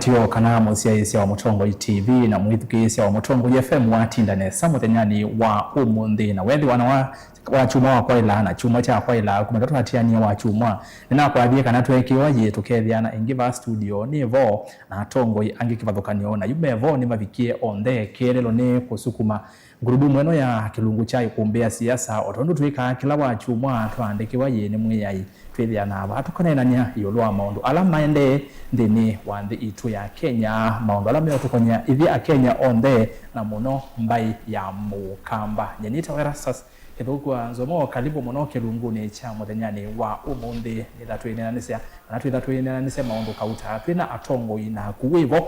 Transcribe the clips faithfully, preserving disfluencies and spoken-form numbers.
Tio kana mũsyaĩĩsya wa Mũtongoi T V na mwĩthukĩĩsya wa Mũtongoi F M watinda nesa mũthenyanĩ wa ũmũnthĩ, na wethĩwa na wa, wa kyumwa wa kwaĩla na kyumwa kya kwaĩla kuma tatwatianie wa kyumwa, nĩnakwathie kana tweekĩwa yĩ tũkethĩana ĩngĩ va studio nĩ vo na atongoi angĩ kĩvathũkany'o, na yu me vo nĩmavikie onthe. Kĩeleelo nĩ kũsukuma Nguruvumu ĩno ya kĩlungu kya ikumbĩ ya siasa, o tondũ twĩkaa kĩla wa kyumwa, twaandĩkĩwa yĩ nĩ Mwĩai, twĩthĩanaa vaa tũkaneenany'a ĩũlũ wa maũndũ ala maendee nthĩnĩ wa nthĩ itũ ya Kenya, maũndũ ala meũtũkony'a ithyĩ Akenya onthe, na mũno mbaĩ ya Mũkamba. Nyie nĩtawa Erastus Kĩthũku wa Nzomo. Kalivu mũno kĩlungunĩ kya mũthenyanĩ wa ũmũnthĩ. Nĩtha twĩneenanĩsya, kana twĩtha twĩneenanĩsya maũndũ kauta twĩna atongoi naku wĩvo.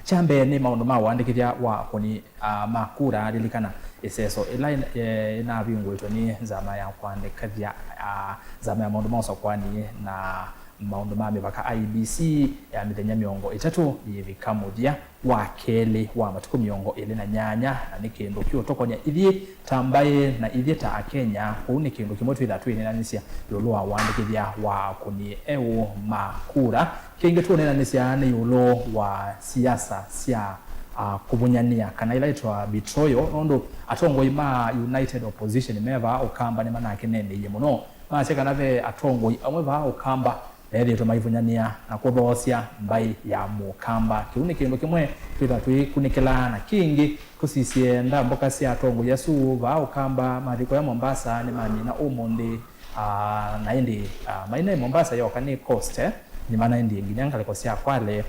Kya mbee nĩ maũndũ ma ũandĩkĩthya wa akũni, ah, ma kura. Lilikana ĩseso ĩla ĩn-, eh, ĩnavingũĩtwe nĩ nzama ya kũandĩkĩthya, ah, nzama ya maũndũ ma ũsakwani na maũndũ ma mĩvaka, I E B C, ya mĩthenya mĩongo ĩtatũ yĩvika mũthya wa kelĩ wa matukũ mĩongo ĩlĩ na nyanya, na nĩ kĩndũ kĩũtũkony'a ithyĩ ta mbaĩ na ithyĩ ta Akenya. Kũu nĩ kĩndũ kĩmwe twĩtha twĩneenanĩsya ĩũlũ wa ũandĩkĩthya wa akũni eũ ma kura. Kĩngĩ tũũneenanĩsya nĩ ĩũlũ wa siasa sya, ah, kũvũnyanĩa, kana ila ĩtwa betrayal, nũndũ atongoi ma United Opposition me vaa Ũkamba nĩmanakeneeneie mũno. Masya kana ve atongoi amwe vaa Ũkamba methĩĩtwe maivũnyanĩa na kũthoosya mbaĩ ya Mũkamba. Kĩu nĩ kĩndũ kĩmwe twĩtha tũikunĩkĩla, na kĩngĩ tũsisye ndambũka sya atongoi asu vaa Ũkamba mathi kũya Mombasa nĩmamina ũmũnthĩ. Ah, na ĩndĩ, ah, maina Mombasa yoka nĩ coast, eh, nĩmanaendie nginya ngalĩko sya Kwale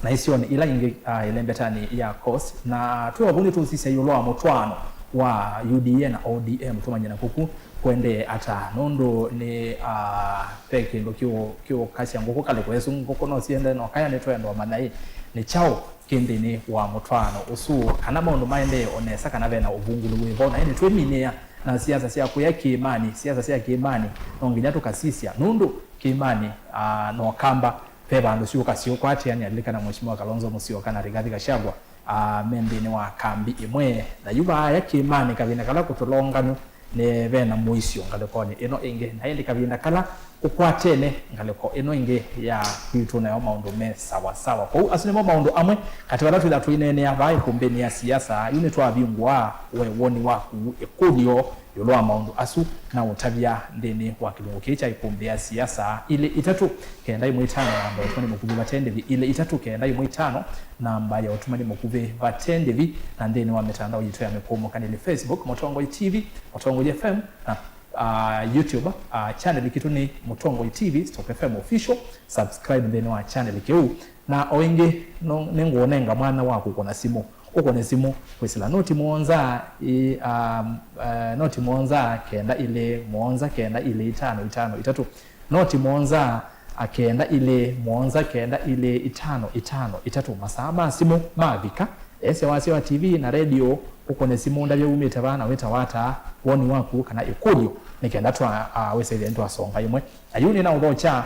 na isionĩ ila ingĩ, ah, ĩlembetanĩ ya coast. Na twĩ ovu nĩtũsisya ĩũlũ wa mũtwaano wa U D A na O D M, tũmanye na kũku kũendee ata, nũndũ nĩ, ah, ve kĩndũ kĩũ-, kĩũkasya ngũkũ kalĩko ĩsu, ngũkũ no siende na ũkaya. Nĩtwenda ũmanya ĩ, nĩ kyaũ kĩ nthĩnĩ wa mũtwaano ũsu, kana maũndũ maendee o nesa, kana vena ũvungũlu wĩvo, na ĩndĩ twĩminĩĩa na siasa sya kũya kĩĩmanĩ. Siasa sya kĩĩmanĩ no nginya tũkasisya, nũndũ kĩĩmanĩ, ah, no Kamba ve vandũ syũka siũkwatĩanĩa. Lilikana Mheshimiwa Kalonzo Musyoka na Rigathi Gachagua, ah, me nthĩnĩ wa kambi ĩmwe, na yu vaaya kĩĩmanĩ kavinda kala kũtũlonganu nĩ vena mũisyo ngalĩkonĩ ĩno ĩngĩ, na ĩndĩ kavinda kala ũkwatene ngalĩko ĩno ĩngĩ ya kwitũ, nayo maũndũ me sawa sawa. Kwoou asu nĩmo maũndũ amwe katĩ vala twĩtha tũineenea vaa ikumbĩnĩ ya siasa. Yu nĩtwavingũa we woni waku ĩkũlyo ĩũlũ wa maũndũ asu na ũtavya nthĩnĩ wa kĩlungu kĩĩ kya ikumbĩ ya siasa, ilĩ itatũ kenda ĩmwe itano, namba ya ũtũmani mũkuvĩ vate ndĩvi, ilĩ itatũ kenda ĩmwe itano, namba ya ũtũmani mũkuvĩ vate ndĩvi, na nthĩnĩ wa mĩtandao yitũ ya mĩkũũmũkanĩlyo, Facebook Mũtongoi T V, Mũtongoi F M, na, ah, YouTube, ah, channel kitũ nĩ Mũtongoi T V Stop F M Official. Subscribe nthĩnĩ wa channel kĩu. Na o ĩngĩ, no, nĩngũũnenga mwanya wa kũkũna simũ. Ũkũne simũ kwĩsĩla noti mũonza, ĩ, um, eh, noti mũonza kenda ilĩ mũonza kenda ilĩ itano itano itatũ. Noti mũonza, a, kenda ilĩ mũonza kenda ilĩ itano itano itatũ. Masaa ma simũ mavika, esya wasya wa T V na redio, ũkũne simũ ndavya umĩte vaa na wĩtawa ata, woni waku kana ĩkũlyo, nĩ kenda twa, a, wĩsĩthĩa nĩtwasonga ĩmwe. Na yu nĩnaũthokya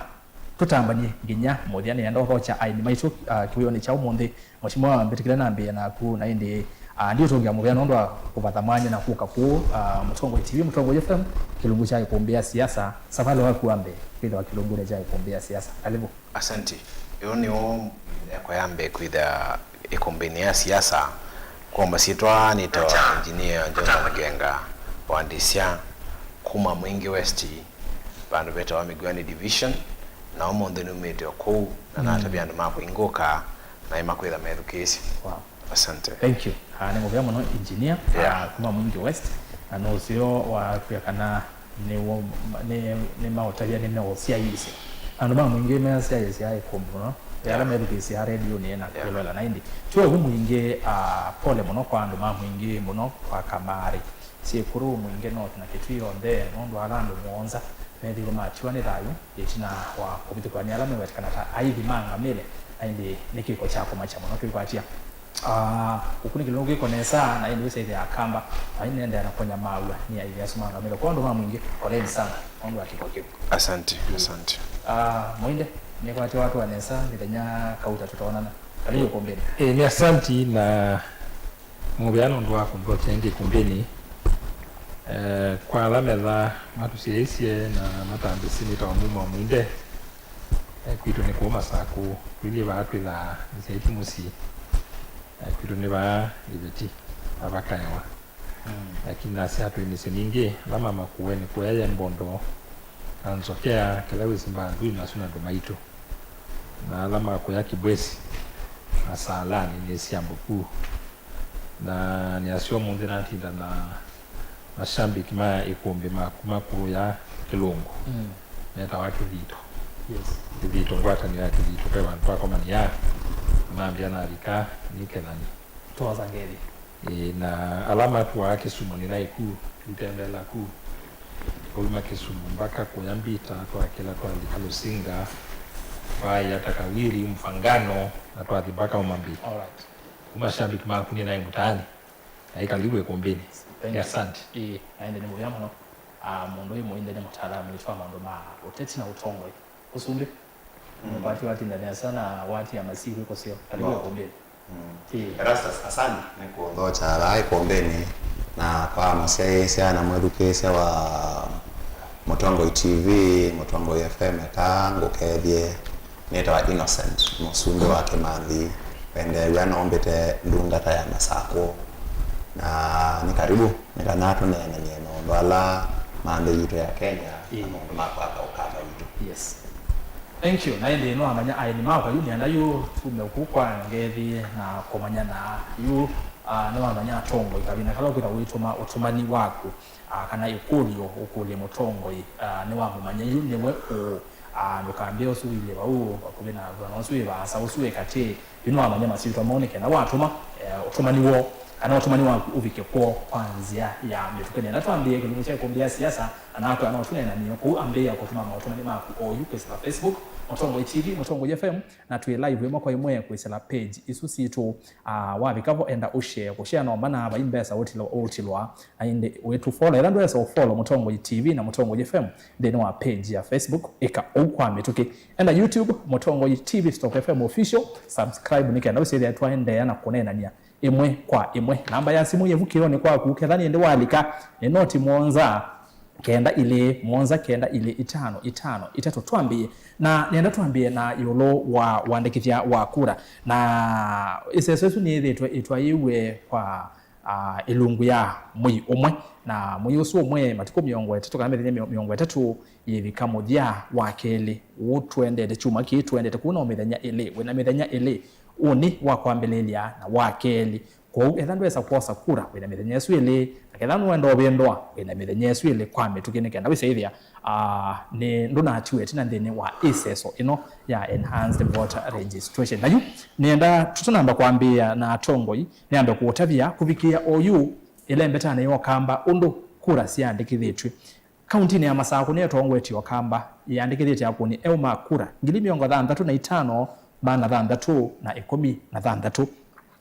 tũtambany'e nginya mũthya. Nĩenda ũthokya aeni maitũ, ah, kĩwĩonĩ kya ũmũnthĩ. Mheshimiwa, mbĩtĩkĩle nambĩĩe naku, na ĩndĩ, ah, ndiũtũngĩa mũvea nũndũ wa kũvatha mwanya na kũka kũũ, ah, Mũtongoi T V, Mũtongoi F M, kĩlungu kya ikumbĩ ya siasa. Savalĩ waku wa mbee kwĩthĩwa kĩlungunĩ kya ikumbĩ ya siasa. Karibu. Asante. Ĩyo nĩyo myako ya mbee kwĩthĩa ikumbĩnĩ ya siasa. Kwa masyĩtwa nĩtawa Engineer Jonathan Ngenga wa Ndĩsya, kuma Mwingi West, vandũ vetawa Migwani Division, na ũmũnthĩ numĩte o kũu, na natavya andũ ma kũingũka, na ĩmakwĩtha methukĩĩsye. Wow. Asante. Thank you. Ah, nĩ mũvea mũno, Engineer. Yeah. Ah, kuma Mwingi West, na no ũseo wa kwĩa kana nĩ wo-, nĩ, nĩ maũtavya nĩ meũsyaĩĩsya. Andũ ma Mwingi measyaĩĩsya ĩkũmbĩ mũno. Yeah. Ala methukĩĩsya redio nĩ na, yeah, kwĩloela na ĩndĩ. Ti ovu Mwingi, ah, pole mũno kwa andũ ma Mwingi mũno kwa Kamarĩ, Syĩkũrũ, Mwingi North na Kitui yonthe, nũndũ ala andũ mũonza methĩiwe matiwa nĩ thayũ ĩtina wa kũvithũkĩwa nĩ ala mewetĩkana ta aithi ma ngamĩle, na ĩndĩ nĩ kĩko kya kũmakya mũno twĩkwatya. Ah, ũkunĩkĩlo ũkĩko nesa, na ĩndĩ wĩsĩthĩa Akamba mainendeea na kũnyamaaw'a nĩ aithi asu ma ngamĩle. Kwa andũ ma Mwingi, poleni sana nũndũ wa kĩko kĩu. Asante, asante. Ah, Mwinde, nĩkwatya watũa nesa mĩthenya kauta tũtonana. Karibu ĩkũmbĩnĩ. Eh, nĩ asanti na mũvea nũndũ wa kũnthokya ĩngĩ ĩkũmbĩnĩ. Eh, kwa ala metha matũsyaĩĩsye na matambĩsĩ, nĩtawa Muma Mwinde. Eh, kwitũ nĩ kũũ Masakũ, tũilyĩ vaa twĩthaa nzĩa ĩti mũsyĩ. Eh, kwitũ nĩ vaa Iveti, vaa vakaewa. Mm. Lakini nasya twĩnĩsye ningĩ, ala ma Makueni kũya ye Mbondo, na Nzokea, kĩla wĩsĩ Mbandui, na asu nĩ andũ maitũ. Na ala ma kũya Kibwesi, na Salani, nĩ syambo ku. Na nĩasya ũmũnthĩ natinda na mashabiki ma ĩkũmbĩ ma kuma kũya Kĩlũngũ. Mm. Metawa Kĩthito. Yes. Kĩthito, ngwatanĩo ya Kĩthito, ve vandũ twakomania, mambĩa nalika nĩkethani. Twosa ngethi. Ĩĩ, na ala matuaa Kisumu nĩ naiku, tũitembela ku. Twauma Kisumu mpaka kũya Mbita, twakĩla twalika Lusinga, twaĩa Takawiri, Mfangano, na twathi mpaka Umambi. Alright. Kuma shabiki maku nĩ naĩ mũtaani. Ai, karibu ĩkũmbĩnĩ. Thank you. Asante. Ĩĩ, naende nĩ mũvea mũno. Ah, mũndũ ũyũ mũinde nĩ mũtaalamu witũ wa maũndũ ma ũteti na ũtongoi. Ũsumbĩ. Mm. Ũkwati watinda nesa na wati ya masiku ĩkũseo. Karibu ĩkũmbĩnĩ. Mm. Ĩĩ. Erastus, asante nĩ kũnthokya vaa ĩkũmbĩnĩ na kwa mũsyaĩĩsya na mwĩthukĩĩsya wa Mũtongoi T V, Mũtongoi F M, eka ngũkethye. Nĩtawa Innocent, mũsumbĩ wa Kĩmanthi. Wendeew'a no mbĩte ndungata ya Masakũ. Na nĩ karibu, nĩ kana tũneenany'e maũndũ ala ma nthĩ yitũ ya Kenya, na Ĩĩ. maũndũ ma kwaka ũkamba witũ. Yes. Thank you. Na ĩndĩ nĩwamanya aeni makwa yu nĩenda yu tume ku kwa ngethi na kũmanya na yu, ah, nĩwamanya atongoi kavinda kala ũkwĩtha ũitũma ũtũmani waku. Ah, kana ĩkũlyo ũkũlye mũtongoi, ah, nĩwamũmanya yu nĩwe ũũ? Ah, ndũkambĩe ũsu ũilye vau vakuvĩ na vana ũsu wĩ vaasa, ũsu wĩ katĩ. Yu nĩwamanya masyĩtwa moo nĩ kenda watũma, eh, ũtũmani woo, kana ũtũmani waku ũvike kwoo kwa nzĩa ya mĩtũkĩ. Nenda twambĩĩe kĩlungu kya ĩkũmbĩ ya siasa, na nakwĩa no tũneenanie kũu ambĩĩa kũtũma maũtũmani maku oyu kwĩsĩla Facebook, Mũtongoi T V, Mũtongoi F M, na twĩ live ĩmwe kwa ĩmwe kwĩsĩla page isu sitũ. Ah, wavika vo enda ũshare, kũshare no mana vai mbesa ũtilwa, ũtilwa. Na ĩndĩ wĩtũfollow, ethĩwa ndwesa ũfollow Mũtongoi T V na Mũtongoi F M nthĩnĩ wa page ya Facebook, ĩka ũu kwa mĩtũkĩ. Enda YouTube, Mũtongoi T V stroke F M official, subscribe nĩ kenda ũsyĩthĩa twaendeea na kũneenany'a ĩmwe kwa ĩmwe. Namba ya simũ yĩ vukĩonĩ kwaku, ketha nĩ ĩndĩ walika, nĩ noti mũonza, kenda ilĩ, mũonza kenda ilĩ, itano itano itatũ. Twambĩĩe, na nenda twambĩĩe na ĩũlũ wa ũandĩkĩthya wa kura. Na ĩseso ĩsu nĩyĩthĩĩtwe ĩtwaĩwe kwa ah, ĩlungu ya mwei ũmwe, na mwei ũsu ũmwe, matukũ mĩongo ĩtatũ kana mĩthenya mĩo-, mĩongo ĩtatũ yĩvika mũthya wa kelĩ. Ũũ tũendete, kyumwa kĩĩ tũendete kũu na mĩthenya ĩlĩ, wĩna mĩthenya ĩlĩ, ũnĩ wa kwambĩlĩlya na wa kelĩ. Kwoou, etha ndwesa kwosa kura, wĩna mĩthenya ĩsu ĩlĩ, na ketha nũenda ũvĩndũa, wĩna mĩthenya ĩsu ĩlĩ kwa mĩtũkĩ, nĩ kenda wĩsyaĩthĩa, ah, nĩ ndũnatiwe ĩtina nthĩnĩ wa ĩseso ĩno ya enhanced voter registration. Na yu, nĩenda tũtanamba kwambĩĩa na atongoi, nĩambe kũũtavya kũvikĩĩa oyu ĩlembetanĩ ya ũkamba ũndũ kura syaandĩkĩthĩtw'e. Kauntinĩ ya Masakũ nĩyo ĩtongoetye ũkamba, yĩandĩkĩthĩtye akũni eũ ma kura ngili mĩongo thanthatũ na itano, maana thanthatũ na ĩkũmi na thanthatũ.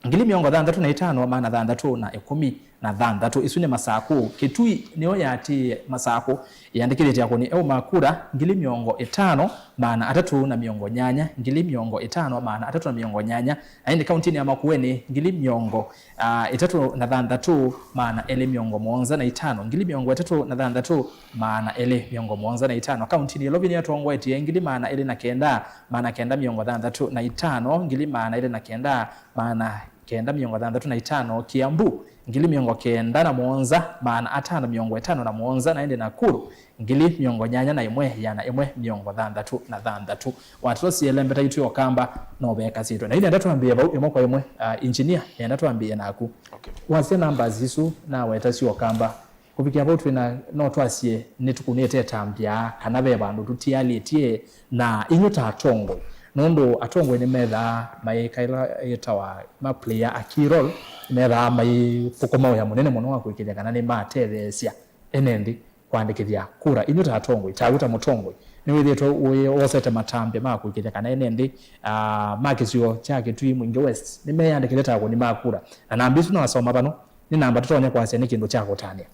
Ngili mĩongo thanthatũ na itano, maana thanthatũ na ĩkũmi na thanthatũ. Isu nĩ Masakũ. Kitui nĩyo yaatĩĩe Masakũ, yĩandĩkĩthĩtye akũni eũ ma kura ngili mĩongo ĩtano, maana atatũ na mĩongo nyanya, ngili mĩongo ĩtano, maana atatũ na mĩongo nyanya. Na ĩndĩ kauntinĩ ya Makueni, ngili mĩongo, ah, ĩtatũ na thanthatũ, maana elĩ mĩongo mũonza na itano, ngili mĩongo ĩtatũ na thanthatũ, maana elĩ mĩongo mũonza na itano. Kauntinĩ ya Ilovi nĩyo ĩtongoetye, ngili maana elĩ na kenda, maana kenda mĩongo thanthatũ na itano, ngili maana elĩ na kenda, maana kenda mĩongo thanthatũ na itano. Kiambu, ngili mĩongo kenda na mũonza, maana atano mĩongo ĩtano na mũonza, na ĩndĩ Nakuru, ngili mĩongo nyanya na ĩmwe, ĩana ĩmwe mĩongo thanthatũ na thanthatũ. Watũtosie lembeta itũ ya ũkamba, no vekasĩtwe. Na yu nenda twambĩĩe vau ĩmwe kwa ĩmwe, ah, engineer, nenda twambĩĩe naku. Okay. Wasya numbers isu naweta sya ũkamba. Kũvikĩa vau twĩ na, no twasye nĩtũkunĩte ĩtambya kana ve vandũ tũtialĩtye, na inyw'ĩ ta atongoi. Nũndũ atongoi nĩmethaa maĩka ĩla yĩtawa ma player a key role, methaa maithũkũma wĩa mũnene mũno wa kũĩkĩĩthya kana nĩmatetheesya ene nthĩ kwandĩkĩthya kura. Inyw'ĩ ta atongoi, tawe ta mũtongoi, nĩwĩthĩĩtwe wĩ-, wosete matambya ma kũĩkĩĩthya kana ene nthĩ, ah, ma kĩsio kya Kitui Mwingi West nĩmeyandĩkĩthya ta akũni ma kura. Na namba isu nawasoma vano, nĩ namba tũtonya kwasya nĩ kĩndũ kya kũtanĩa.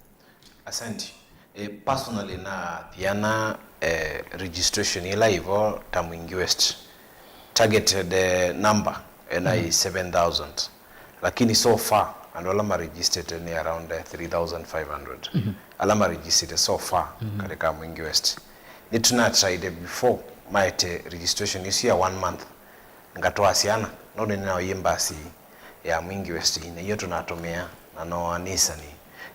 Asante. Eh, personally, na thiana, eh, registration ĩla ĩvo ta Mwingi West. Targeted, eh, number ena i seven thousand. Lakini so far, andũ ala ma registered nĩ around, eh, three thousand five hundred. Ala ma registered so far katika Mwingi West. Nĩ tuna tried before maete registration ĩsu ya one month, ngatwaa syana, nũndũ nĩnaoie mbasi ya Mwingi West, na iyo tũnatũmĩa, na no Nissan,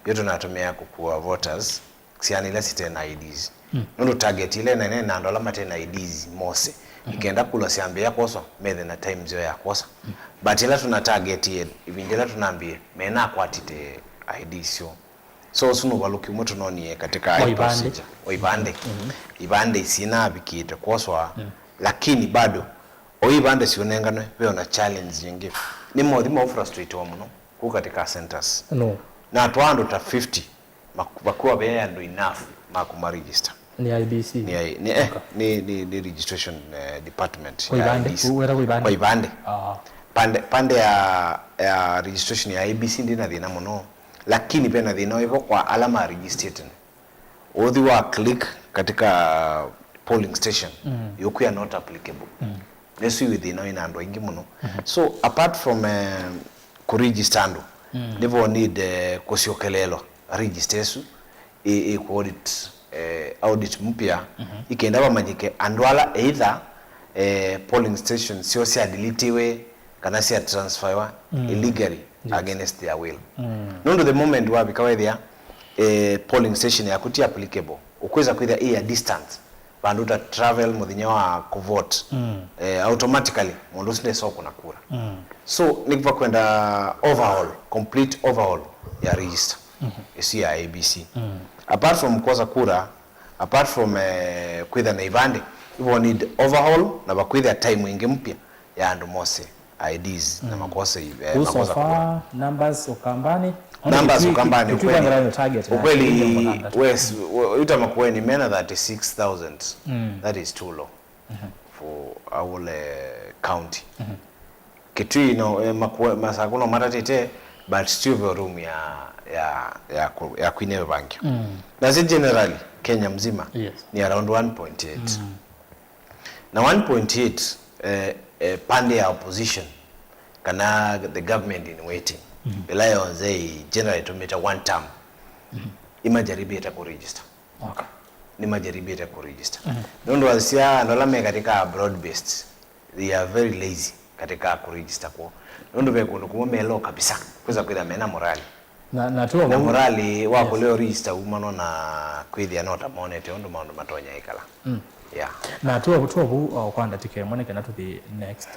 iyo tũnatũmĩa kũkua voters, syana ila site na I Ds. Mm. Nũndũ target ila ĩnene na andũ ala mate na I Ds mose. Mm-hmm. Ikenda kula syambĩĩa kwoswa, methe na time nzeo ya kwosa. Mm. But ila tũna target ĩvinda ĩla tũnambie, menakwatite I Ds syoo. So, ũsu nĩ ũvalũki ũmwe tũnonie katika wa ivandĩ. Procedure. Wa ivandĩ. Mm-hmm. Ivandĩ isinavikĩte kwoswa, mm, lakini bado, o ivandĩ siũnenganwe, ve ona challenge yĩngĩ. Nĩ mothi mau frustrate wa mũno kũ katika centers. No. Na twa andũ ta fifty, mak-, vakuwa ve andũ enough ma kuma register. Nĩ I B C? Nĩ I-, nĩ, eh, okay, nĩ, nĩ, nĩ registration, eh, department. Kwa ya ivandĩ? I B C. Wera kwa ivandĩ? Kwa ivandĩ. Ah. Pande, pande ya, ya registration ya I B C ndĩna thĩna mũno, lakini vena thĩna wĩvo kwa ala ma register tene. Ũthi wa click katika polling station, mm, yukwĩa not applicable. Mm. Nĩsu wĩ thĩna wĩna andũ aingĩ mũno. Mm-hmm. So, apart from, eh, kũregister andũ, mm, nĩvo need, eh, kũsyokelelwa register ĩsu, ĩ, ĩ kũ audit, eh, audit mpya, mhm, ikenda vamanyĩke andũ ala either, eh, polling station syoo sya deletiwe kana sya transferiwa, mm, illegally, yes, against their will. Mm. Nũndũ the moment wavika wethĩa, eh, polling station yaku ti applicable, ũkwĩsa kwĩthĩa ĩ a distance, vandũ ta travel mũthenya wa kũvote, mm, eh, automatically mũndũ ũsu ndesa ũkũna kura. Mm. So, nĩ vakwenda overhaul, complete overhaul ya register, mhm, ĩsu ya I B C. Mm. Apart from kwosa kura, apart from, eh, kwĩtha na ivandĩ, we need overhaul na vakwĩthĩa time ĩngĩ mpya ya andũ mose I Ds na, mm, makosa, eh, makosa kura. Numbers Ukambani. Numbers Ukambani, ukweli, ukweli, wes, we-, uta Makueni mena thirty-six thousand. Mm. That is too low, mhm, for our, eh, county. Mhm. Kitui no, eh, Makue-, Masaku no matatĩte, but still ve room ya, ya, ya ku-, ya kwina vangio. Mm. Na si generally, Kenya mzima, yes, ni around one point eight. Mm. Na one point eight, eh, eh, pande ya opposition, kana the government in waiting, mhm, ĩla yonthe ĩ generally ĩtũmĩte one term, mhm, imajaribĩte kũregister. Okay. Nĩmajaribĩte kũregister. Mhm. Nũndũ wasya andũ ala me katika broad based, they are very lazy katika kũregister kwoo. Nũndũ ve kũndũ kũmwe me low kabisa, kwĩsa kwĩtha mena morali. Na, na tu na vau, morali wa, yes, kũlea register umanwa na kwĩthĩa no ta monete ũndũ maũndũ matonya ĩkala. Mm. Yeah. Na tu vau, tu vau, o, kwa ndatĩka ĩmwe nĩ kana tũthi next.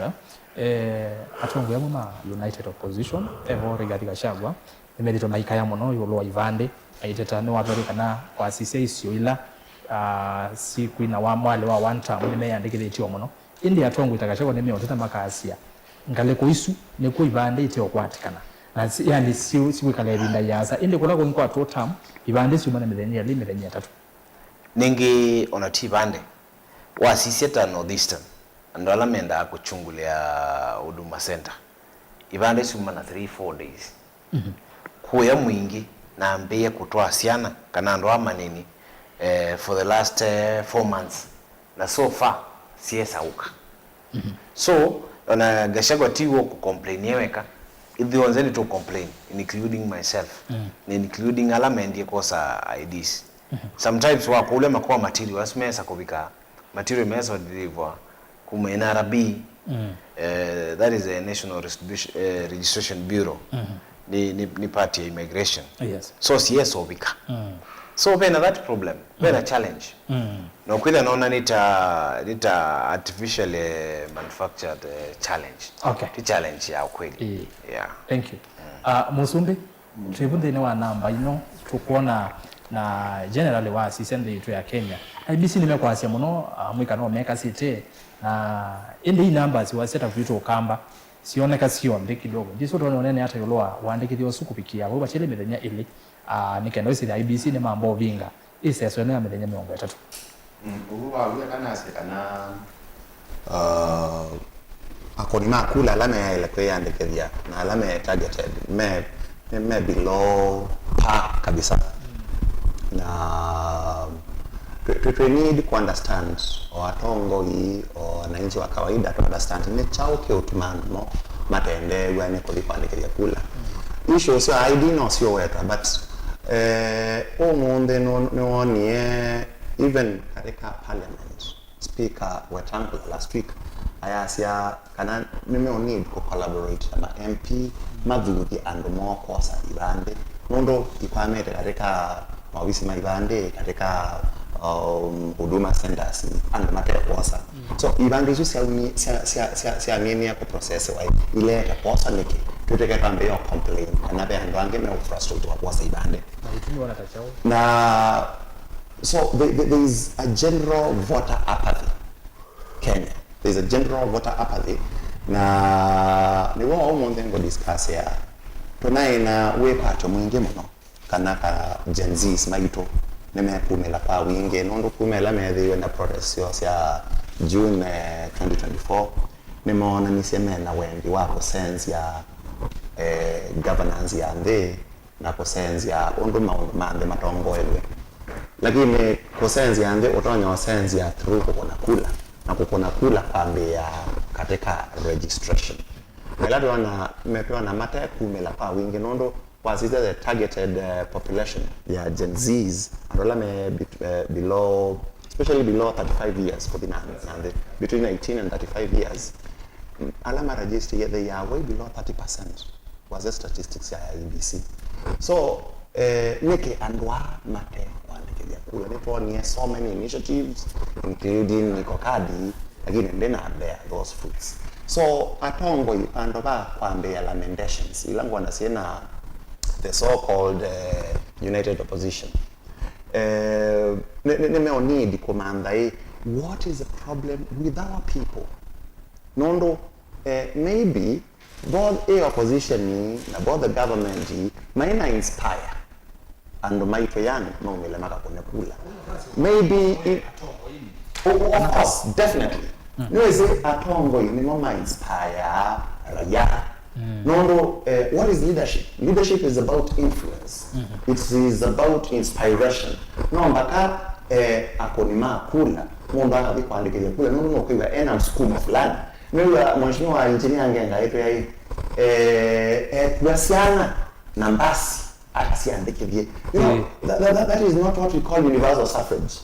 Eh, atongoi amwe ma United Opposition, evo Rigathi Gachagua, nĩmethĩtwe maikaya mũno ĩũlũ wa ivandĩ, maiteta nĩwavew'e kana wasisya isio ila, ah, sikwinawa mwalĩ wa one term nĩmeyandĩkĩthĩtye o mũno. Ĩndĩ atongoi ta Gachagua nĩmeũteta makasya ngalĩko isu nĩkw'o ivandĩ iteũkwatĩkana, na si-, yani si-, sikwĩkala ĩvinda yĩasa. Ĩndĩ kũla kũngĩ kwa two term, ivandĩ syumana mĩthenya ĩlĩ, mĩthenya ĩtatũ. Nĩngĩ ona ti ivandĩ, wasisya ta North Eastern, andũ ala mendaa kũchungulĩa Huduma Center, ivandĩ syumana three, four days. Mhm. Kũya mwingĩ nambĩĩe kũtwaa syana kana andũ aa manini, eh, for the last, eh, four months, na so far, siesa ũka. Mhm. So, ona Gachagua ti wo kũcomplain ye weka, ithyonthe nĩtũ complain, including myself, mm, na including ala mendie kwosa I Ds. Mhm. Sometimes wakũlya makoa material asu mesa kũvika, material mesa deliver kuma N R B, mm, eh, that is a National Restitution, eh, Registration Bureau. Mhm. Ni, ni, ni part ya immigration. Yes. So siesa ũvika. Mm. So vena that problem, vena, mm, challenge. Mm. Na kwĩtha nona nĩ ta, nĩ ta artificially manufactured, eh, challenge. Okay. Ti challenge ya ukweli. Ĩĩ. Yeah. Thank you. Mm. Ah, Mũsumbĩ, twĩ vu nthĩnĩ wa namba ino, tũkwona na generally wasisya nthĩ yitũ ya Kenya, I B C nĩmekwasya mũno, ah, mwĩkano mekasĩte, na ĩndĩ i numbers wasya ta kwitũ Ũkamba, sioneka sio nthĩ kidogo. Ndisu tũnonene ata ĩũlũ wa ũandĩkĩthya ũsu kũvikĩa vau vatiele mĩthenya ĩlĩ, ah, nĩ kenda wĩsĩthya I B C nĩmamba ũvinga ĩseso ĩno ya mĩthenya mĩongo ĩtatũ. Mm, ũu waw'e kanasya kana, uh, akũni ma kula ala meyaĩle kwĩyandĩkĩthya na ala me targeted me, me, me below par kabisa. Na twi, twi, twi need ku understand, o atongoi, o wananchi wa kawaida, to understand nĩ kyaũ kĩũtuma andũ mo matendeew'a nĩ kũthi kwandĩkĩthya kula. Issues sya I D no siũwetwa, but, eh, ũmũnthĩ nũ-, nĩwonie even katika parliament, Speaker Wetangula last week ayasya kana nĩme need kũ collaborate na ma M P mathuthye andũ moo kwosa ivandĩ, nũndũ ikwamĩte katika maovisi ma ivandĩ, katika um, huduma centers, andũ mate kwosa. So ivandĩ isu syaminie kũ processiwa ilete kwosa nĩkĩ? Twĩtĩke twambĩĩe complain kana ve andũ angĩ me frustrate wa kwosa ivandĩ. Na so there, there is a general voter apathy Kenya. There is a general voter apathy, na nĩw'o ũmũnthĩ ngũ discuss ya tũnaĩ na wĩkwatyo mwingĩ mũno kana ka Gen Zs maitũ nĩmekumĩla kwa wingĩ, nũndũ kuma ĩla meethĩiwe na protest syoo sya June eh, twenty twenty-four, nĩmoonanisye mena wendi wa kũsenzya eh, governance ya nthĩ na kũsenzya ũndũ maũndũ ma nthĩ matongoew'e. Lakini kũsenzya nthĩ ũtonya ũsenzya through kũkũna kula, na kũkũna kula kwambĩĩa katika registration. Na ĩla twĩona, me twĩona matekumĩla kwa wingĩ nũndũ wasisya the targeted uh, population ya Gen Zs, andũ ala me bit- uh, below, especially below thirty-five years kũthi na na nthĩ, between eighteen and thirty-five years, mm, ala maregister they are way below thirty percent was the statistics ya I E B C. So eh, nĩkĩ andũ aa mate kwandĩkĩthya kula? Nĩtwonie so many initiatives including niko kadi, lakini ndina bear those fruits. So atongoi, andũ va kwambĩĩa lamentations ila ngwona syĩna the so-called eh, united opposition eh, nĩ- nĩ- nĩmeonidi kũmantha ĩ, what is the problem with our people? Nũndũ eh, maybe both a opposition na both the government maina inspire andũ maitũ yani maumĩle makakũne kula. Maybe i- o- o- of course, definitely. Nĩwĩsĩ atongoi nĩmo ma inspire raia. Nũndũ eh, what is leadership? Leadership is about influence. It is about inspiration. No mbaka eh, akũni ma kula mũndũ akathi kwandĩkĩthya kula nũndũ nũkwĩw'a ena msukumo fulani. Nĩw'a mheshimiwa engineer Ngenga aitwĩa ĩ, eh, ekua syana na mbasi akasiandĩkĩthye. You know, that, that, that is not what we call universal suffrage.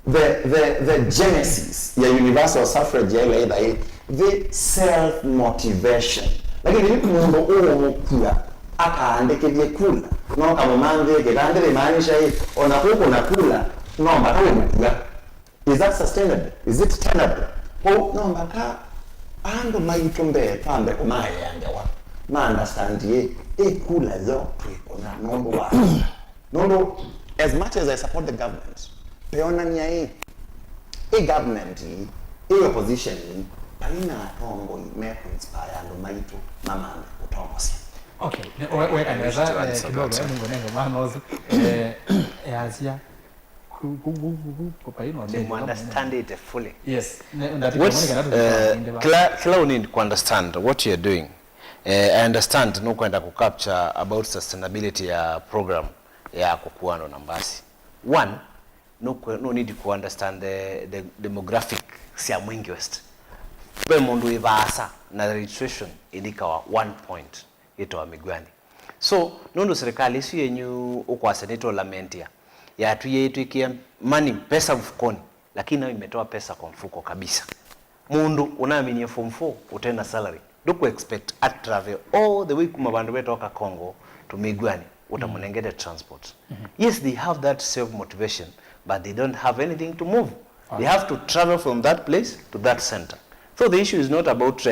The, the, the genesis ya universal suffrage yaĩla ĩtha ĩ the self motivation. Lakini yu mũndũ ũũmũkua akaandĩkĩthye kula, no kamũmanthĩe kĩvandĩ vĩmaanisha ĩ, ona kũkũna kula no mbaka wĩmũkua. Is that sustainable? Is it tenable? Kwoou no mbaka andũ maitũ mbee twambe kũmaea ngewa, ma understand ĩ, ĩ kula yo twĩkũna nũndũ wa nũndũ as much as I support the government, peonania ĩ, ĩ government ĩ, ĩ opposition ĩ, vai na atongoi me kũ inspire andũ maitũ mamanthe kũtongosya. Okay, ne- we- weka nesa eh, kidogo eh, mungu nenge manos eh, eh, asia Ku- ku- ku- ku- ku- kupaino Nĩmũunderstandĩte fully. Yes. Ne- ndatika What, moneka natu uh, tutaende ba. Kila, kila you need to understand what you're doing. Uh, I understand nũkwenda ku capture about sustainability ya program ya kũkua andũ na mbasi. One, nũkwe- no need to understand the, the demographic sya Mwingi West. Ve mũndũ wĩ vaasa na registration ĩlikawa one point. Yĩtawa Migwani. So nũndũ serikali ĩsu yenyu ũkwasya nĩtũlamentia yatwie ĩtwĩkĩe money, pesa mfukoni, lakini nayo imetoa pesa kwa mfuko kabisa. Mũndũ ũnaminie form four ũte na salary ndũkũ expect a travel all the way kuma vandũ vetawa Kakongo to Migwani ũtamũnengete transport. Yes, they have that self motivation, but they don't have anything to move. They have to travel from that place to that center. So the issue is not about uh,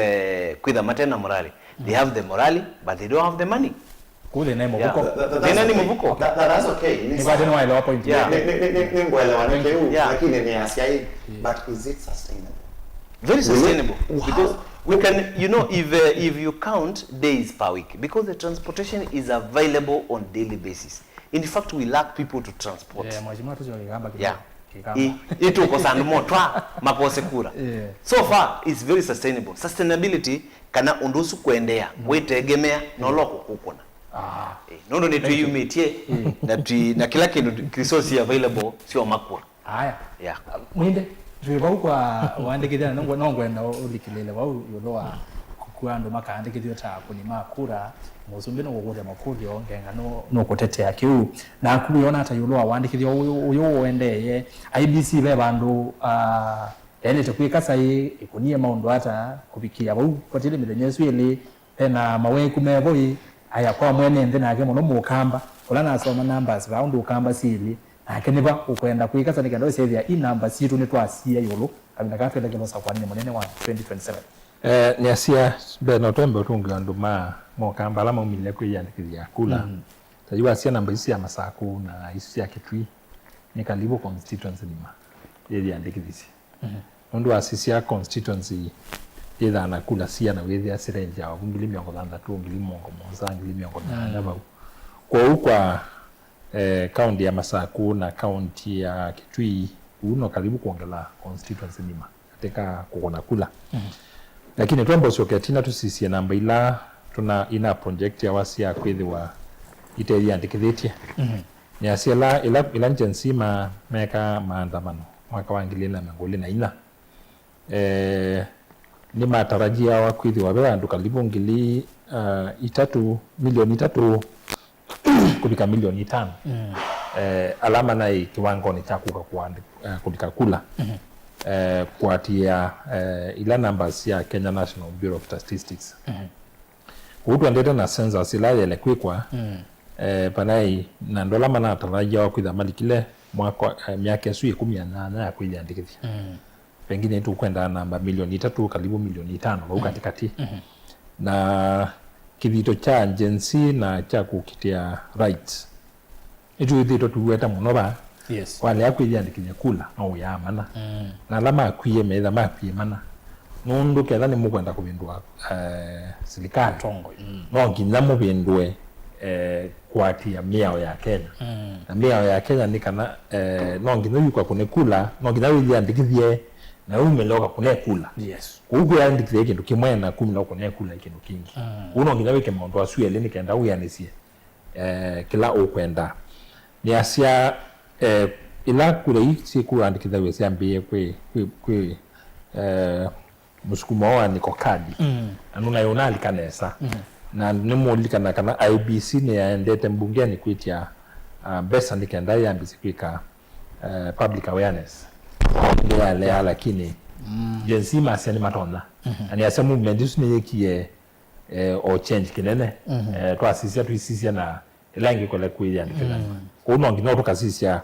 kwitha mate na morali. They have the morali, but they don't have the money. Kule naye Yeah. Muvuko. That- that- Thĩna nĩ that's okay. Mũvuko. That- that- that's okay. Nĩ Nĩ sawa. Bado nĩwaelewa point. Yeah. Nĩ- nĩ- nĩ- nĩ- nĩngũelewa nĩ kĩu, Yeah. Lakini nĩ asyai, but is it sustainable? Very sustainable. Wow. Because we can, you know, if uh, if you count days per week, because the transportation is available on daily basis. In fact, we lack people to transport. Yeah, mheshimiwa tucho kigamba kidogo. Yeah. Kigamba. I- itukosa andũ motwa makose kura. Yeah. So far it's very sustainable. Sustainability kana ũndũ ũsu kũendeea wĩtegemea na ũla ũkũkũna. Ah. Eh, nũndũ nĩ twĩyumĩtye na twi na kĩla kĩndũ resource available syo makua. Aya. Yeah. Mwinde, twĩ vau kwa wandĩkĩthya na nongwe- nongwenda ũlikĩlĩle vau ĩũlũ wa kũkua andũ makaandĩkĩthw'e ta akũni ma kura. Mũsumbĩ nũkũkũlya makũlyo, Ngenga nũ- nũkũtetea kĩu. Naku wĩona ata ĩũlũ wa wandĩkĩthya ũyũ ũyũ ũendee? I E B C ve vandũ ah, Yaĩlĩte kwĩka saĩ, ĩkũnie maũndũ ata kũvikĩa vau? Kwatĩle mĩthenya ĩsu ĩlĩ, vena maweku mevo ĩ, aya kwa mwene nthĩ nake mũno mũkamba, ũla nasoma numbers vaa ũndũ ũkamba syĩlĩ, nake nĩva ũkwenda kwĩka sa nĩ kenda ũsyethĩa i namba sitũ nĩtwasia ĩũlũ kavinda kaa twĩlekela ũsakũanĩnĩ mũnene wa twenty twenty-seven? Eh, nĩasya mbee no twambe ũtũngĩa andũ ma mokamba ala maumile kwĩyĩandĩkĩthya kula. Mm. Ta yu wasya namba isu sya Masakũ na isu sya Kitui, nĩ kalivu constituency nima yĩyĩandĩkĩthisye. Mhm. Nũndũ wasisya constituency yĩthaa na kula siana wĩthĩa sirenji ya wavu ngili mĩongo thanthatũ, ngili mĩongo mũonza, ngili mĩongo nyanya vau. Kwoou kwa, eh, kaunti ya Masakũ na kaunti ya Kitui, uu no kalivu kwongela constituency nima katika kũkũna kula. Mhm. Lakini twamba ũsyoke tina tũsisye namba ila tũna ina project yawa sya kwĩthĩwa iteyĩandĩkĩthĩtye. Mhm. Nĩasya ĩla, ĩla, ĩla Gen Z ma, meekaa maandamano mwaka wa ngili ilĩ na mĩongo ĩlĩ na inya, eh, nĩmatarajiawa kwĩthĩwa ve andũ kalivu ngili, ah, itatũ, milioni itatũ kũvika milioni itano, mm, eh, ala manaĩ kĩwangonĩ kya kũka kũandĩ-, eh, kũlika kula, mhm, eh, kũatĩĩa, eh, ila numbers sya Kenya National Bureau of Statistics. Mhm. Kũu twendete na census ĩla yaĩle kwĩkwa, mm, eh, vanaĩ na andũ ala manatarajiawa kwĩthwa malikile mwaka, eh, myaka ĩsu ĩkũmi na nyanya ya kwĩyĩandĩkĩthya. Mm. Pengine nĩtũkwenda namba milioni itatũ, kalivu milioni itano vau, mm, katĩkatĩ. Mhm. Na kĩthito kya Gen Z na kya kũkitĩa rights, nĩtwĩthĩĩtwe tũiweta mũno vaa. Yes. Walea kwĩyĩandĩkĩthya kula, no ũyaa mana. Mm. Na ala makwie, meĩtha makwie mana. Nũndũ ketha nĩmũkwenda kũvĩndũa, eh, silikalĩ, ũtongoi, mm, no nginya mũvĩndũe, eh, kũatĩĩa mĩao ya Kenya. Mm. Na mĩao ya Kenya nĩ kana, eh, no nginya wĩkwa kũne kula, no nginya wĩyĩandĩkĩthye, na umĩle ũkakũne kula. Yes. Kũu kwĩyĩandĩkĩthya nĩ kĩndũ kĩmwe na kumĩla ũkũne kula nĩ kĩndũ kĩngĩ. Mm. Kũu no nginya wĩke maũndũ asu elĩ nĩ kenda wĩanĩsye, eh, kĩla ũkwenda. Nĩasya, eh, ĩla kula ii syĩkũandĩkĩthaw'a syambĩĩe kwĩ, kwĩ, kwĩ, eh, mũsukumo wa nĩko kadi. Mm. Na nũnaĩ ũnalika nesa. Mm. Na nĩmũlilikana kana I E B C nĩyaendete mbungenĩ kwĩtya, ah, mbesa nĩ kenda yambĩsye kwĩka, eh, public awareness. Nĩyalea, lakini, mm, Gen Z masya nĩmatonya. Mm-hmm. Na nĩasya movement ĩsu nĩyĩkie, eh, o change kĩnene. Mm-hmm. Eh, twasisya, tũisisya na ĩla ĩngĩ kũle kwĩyĩandĩkĩthya. Mm. Kwoou no nginya tũkasisya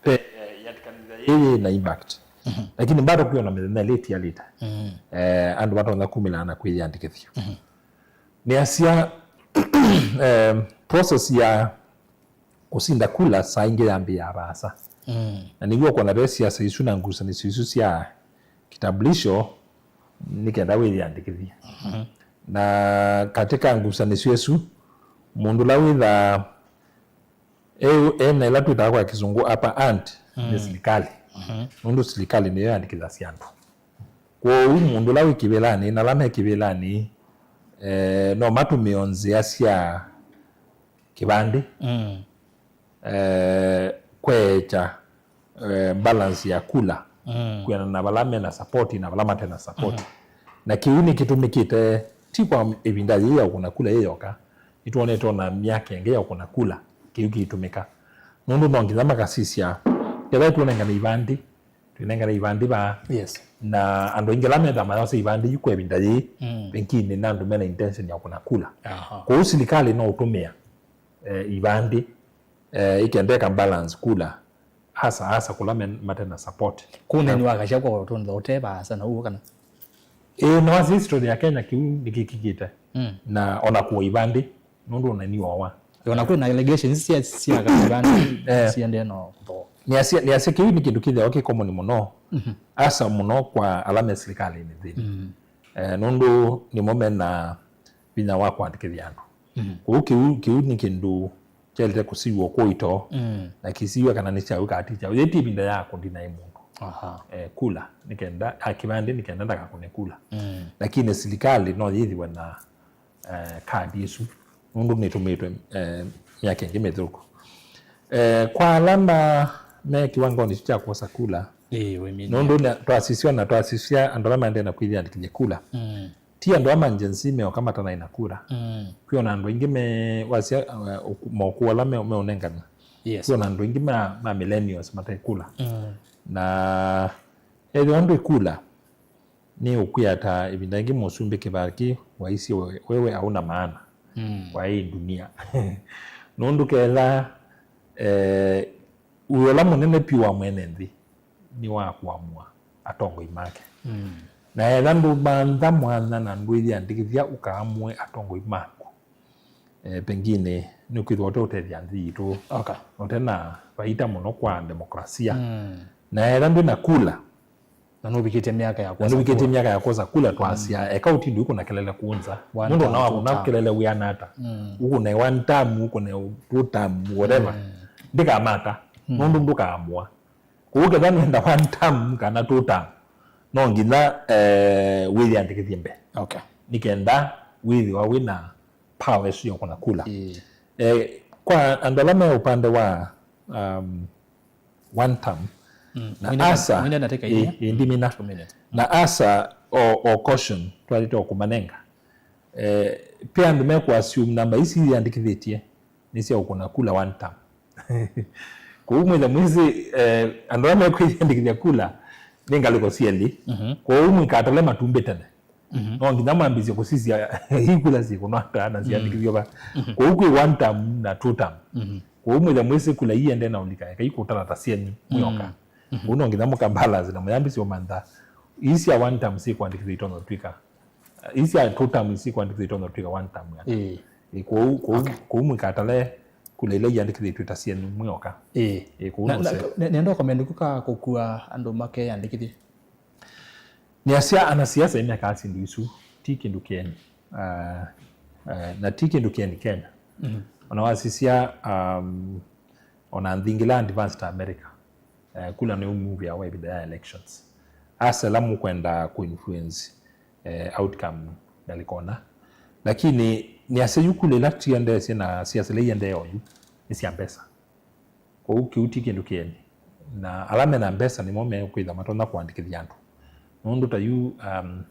ve, eh, yĩandĩkanĩthya yĩĩ yĩ na impact. Mhm. Lakini bado kwĩona mĩthenya ĩlĩ ĩtialĩte. Mm. Eh, andũ matonya kumĩlaa na kwĩyĩandĩkĩthya. Mhm. Nĩasya, eh, process ya kũsinda kula saa ingĩ yambĩĩaa vaasa. Mm. Na nĩw'o ũkwona ve siasa isu na ngusanĩsyo isu sya kitambulisho nĩ kenda wĩyĩandĩkĩthye. Mhm. Na katĩ ka ngusanĩsyo ĩsu, mũndũ ũla wĩthaa e, e na ĩla twĩtaa kwa Kĩsũngũ upper hand nĩ, mm, silikalĩ. Mhm. Nũndũ silikalĩ nĩyo yandĩkĩthasya andũ. Kwoou mũndũ ũla wĩ kĩvĩlanĩ na ala me kĩvĩlanĩ, eh, no matũmĩe o nzĩa sya kĩvandĩ, mm, eh, kweekya, eh, balance ya kula, mm, kwĩanana na vala mena support na vala matena support. Mhm. Na kĩu nĩkĩtũmĩkĩte ti kwa ĩvinda yĩĩ ya ũkũna kula yĩ yoka, nĩtwonete ona myaka ĩngĩ ya ũkũna kula kĩu kĩitũmĩka. Nũndũ no nginya makasisya, ketha tũnengane ivandĩ, twĩnengane ivandĩ vaa. Yes. Na andũ aingĩ ala methaa mayose ivandĩ yu kwa ĩvinda yĩĩ, mm, pengine na andũ mena intention ya ũkũna kula. Aha. Kwoou silikalĩ no ũtũmĩa, eh, ivandĩ, eh, ĩkendeka balance kula, hasa, hasa kũla men-, matena support. Kũneni wa kasya kwa ũtũntha ũte vaasa na ũu kana? Ĩĩ, no ase history ya Kenya kĩu nĩkĩkĩkĩte. Mm. Na ona kũa ivandĩ, nũndũ ũneni wa wa. Ona kwĩ na allegations sia, sia kana ivandĩ, eh, siendee no kũthoo. Nĩasya, nĩasya kĩu nĩ kĩndũ kĩthĩawa kĩ common mũno. Mhm. Asa mũno kwa ala me silikalĩnĩ nthĩnĩ. Mm. Eh, nũndũ nĩmo mena vinya wa kũandĩkĩthya andũ. Mhm. Kwoou kĩu, kĩu nĩ kĩndũ kyaĩlĩte kũsiw'o kũito, mm, na kĩsiw'e kana nĩ kyaũ kana ti kyaũ. Yĩĩ ti ĩvinda ya kũndinaĩ mũndũ. Aha. Eh, kula, nĩ kenda, a, kĩvandĩ nĩ kenda ndakakũne kula. Mm. Lakini silikalĩ no yĩthĩwe na, eh, kadi ĩsu, nũndũ nĩtũmĩtwe, eh, myaka ĩngĩ mĩthũku. Eh, kwa ala ma, me kĩwangonĩ kyu kya kwosa kula, ĩĩ, we mean, nũndũ na, twasisya na twasisya andũ ala maendee na kwĩyĩandĩkĩthya kula. Mm. Ti andũ ama Gen Z meoka matanaĩ na kula. Mm. Kwĩona andũ aingĩ me, wasya, uh, ũku-, mokũũ ala me, meũnengana. Yes. Kwĩona andũ aingĩ ma, ma millennials mate kula. Mm. Na ethĩwa ndwĩ kula, nĩ ũkwĩa ta ĩvinda ĩngĩ Mũsumbĩ Kĩvakĩ waisye we, wewe hauna maana. Mm. Waĩ ndunia. Nũndũ ketha, eh, wĩa ũla mũnene piũ wa mwene nthĩ nĩ wa kũamũa atongoi make. Mm. Na etha ndũmantha mwanya na ndwĩyĩandĩkĩthya ũkaamũe atongoi maku, eh, pengine nĩũkwĩthĩwa ũteũtethya nthĩ yitũ. Okay. Na ũte na vaita mũno kwa demokrasia. Mm. Na etha ndwĩ na kula, na nũvikĩtye myaka ya na kwosa nũvikĩtye kula. Myaka ya kwosa kula, twasya, mm, eka ũtindi ũkũna kelele kũnza. One nũndũ term, na two wakũna term. Kelele wĩana ata? Mm. Ũkũne one term, ũkũne two term, whatever. Mm. Ndikamata. Mm. Nũndũ ndũkaamũa. Kũu ketha nũenda one term kana two term, no nginya, eh, wĩyĩandĩkĩthye mbee. Okay. Nĩ kenda wĩthĩwa wĩ na power ĩsu ya kũna kula. Ĩĩ. Eh, kwa andũ ala me ũpande wa, um, one term, mm, na mwine, asa, mwine nateka ĩ, inya. Ĩ, ndimina. Two minutes. Na asa o, o caution twalĩte o kũmanenga. Eh, pe andũ mekũ assume namba isi iyandĩkĩthĩtye nĩ sya ũkũna kula one term. Kũu mwĩthe mwĩsĩ, eh, andũ ala mekwĩyandĩkĩthya kula nĩ ngalĩko syelĩ. Mhm. Kũu mwĩkatale matumbĩ tene. Mhm. No nginya mwambĩsye kũsisya ikula syĩkũnwa ata na syandĩkĩthw'a va. Mhm. Kũu kwĩ one term na two term. Mhm. Kũu mwĩthe mwĩsĩ kula iende na ũlika, eka ikũtala ta syenyu mwĩoka. Mhm. Kũu no nginya mũka balance na mũyambĩsye ũmantha ii sya one term syĩkwandĩkĩthw'a itonya ũtw'ĩka, ii sya two term syĩkwandĩkĩthw'a itonya ũtw'ĩka one term ata. Ĩĩ. Ĩ, kũu, kũu, okay, kũu mwĩkatale kula ila iandĩkĩthĩtw'e ta syenyu mwĩoka. Ĩĩ. Ĩ, kũu na, no na, se- ne-, nenda ũkomea nĩku ka kũkua andũ makeyandĩkĩthya. Nĩasya anasiasa nĩmekaa syĩndũ isu, ti kĩndũ kĩeni. Ah, eh, na ti kĩndũ kĩeni Kenya. Mhm. Ona wasisya, um, ona nthĩ ingĩ ila advanced ta America, eh, kula nĩ ũmuvĩawa ĩvinda ya elections. Asa ĩla mũkwenda kũ-influence, eh, outcome ngalĩko na. Lakini nĩasya yu kula ila tũendeesye na siasa ila iendee oyu nĩ sya mbesa. Kwoou kĩu ti kĩndũ kĩeni. Na ala mena mbesa nĩmo mekwĩtha matonya kũandĩkĩthya andũ. Nũndũ ta yu, um,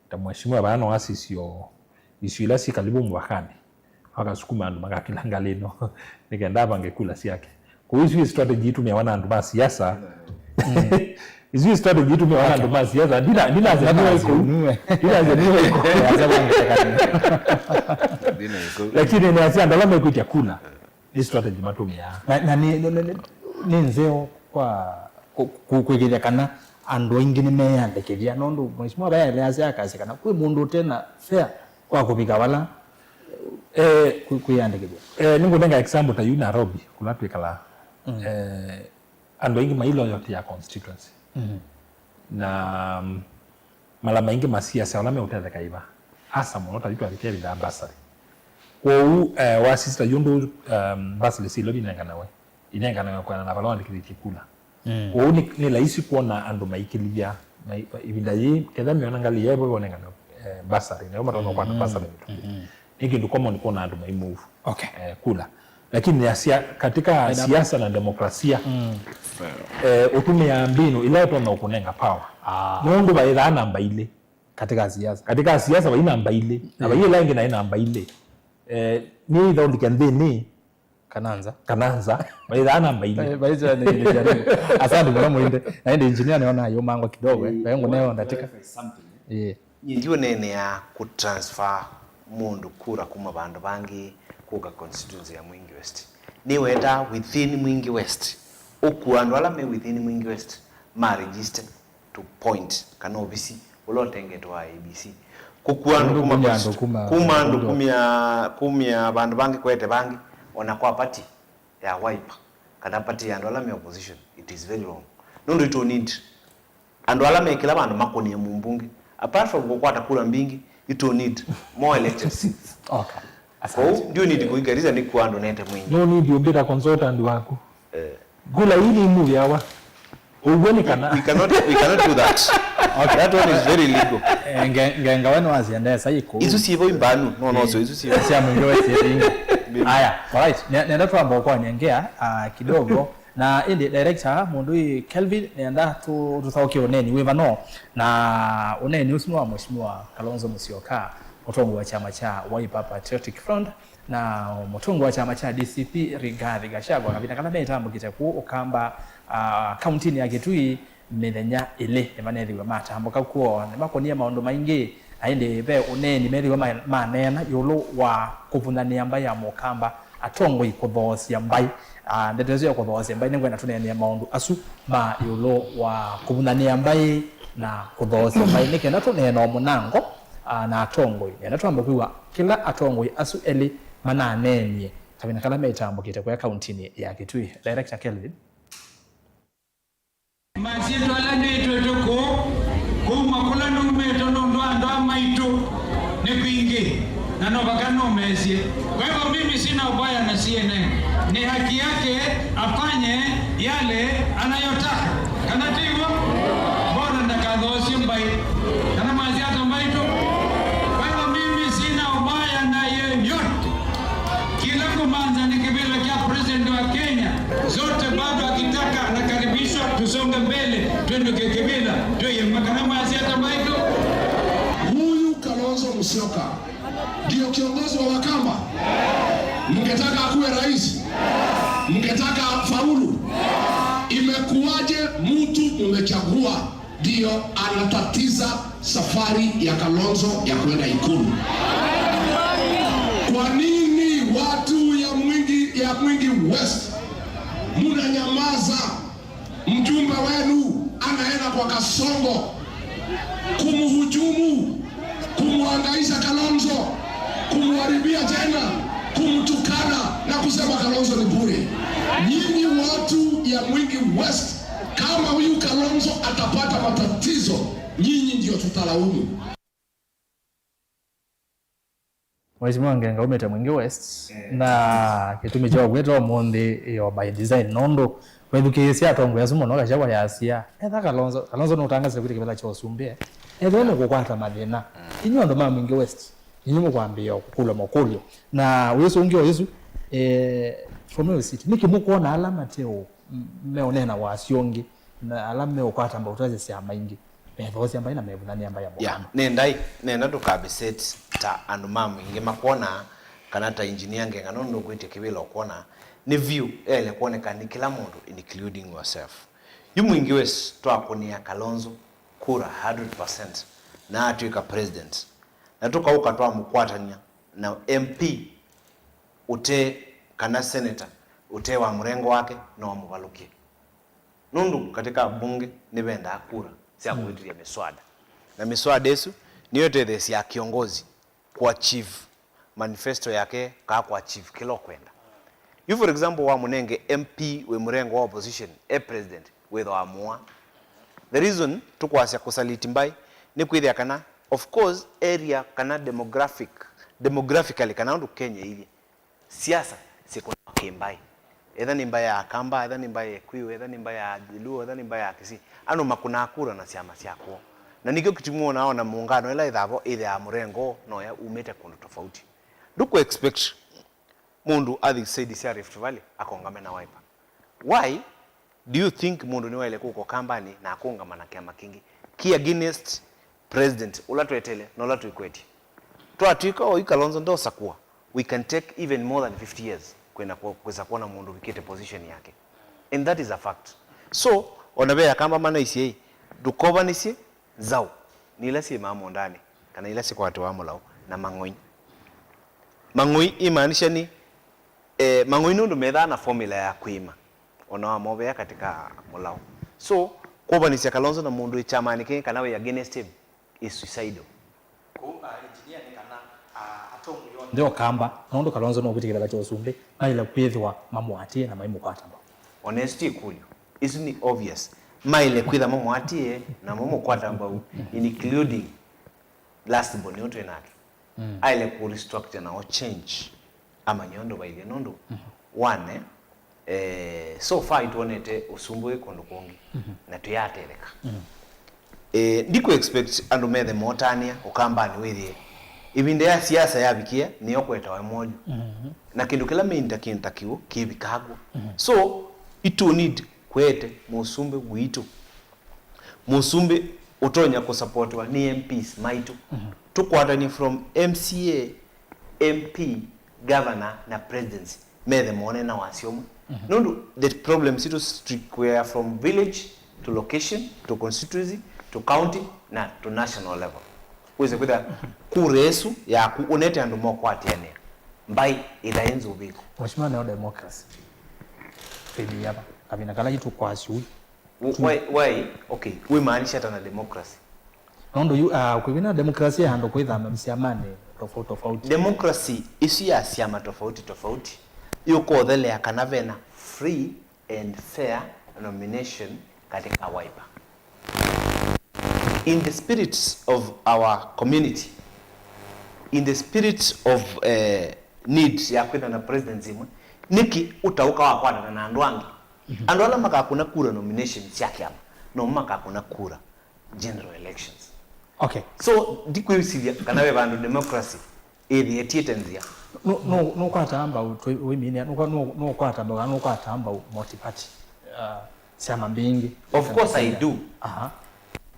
ta mheshimiwa vaa no asisye o isio ila syĩ kalivu mũvakanĩ, akasukuma andũ makakĩla ngalĩ ĩno nĩ kenda avange kula syake. Kwoou isu nĩ strategy itũmĩawa na andũ ma siasa. Mm. Isu nĩ strategy itũmĩawa na andũ ma siasa. Ndina, ndinasya nĩwe kũu. Ndinasya nĩwe kũu. Lakini nĩasya andũ ala mekwĩtya kula. Nĩ strategy matũmĩaa. Na, na nĩ, nĩ, nĩ, nĩ, nĩ nzeo kwa kũ-, kũ-, kwĩkĩthya kana andũ aingĩ nĩmeyandĩkĩthya, nũndũ mheshimiwa vaeleasya akasya kana kwĩ mũndũ ũte na fare kwa kũvika vala, eh, kwĩ-, kwĩyandĩkĩthya. Eh, nĩngũnenga example ta yu Nairobi, kũla twĩkalaa. Mm. Eh, andũ aingĩ mai loyalty ya constituency. Mhm. Na, mm, mala maingĩ masiasa ala meũtetheka ĩva, asa mũno ta yu twavikĩa ĩvinda ya bursary. Kwoou, eh, wasisita yu ũndũ, um, bursary sya ilo inenganawe, inenganawe kwĩana na vala wandĩkĩthĩtye kula. Mm. Kwoou nĩ, nĩ laisi kwona andũ maikĩlya, mai-, ĩvinda yĩĩ, ketha meona ngalĩ yevo wonengane, eh, bursary, nayo matonya kũkwata, mm, bursary mĩtũkĩ. Mm-hmm. Nĩ kĩndũ common kwona andũ mai move, okay, eh, kula. Lakini nĩasya katika, enda, siasa na demokrasia, mm, eh, ũtũmĩaa mbinu ila ĩtonya ũkũnenga power. Ah. Nũndũ vaĩthaa namba ilĩ. Katika siasa. Katika siasa vai namba ilĩ. Na, mm, vai ĩla ĩngĩ naĩ namba ilĩ. Eh, nĩ either ũlike nthĩnĩ kana nza. Kana nza. Vaĩthaa namba ilĩ. Eh, vaĩthaa nĩ ilĩ sya nũndũ. Asante mũno Mũinde. Na ĩndĩ engineer nĩona yũmangwa kidogo, eh. Mm, vaĩ ngũneo ndatika. Clarify something, eh. Yeah. Nyie ndiũneenea kũtransfer mũndũ kura kuma vandũ vangĩ kũka constituency ya Mwingi West. Nĩwenda within Mwingi West, ũkua andũ ala me within Mwingi West ma register to point kana ovisi ũla ũtengetwe wa A B C. Kũkua andũ kuma, kuma andũ kuma, kuma andũ kumya, kumya vandũ vangĩ kwete vangĩ, ona kwa party ya Wiper kana party ya andũ ala me opposition, it is very wrong. Nũndũ ito need andũ ala me kĩla vandũ makũnie mũmbunge. Apart from kũkwata kura mbingĩ, you don't need more elected seats. Okay. Asante. Kwoou, you need kũikarisa nĩ kwa andũ nete Mwingi. No need ũmbĩta consultant waku. Eh. Kula hii nĩ move yawa. Ũguo nĩ kana. We cannot, we cannot do that. Okay. That one is very illegal. Eh, nge-, ngenga we nĩwasya ndesa iko. Isu sivo imbanu. No, no, so isu sivo. Sya Mwingi West ĩngĩ. Aya, all right. Ne-, nenda twamba kwa nyengea, ah, kidogo. Na ĩndĩ director, mũndũ ĩ Kelvin, nĩenda tũ-, tũthaũkĩe ũneeni wĩ vano, na ũneeni ũsu nĩ wa Mheshimiwa Kalonzo Musyoka, mũtongoi wa kyama kya Wiper Patriotic Front, Na mũtũngĩi wa kyama kya D C P, Rigathi Gachagua, kavinda kala metambũkĩte kũu Ũkamba, ah, kauntinĩ ya Kitui, mĩthenya ĩlĩ nĩmanethiwe matambũka kw'o. Nĩmakonie maũndũ maingĩ, na ĩndĩ ve ũneeni methiwe ma-, maneena ĩũlũ wa kũvunyanĩa mbaĩ ya Mũkamba, atongoi kũthoosya mbaĩ. Ah, ndeto ĩsu ya kũthoosya mbaĩ, nĩngwenda tũneenee maũndũ asu ma ĩũlũ wa kũvunyanĩa mbaĩ na kũthoosya mbaĩ, nĩ kenda tũneena o mũnango, ah, na atongoi. Nĩenda twambe kwĩw'a kĩla atongoi asu elĩ mananeenie kavinda kala metambũkĩte kũya kauntinĩ ya Kitui. Director Kelvin. Masyĩtwa ala nĩtwĩtwe kũu, kuma kũla numĩte nũndũ wa andũ aa maitũ nĩ kwingĩ, na no vaka nũmesye. Kwa hivyo mimi sina ubaya na C N N. Ni haki yake afanye yale anayotaka. Kana ti hivyo? Bora ndakathoosye mbaĩ. Kana mwasya ata mbaitũ? Kwa hivyo mimi sina ubaya na yeyote. Kĩla ngũmantha nĩ kĩvĩla kya president wa Kenya. Zote bado akitaka anakaribishwa, tusonge mbele, twendũke kĩvĩla, twĩye makana mwasya ata mbaitũ. Huyu Kalonzo Musyoka ndio kiongozi wa Wakamba? Mngetaka akuwe rais? Mngetaka faulu? Imekuwaje mtu mmechagua ndio anatatiza safari ya Kalonzo ya kwenda Ikulu? Kwa nini watu ya Mwingi, ya Mwingi West, munanyamaza? Mjumbe wenu anaenda kwa Kasongo kumhujumu, kumwangaisha Kalonzo, kumharibia jina, kumtukana na kusema Kalonzo ni bure. Nyinyi watu ya Mwingi West, kama huyu Kalonzo atapata matatizo, nyinyi ndio tutalaumu. Mheshimiwa Ngenga umĩte Mwingi West, eh, na kĩtumi kya ũkwĩta ũmũnthĩ yo by design, nũndũ wethukĩĩsya atongoi asu mũno, Gachagua yasia, etha Kalonzo, Kalonzo nũtangasile kwĩtya kĩvĩla kya ũsumbĩ, ethĩwa nĩ kũkwata mathĩna. Mm. Inyuĩ andũ ma Mwingi West, inyuĩ mũkwambĩĩa kũkũlwa makũlyo. Na wĩsũngĩo ĩsu, eh, from your seat, nĩkĩ mũkwona ala mate ũ-, m-, meũneena wasya ũngĩ, na ala meũkwata mbauta sya syama ingĩ, methoosya mbaĩ na mevũthanĩa mbaĩ ya, yeah, mũkamba? Nĩ ndai, nenda tũkabe set ta andũ ma Mwingi makwona, kana ta engineer Ngenga nũndũ ũkwĩtya kĩvĩla ũkwona, nĩ vyũ yaĩle kwoneka nĩ kĩla mũndũ, including yourself. Yu Mwingi West twakũnĩa Kalonzo kura hundred percent na atw'ĩka president, na tũkaũka twamũkwatany'a na M P ũte kana senator ũte wa mũrengo wake, no amũvalũkye. Nũndũ katika bunge nĩvendaa kura sya, mm, kũvĩtĩthya mĩswada. Na mĩswada ĩsu nĩyo ĩtetheesyaa kĩongozi kũachieve manifesto yake, kaa kũachieve kĩla ũkwenda. Yu, for example, wamũnenge M P wĩ mũrengo wa opposition e president, wĩthwa amũa. The reason tũkwasya kũsaliti mbaĩ nĩ kwĩthĩa kana, of course, area kana demographic, demographically, kana ũndũ Kenya ĩilyĩ, siasa syĩkũnawa kĩ-mbaĩ. Etha nĩ mbaĩ ya Akamba, etha nĩ mbaĩ ya Kikuyu, etha nĩ mbaĩ ya Jaluo, etha nĩ mbaĩ ya Kisii, andũ makũnaa kura na syama sya kwoo. Na nĩkyo kĩtumi wonaa ona mũũngano ĩla ĩthavo ĩthĩaa mũrengo no ya umĩte kũndũ tofauti. Ndũkũ expect mũndũ athi side sya Rift Valley akongame na Wiper. Why do you think mũndũ nĩwaĩle kũka Ũkambanĩ na akũngama na kĩama kĩngĩ kĩ against president ũla tweteele na ũla twĩkwetye? Twatw'ĩka oyu Kalonzo ndosakũa, we can take even more than fifty years kwenda kũ-, kwĩsa kwona mũndũ ũvikĩte position yake. And that is a fact. So, ona ve Akamba manaisye, ndũkovanisye nzaũ nĩ ila syĩmaa mũũndanĩ, kana ila sikwatĩwa mũlaũ na mang'oi. Mang'oi imaanisha nĩ, eh, mang'oi nũndũ methaa na formula ya kwĩma, ona wamovea katika mũlaũ. So, kũvanĩsya Kalonzo na mũndũ wĩ kyamanĩ kĩngĩ kana wĩ against him is suicidal. Kũu, ah, engineer, nĩ kana, ah, atongoi onthe Ũkamba, nũndũ Kalonzo nũkwĩtĩkĩla kya ũsumbĩ, maĩle kwĩthĩwa mamũatĩĩe na maimũkwata mbau. Ona ĩsu ti ĩkũlyo. Ĩsu nĩ obvious. Maĩle kwĩtha mamũatĩĩe na mamũkwata mbau, including last born ũyũ twĩ nake. Mm. Aĩle kũ restructure na o change amanye ũndũ vailye nũndũ, mhm, one, eh, so far itwonete ũsumbĩ wĩ kũndũ kũngĩ, mhm, na tũyatetheka. Mhm. Eh, ndikũ expect andũ methe motanĩa Ũkambanĩ wĩthĩe ĩvinda ya siasa yavikie nĩyo kwetawa mwolyo. Mhm. Na kĩndũ kĩla meĩnda kĩnda kĩu kĩvikaa kw'o. Mhm. So, itũ need kwete mũsumbĩ witũ. Mũsumbĩ ũtonya kũsapotiwa nĩ M Ps maitũ. Mhm. Tũkwatany'e from M C A, M P, governor na presidency methe mone na wasya ũmwe. Nũndũ the problem sitũ strict, we are from village to location to constituency to county na to national level. Wĩse kwĩthĩa kura ĩsu yaku ũnete andũ mokwatĩanĩa, mbaĩ ĩthaĩ nzũvĩku. Mheshimiwa, neo democracy ĩthĩava kavina kala itũkwasya ũu. Why, why? Okay, wĩmaanisha ata na democracy? Nũndũ yu, ah, kwĩvina democracy ya andũ kwĩthama syamanĩ tofauti tofauti. Democracy ĩsu ya syama tofauti tofauti yũkothelea kana vena free and fair nomination katika Wiper. In the spirit of our community, in the spirit of, eh, need ya kwĩthwa na presidency ĩmwe, nĩkĩ ũtaũka wakwatana na andũ angĩ? Andũ ala makakũna kura nomination sya kĩama, no makakũna kura general elections. Okay. So, ndikwĩsĩlya kana ve vandũ democracy ĩthĩe ĩtiĩte nzĩa. Nũ-, nũ-, nũkwataa mbau twĩ-, wĩminia, nũkwa-, nũ-, nũkwata mbau, kana nũkwataa mbau multi-party, uh, syama mbingĩ. Of course I do. Aha.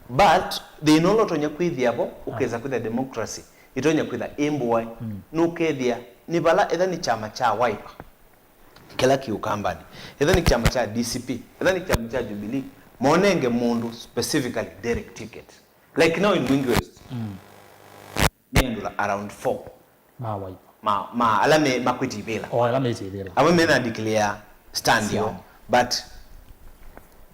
But thĩna ũla ũtonya kwĩthĩa vo, ũkesa kwĩthĩa democracy ĩtonya kwĩtha ĩ mbũae, nũkethĩa nĩ vala, etha nĩ kyama kya Wiper, kĩla kĩ Ũkambanĩ, etha nĩ kyama kya D C P, etha nĩ kyama kya Jubilee, monenge mũndũ specifically direct ticket. Like now in Mwingi West, nĩ andũ around four ma Wiper, ma, ma ala me, makwĩtĩ ivĩla. O ala mĩtĩ ivĩla. Ava mena declare stand yao. But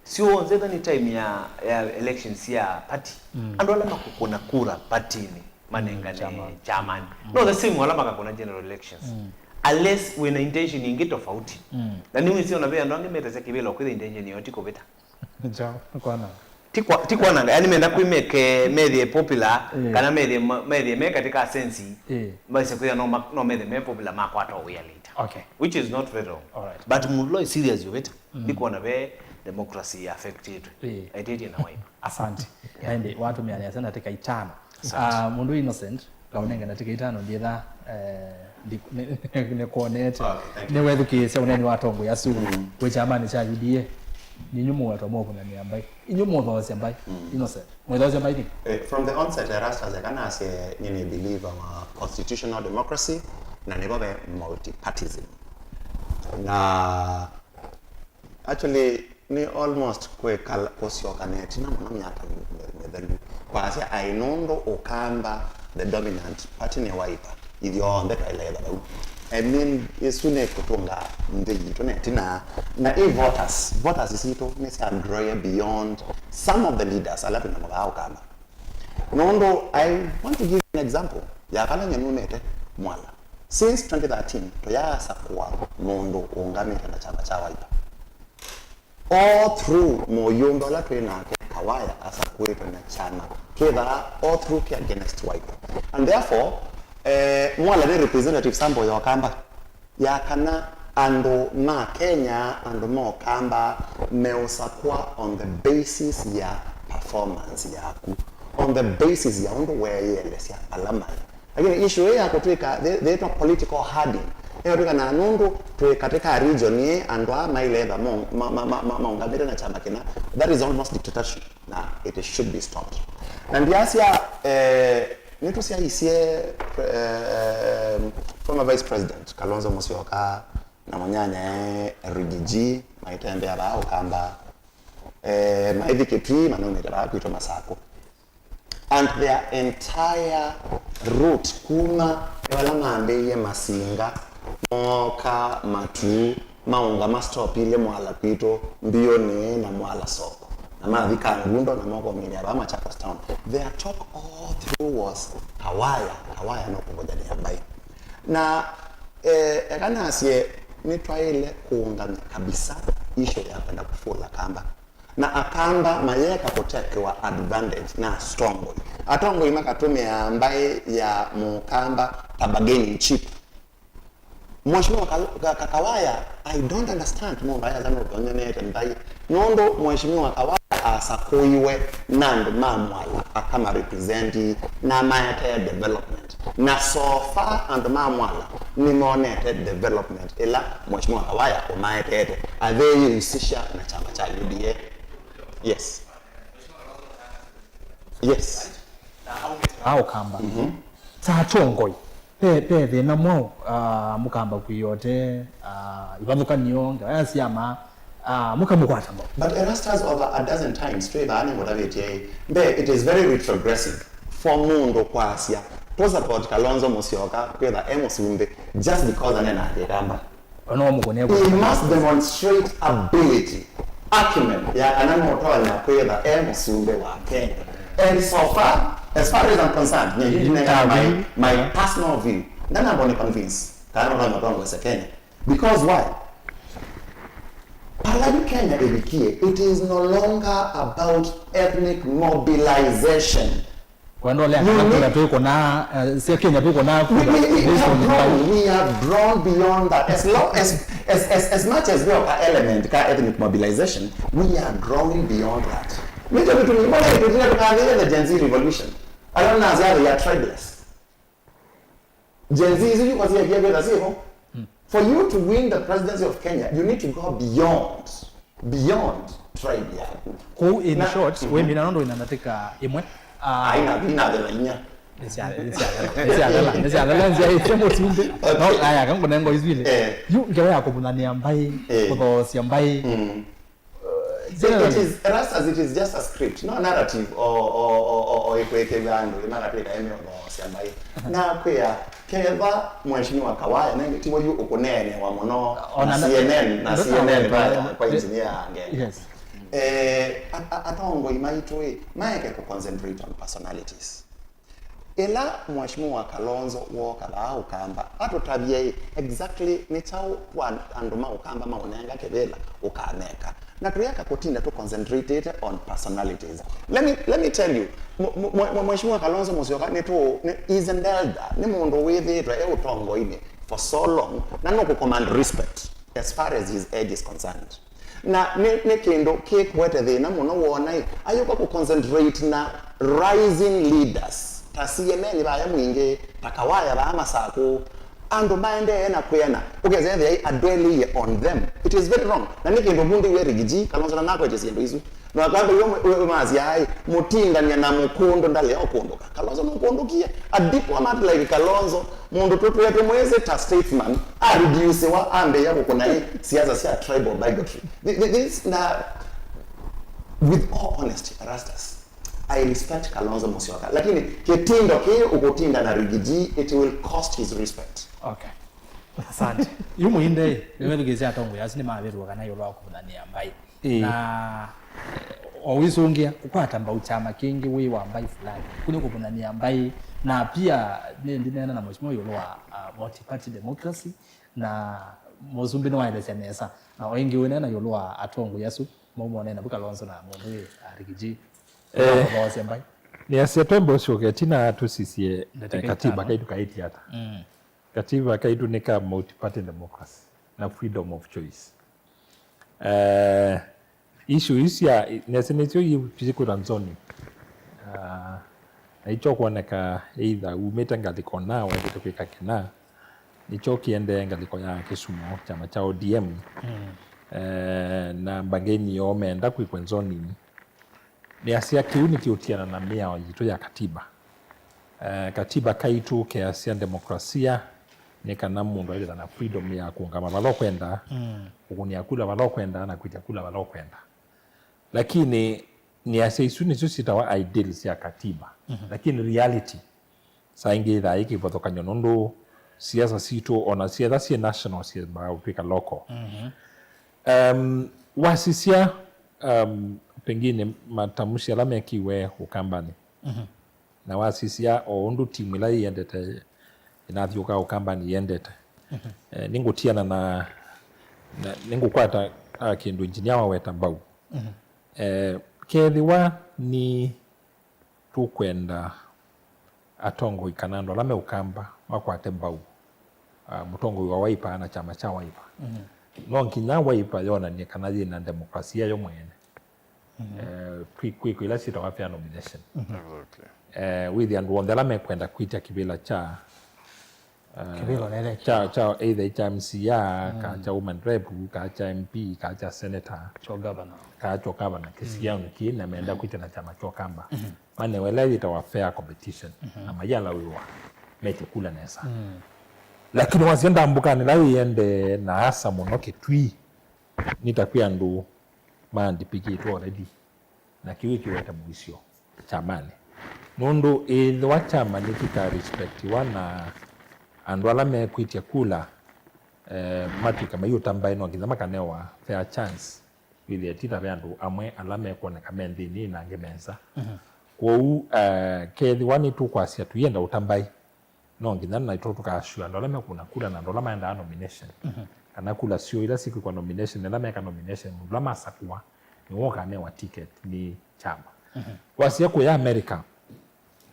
sio onthe, etha nĩ time ya, ya elections ya party. Andũ ala makũkũna kura party-inĩ manengane kyamani. No, the same ala makakũna general elections. Unless wĩna intention ingĩ tofauti. Na nĩwĩsĩ ona ve andũ angĩ metasya kĩvĩla kwĩthĩa intention yao ti kũvĩta. Nja, kwananga. Ti kwa-, ti kwananga, yani menda kwĩmeke methĩe popular, kana methĩe ma-, methĩe me katika sense, maise kwĩthĩa no ma-, no methĩe me popular makwata wĩa later. Okay. Which is not very wrong. All right. But mũndũ ũla serious yũvĩta, ndikuona ve democracy affected. Aitĩtie na Wiper. Asante. Na ĩndĩ watũmĩa nesa ndatĩka itano. Asante. Ah, mũndũ Innocent, ngaũnenge ndatĩka itano, ndietha, eh, ndi-, nĩ-, nĩkwonete. Okay, thank you. Nĩwethukĩĩsya ũneeni wa atongoi asu wĩ kyamanĩ kya U D A. Ninyu mũwetwa mũkũnanĩa mbaĩ. Inyu mũthoosya mbaĩ. Innocent. Mwĩthoosya mbaĩ nĩ? Eh, from the onset, Erastus ekanasye nĩ, nĩ believe our constitutional democracy, na nĩvo ve multipartism. Na actually, nĩ almost kwĩkala, kũsyoka na ĩtina mũno myaka mĩthelu. Kwasya aĩ nũndũ Ũkamba, the dominant party nĩ Wiper, ithyonthe twaĩle ĩtha vau. I mean, ĩsu nĩ kũtũnga nthĩ yitũ na ĩtina. Na ĩ voters, voters sitũ nĩ sya grow beyond some of the leaders ala twĩ namo vaa Ũkamba. Nũndũ, I want to give an example ya vala nyie numĩte Mwala. Since twenty thirteen, tũyaasakũa mũndũ ũũngamĩte na kyama kya Wiper. All through mũyũmbe ũla twĩ nake, Kawaya asakũĩtwe na kyama kĩthaa all through kĩ against Wiper. And therefore, eh, Mwala nĩ representative sample ya Ũkamba ya kana andũ ma Kenya, andũ ma Ũkamba meũsakũa on the basis ya performance yaku, on the basis ya ũndũ weeyĩelesya ala maĩ. Lakini issue ĩĩ ya kũtwĩka, they, they talk political herding. Ĩkatwĩka na nũndũ twĩ katika region ĩĩ, andũ aa maileva maũngamĩte na kyama kĩna, that is almost dictatorship. Na it should be stopped. Na ndiasya, eh, nĩtũsyaisye, eh, former Vice President Kalonzo Musyoka na mũnyanyae Riggy G maitembea vaa Ũkamba, eh, maithi Kitui, manaumĩte vaa kwitũ Masakũ. And their entire route kuma vala mambĩĩie Masinga, mooka Matuu, maũngama stop ilĩ Mwala kwitũ, Mbiũnĩ na Mwala Soko. Na mathi Kangundo na mokomĩlya vaa Machakos Town. Their talk all through was, "Kawaya, Kawaya no kũvũthany'a mbaĩ." Na, eh, eka nasye, nĩtwaĩle kũũngamya kabisa issue ya kwenda kũfũla Kamba. Na Akamba mayeka kũtekewa advantage na atongoi. Atongoi makatũmĩaa mbaĩ ya Mũkamba ta bargaining chip. Mheshimiwa Ka-, Ka-, Ka-, Kawaya, I don't understand mũndũ ayasa nũtonyonete mbaĩ. Nũndũ Mheshimiwa Kawaya asakũiwe na andũ ma Mwala akama represent na maetee development. Na so far andũ ma Mwala nĩmonete development ĩla Mheshimiwa Kawaya ũmaetete. Athei usisha na kyama kya U D A. Yes. Yes. Aũkamba. Mhm. Ta atongoi. Pe, pe thĩna mwaũ, ah, mũkamba kwĩyote, ah, ivathũkanio, ngewa ya syama, ah, mũkamũkwata mo. But Erastus, over a dozen times, twĩ vaa nĩngũtavĩtye ĩ, mbee, it is very retrogressive for mũndũ kwasya, to support Kalonzo Musyoka, kwĩtha e mũsumbĩ, just because anenaa Kĩkamba. Ona wamũkũnĩa. He must demonstrate ability, acumen, ya kana nũtonya kwĩtha e mũsumbĩ wa Kenya. And so far, as far as I'm concerned, nye, you, you, my, my personal view, ndanamba nĩ convince kana nũtonya ũtongoesya Kenya. Because why? Vala yu Kenya ĩvikie, it is no longer about ethnic mobilization. Kwenda ũlea kana kura twĩkũna, eh, sya Kenya twĩkũna kura. We, we, we have grown, we have grown beyond that. As long as, as, as, as much as we have an element ka ethnic mobilization, we are growing beyond that. Nĩkyo kĩtumi mbona ĩtũtĩna tũkathĩĩe the Gen Z revolution. Ala nasya they are tribalists. Gen Z isu yuko siekie kwĩtha sivo. For you to win the presidency of Kenya, you need to go beyond, beyond tribe yaku. Kũu, in short, wĩmina nũndũ wĩna ndatĩka ĩmwe. Ah, aina, ina thela inya. Nĩsyathela, nĩsyathela, nĩsyathela, nĩsyathela nzĩa ĩsya mũsumbĩ. Okay. No, aya, kangũnengo isu ilĩ. Eh. Yu ngewa ya kũvũnanĩa mbaĩ, eh, kũthoosya mbaĩ. Mm. It, it is, Erastus, it is just a script, no narrative o, o, o, o, o ĩkũĩkĩw'a andũ ĩmakatwĩka ĩmĩothoosya mbaĩ. Na kwĩa, kethwa Mheshimiwa Kawaya nenge tiwe yu ũkũneenewa mũno na C N N, na C N N vaya kwa engineer ange. Yes. Eh, a, a, atongoi maitũ ĩ, maeke kũ concentrate on personalities. Ĩla Mheshimiwa Kalonzo wooka vaa Ũkamba, atũtavye ĩ, exactly nĩ kyaũ kwa andũ ma Ũkamba maũnenga kĩvĩla ũkameka. Na tũyaka kũtinda tũ concentrated on personalities. Let me, let me tell you, mu-, mu-, mu-, Mheshimiwa Kalonzo Musyoka nĩ tũ, nĩ, is an elder, nĩ mũndũ wĩthĩĩtwe e ũtongoinĩ for so long, na nũkũ command respect as far as his age is concerned. Na nĩ, nĩ kĩndũ kĩkũete thĩna mũno woona ĩ, ayũka kũ concentrate na rising leaders ta C N N vaya Mwingĩ, ta Kawaya vaa Masakũ, andũ maendee na kwĩana, ũkesa ethĩa ĩ adwelling on them. It is very wrong. Na nĩ kĩndũ mundu wĩ Rigiji, Kalonzo na nakwete syĩndũ isu. Na kwamba yo masya ai, mũtindania na mũkũndũ ndalea ũkũndũka. Kalonzo nũkũndũkie. A diplomat like Kalonzo, mũndũ tũtwĩe tũmwĩsĩ ta statesman, a reducewa, ambĩĩa kũkũna ĩ siasa sya tribal bigotry. Th-, th-, this, na, with all honesty, Erastus, I respect Kalonzo Musyoka, lakini kĩtindo kĩĩ ũkũtinda na Rigiji, it will cost his respect. Okay. Asante. Yu mũinde, nĩwethukĩĩsya atongoi asu nĩmavĩtũka kana ĩũlũ wa kũvũnanĩa mbaĩ. Ĩĩ. Na o wĩsũngĩa, kũkwata mbau kyama kĩngĩ wĩ wa mbaĩ fulani. Kũu nĩ kũvũnanĩa mbaĩ, na pia nĩ ndineena na mheshimiwa ĩũlũ wa, ah, multi-party democracy, na mũsumbĩ nĩwaelesya nesa. Na o ĩngĩ wĩneena ĩũlũ wa atongoi asu, maumonena vu Kalonzo na mũndũ wĩ, ah, Rigiji. Eh, kũthoosya mbaĩ. Nĩasya twembe ũsyoke ĩtina tũsisye, eh, katiba kaitũ kaĩtye ata. Mm. Katiba kaitũ nĩ ka multi-party democracy na freedom of choice. Eh, issue isu sya, nesa nĩsyo yĩkwĩta zoning. Ah, na ikyo kwoneka either umĩte ngalĩko na waĩlĩte kwĩka kĩna, nĩkyo kĩendee ngalĩko ya Kisumu, kyama kya O D M. Mm. Eh, na mbangeni yoo meenda kwĩkwe zoning. Nĩasya kĩu nĩkĩũtiana na mĩao yitũ ya katiba. Eh, katiba kaitũ keasya demokrasia nĩ kana mũndũ aĩlĩte na freedom ya kũũngama vala ũkwenda, mm, kũkũnĩa kula vala ũkwenda, na kwĩtya kula vala ũkwenda. Lakini nĩasya isu nĩsyo syĩtawa ideal sya katiba. Mhm. Lakini reality, saa ingĩ yĩthaa yĩ kĩvathũkany'o nũndũ siasa sitũ, ona sietha syĩ national, syĩmbaa ũtw'ĩka local. Mhm. Em, wasisya, em, pengine matamushi ala mekiwe Ũkambanĩ. Mhm. Na wasisya o ũndũ timu ĩla yĩendete, ĩnathyũũka Ũkambanĩ yĩendete. Mhm. Eh, nĩngũtiana na, na, nĩngũkwata, ah, kĩndũ engineer waweta mbau. Mhm. Eh, kethĩwa nĩ tũkwenda atongoi kana andũ ala me Ũkamba makwate mbau, ah, mũtongoi wa Wiper na kyama kya Wiper. Mhm. No nginya Wiper yonanie kana yĩ na demokrasia yo mwene. Mhm. Eh, kwĩ, kwĩ, kwĩ ila syĩtawa fair nomination. Mhm. Exactly. Eh, wĩthĩa andũ onthe ala mekwenda kwĩtya kĩvĩla kya, eh, kĩvĩla nene kya, kya either kya M C A, mm, kana kya woman rep, kana kya M P, kana kya senator, kya governor, kana kya governor, mm, kĩsianĩ kĩĩ, na menda, mm, kwĩtya na kyama kya Ũkamba. Mhm. Manewe ĩla yĩtawa fair competition, mhm, na mayalawĩwa. metye kula nesa. Mm. Lakini wasya ndambũkanĩ ĩla yĩendee na asa mũno Kitui, nĩ ta kwĩ andũ maandipikĩtwe already, na kĩu kĩwete mũisyo kyamanĩ. Nũndũ ĩthĩwa kyama nĩkĩka respectiwa na andũ ala mekwĩtya kula, eh, matw'ĩka maiũta mbaĩ, no nginya makanewa fair chance. Wĩthĩa ti ta ve andũ amwe ala mekwoneka me nthĩnĩ na angĩ me nza. Mhm. Kwoou, eh, kethĩwa nĩtũkwasya tũyenda ũta mbaĩ, no nginya naitũ tũkaasure andũ ala mekũna kula na andũ ala maendaa nomination. Mhm. Kana kula syoo ila sikwĩkwa nomination, ala meka nomination, mũndũ ũla masakũa nĩwe ũkanewa ticket nĩ kyama. Mhm. Wasya kũya America,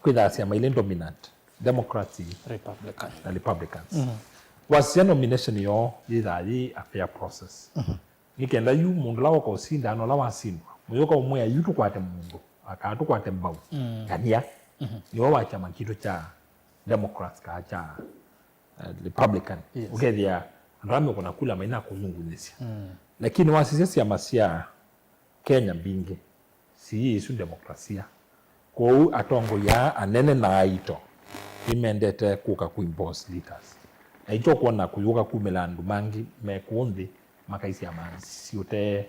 kwĩthaa syama ilĩ dominant, Democrats Republican. Na Republicans. Mhm. Wasya nomination yoo yĩthaa yĩ a fair process. Mhm. Nĩ kenda yu mũndũ ũla woka ũsinda na ũla wasindwa, mũyũka ũmwĩa yu tũkwate mũndũ, akaa tũkwate mbau, mm, ngania, mhm, nĩwe wa kyama kitũ kya Democrats kaa kya, eh, Republican. Yes. Ũkethĩa andũ ala mekũna kula maina kũnyungunyĩsya. Mm. Lakini wasisya syama sya Kenya mbingĩ siyĩ ĩsu demokrasia. Kwoou atongoi aa anene na aito nĩmendete kũka kũ impose leaders. Na ito kwona kũyũka kumĩla andũ mangĩ me kũũ nthĩ makaisya manzi ũtee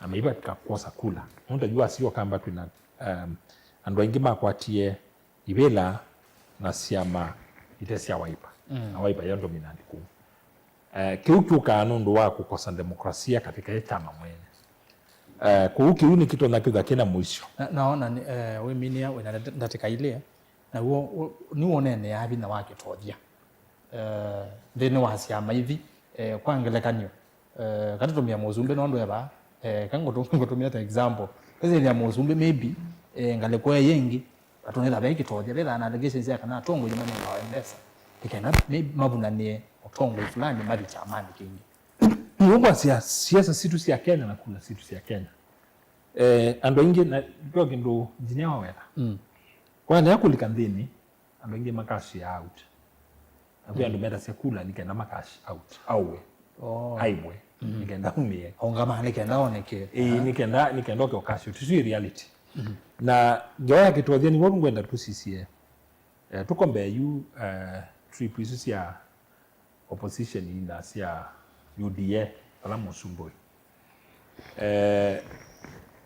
na maivatika kwosa kula. Nũndũ yu asio kamba twĩna, um, andũ aingĩ makwatie ivĩla na syama ite sya Wiper. Mm. Na Wiper yo dominant kũu. Eh, kĩu kyũkaa nũndũ wa kũkosa demokrasia katĩ ka kyama mwene. Eh, kwoou kĩu nĩkĩtonya kwĩthwa kĩna mũisyo. Na, naona nĩ, eh, wĩminĩa wĩna ndat-, ndatĩka ilĩ, naw'o ũ-, nĩwoneeneaa vinya wa kĩtothya, eh, nthĩnĩ wa syama ithi, eh, kwa ngelekany'o, eh, katũtũmĩa mũsumbĩ nũndũ e vaa, eh, ka ngũtũ-, ngũtũmĩa ta example. Ĩsĩthĩa mũsumbĩ maybe, eh, ngalĩko ĩĩ yĩngĩ, atũnĩtha ve kĩtothya, vethaa na allegations ya kana atongoi nĩmanengawa mbesa nĩ kenda maybe mavunanĩe ũtongoi fulani mathi kyamanĩ kĩngĩ. Nĩw'o ngwasya siasa sitũ sya Kenya na kula sitũ sya Kenya. Eh, andũ aingĩ, na kyo kĩndũ engineer waweta. Mm. Walea kũlika nthĩnĩ, andũ aingĩ ma cash out. Na kwĩ andũ metasya kula nĩ kenda ma cash out. Auwe. Oh. Aiwe. Mm. Nĩ kenda umie. Aũngama nĩ kenda oneke. Ĩĩ, nĩ kenda, nĩ kenda oke cash out. Isu ĩ reality. Mm. Na ngewa ya kĩtothya nĩw'o ngwenda tũsisye. Eh, tũkombe yu, eh, trip isu sya opposition na sya U D A, ala mũsumbĩ ũyũ. Eh,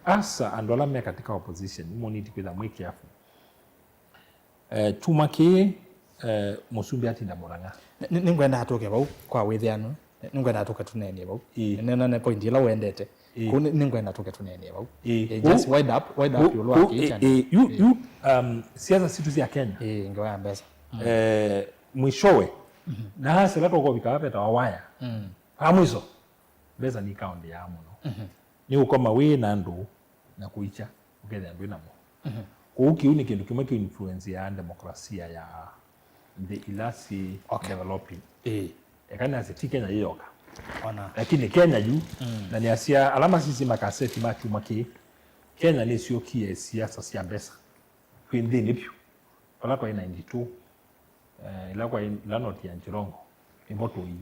asa andũ ala me katika opposition, nĩmũnĩti kwĩtha mwĩ careful. Eh, kyumwa kĩĩ, eh, mũsumbĩ atinda Mũrang'a. Nĩ-, nĩ-, nĩngwenda atũke vau kwa wĩthĩano. Nĩngwenda atũke tũneenie vau. Ĩĩ. Nĩnene point ĩla wendete. Ĩĩ. Kũu nĩ-, nĩngwenda tũke tũneenie vau. Ĩĩ. Ĩĩ, just wind up, wind up ĩũlũ wa kĩĩ kya nĩ-, ĩĩ, yu, ĩĩ. Yu, um, siasa sitũ sya Kenya. Ĩĩ, ngewa ya mbesa. Mm. Eh, mwishowe, mhm, na hasa ĩla tũkovika vetawa waya. Mm. Kwa mwiso, mbesa nĩ kaũndĩ ya mũno. Mhm. Nĩ ũkoma wĩ na andũ na kũikya, ũkethĩa ndwĩ namo. Mhm. Kwoou kĩu nĩ kĩndũ kĩmwe kĩ influence ya demokrasia ya nthĩ ila syĩ, okay, developing. Ĩĩ. Eka nĩasya ti Kenya yĩ yoka. Ona. Lakini Kenya yu, mm, na nĩasya ala masisye makaseti ma kyumwa kĩĩ, Kenya nĩsyokie siasa sya mbesa kwĩ nthĩnĩ vyũ. Vala twaĩ ninety-two, eh, ĩla kwaĩ, ĩla noti ya Njirongo, nĩvo tũi.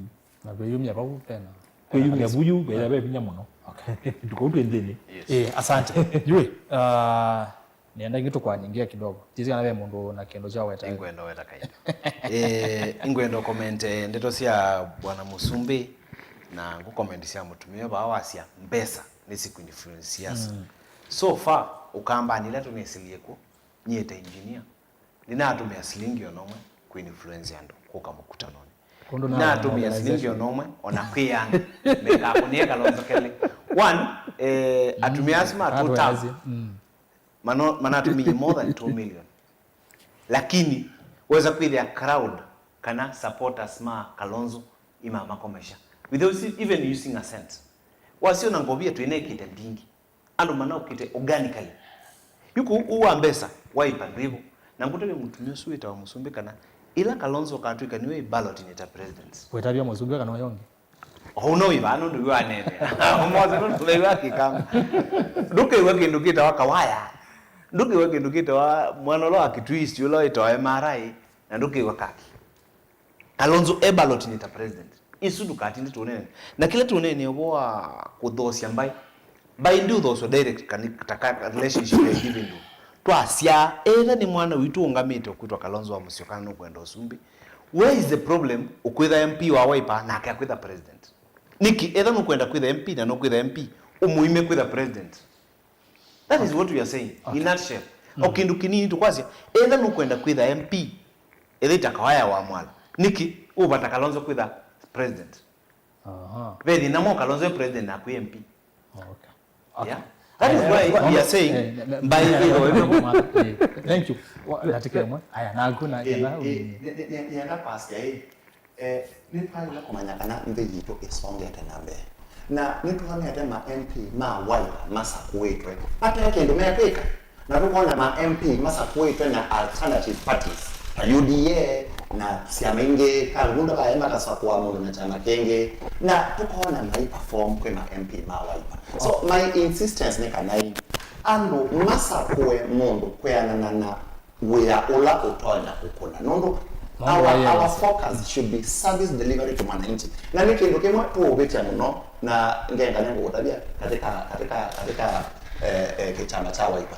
Na kwĩyumya vau tena. Kwĩyumya vu yu, ve, ve vinya mũno. Okay. Tũkau twĩ nthĩnĩ. Yes. Eh, asante. Yui, ah, nĩenda ingĩ tũkwaningĩa kidogo. Jisi kana ve mũndũ na kĩndũ kya weta. Ingwenda weta kaĩ. Eh, ingwenda comment, eh, ndeto sya Bwana Mũsumbĩ, na ngũcomment sya mũtumĩa vaa wasya mbesa nĩ siku influence siasa. Mm. So far, ũkambanĩ ila tũnĩsĩlie kuo, nyie ta engineer, ndinatũmĩa silingi ona ũmwe kũ influence andũ kũka mũkutanonĩ. Kũndũ na ndinatũmĩa silingi ona ũmwe ona kwĩ andũ mekakũnĩe Kalonzo kelĩ. One, eh, atumĩa asu ma two term, mm, mano-, manatũmĩie more than two million. Lakini weza kwĩthĩa crowd kana supporters ma Kalonzo imamakomesha without even using a cent. Wasyo na ngovia twĩnekĩte mbingĩ. Andũ manaũkĩte organically. Yu kũu ũũ wa mbesa, Wiper ndwĩvo. Na ngũtavya mũtumĩa ũsu wĩtawa Mũsumbĩ kana ĩla Kalonzo ũkatw'ĩka nĩwe ĩ ballot-inĩ ta president. Wĩtavya Mũsumbĩ kana ũyũ ũngĩ? Ũu no wĩ vaa nũndũ wĩ waneenea. Ũmũnthĩ nũndũ wĩ wa kĩkamba. Ndũkĩw'a kĩndũ kĩtawa kawaya. Ndũkĩw'a kĩndũ kĩtawa mwana ũla wa Kitui East ũla wĩtawa M R I. Na ndũkĩw'a kaki. Kalonzo e ballot-inĩ ta president. Isu ndũkatinde tũnene. Na kĩla tũnene ũvoo wa kũthoosya mbaĩ. Mbaĩ ndiũthooswa direct kani-, ta ka relationship ya individual. Twasyaa, etha nĩ mwana witũ ũngamĩte ũkwĩtwa Kalonzo wa Musyoka na nũkwenda ũsumbĩ, where is the problem ũkwĩtha M P wa Wiper nake akwĩtha president? Nĩkĩ etha nũkwenda kwĩtha M P na nũkwĩtha M P, ũmũime kwĩtha president? That is what we are saying in nutshell. O kĩndũ kĩnini tũkwasya, etha nũkwenda kwĩtha M P, etha ita Kawaya wa Mwala, nĩkĩ ũvata Kalonzo kwĩtha president? Aha. Ve thĩna mwa Kalonzo e president naku e M P. Okay. Okay. Yeah. That is why we are saying, eh, mbai ĩthĩwe. Thank you. Wa- natike mwe. Aya, naku na kena. Nĩenda kwasya ĩ, eh, nĩtwaĩle kũmanya kana nthĩ yitũ ĩsongete na mbee, na nĩtwonete ma M P ma Wiper masakũĩtwe mate kĩndũ mekwĩka. Na tũkona ma M P masakũĩtwe na alternative parties ta U D A na syama ingĩ, kangunda vaĩ makasakũa mũndũ na kyama kĩngĩ, na tũkona mai perform kwĩ ma M P ma Wiper. So my insistence nĩ kana ĩ, andũ masakũe mũndũ kwĩanana na wĩa ũla ũtonya kũkũna, nũndũ our, our focus should be service delivery to mwananchi. Na nĩ kĩndũ kĩmwe tũũvĩtya mũno, na ngenda nĩngũkũtavya katika, katika, katika, eh, eh, kĩkyama kya Wiper.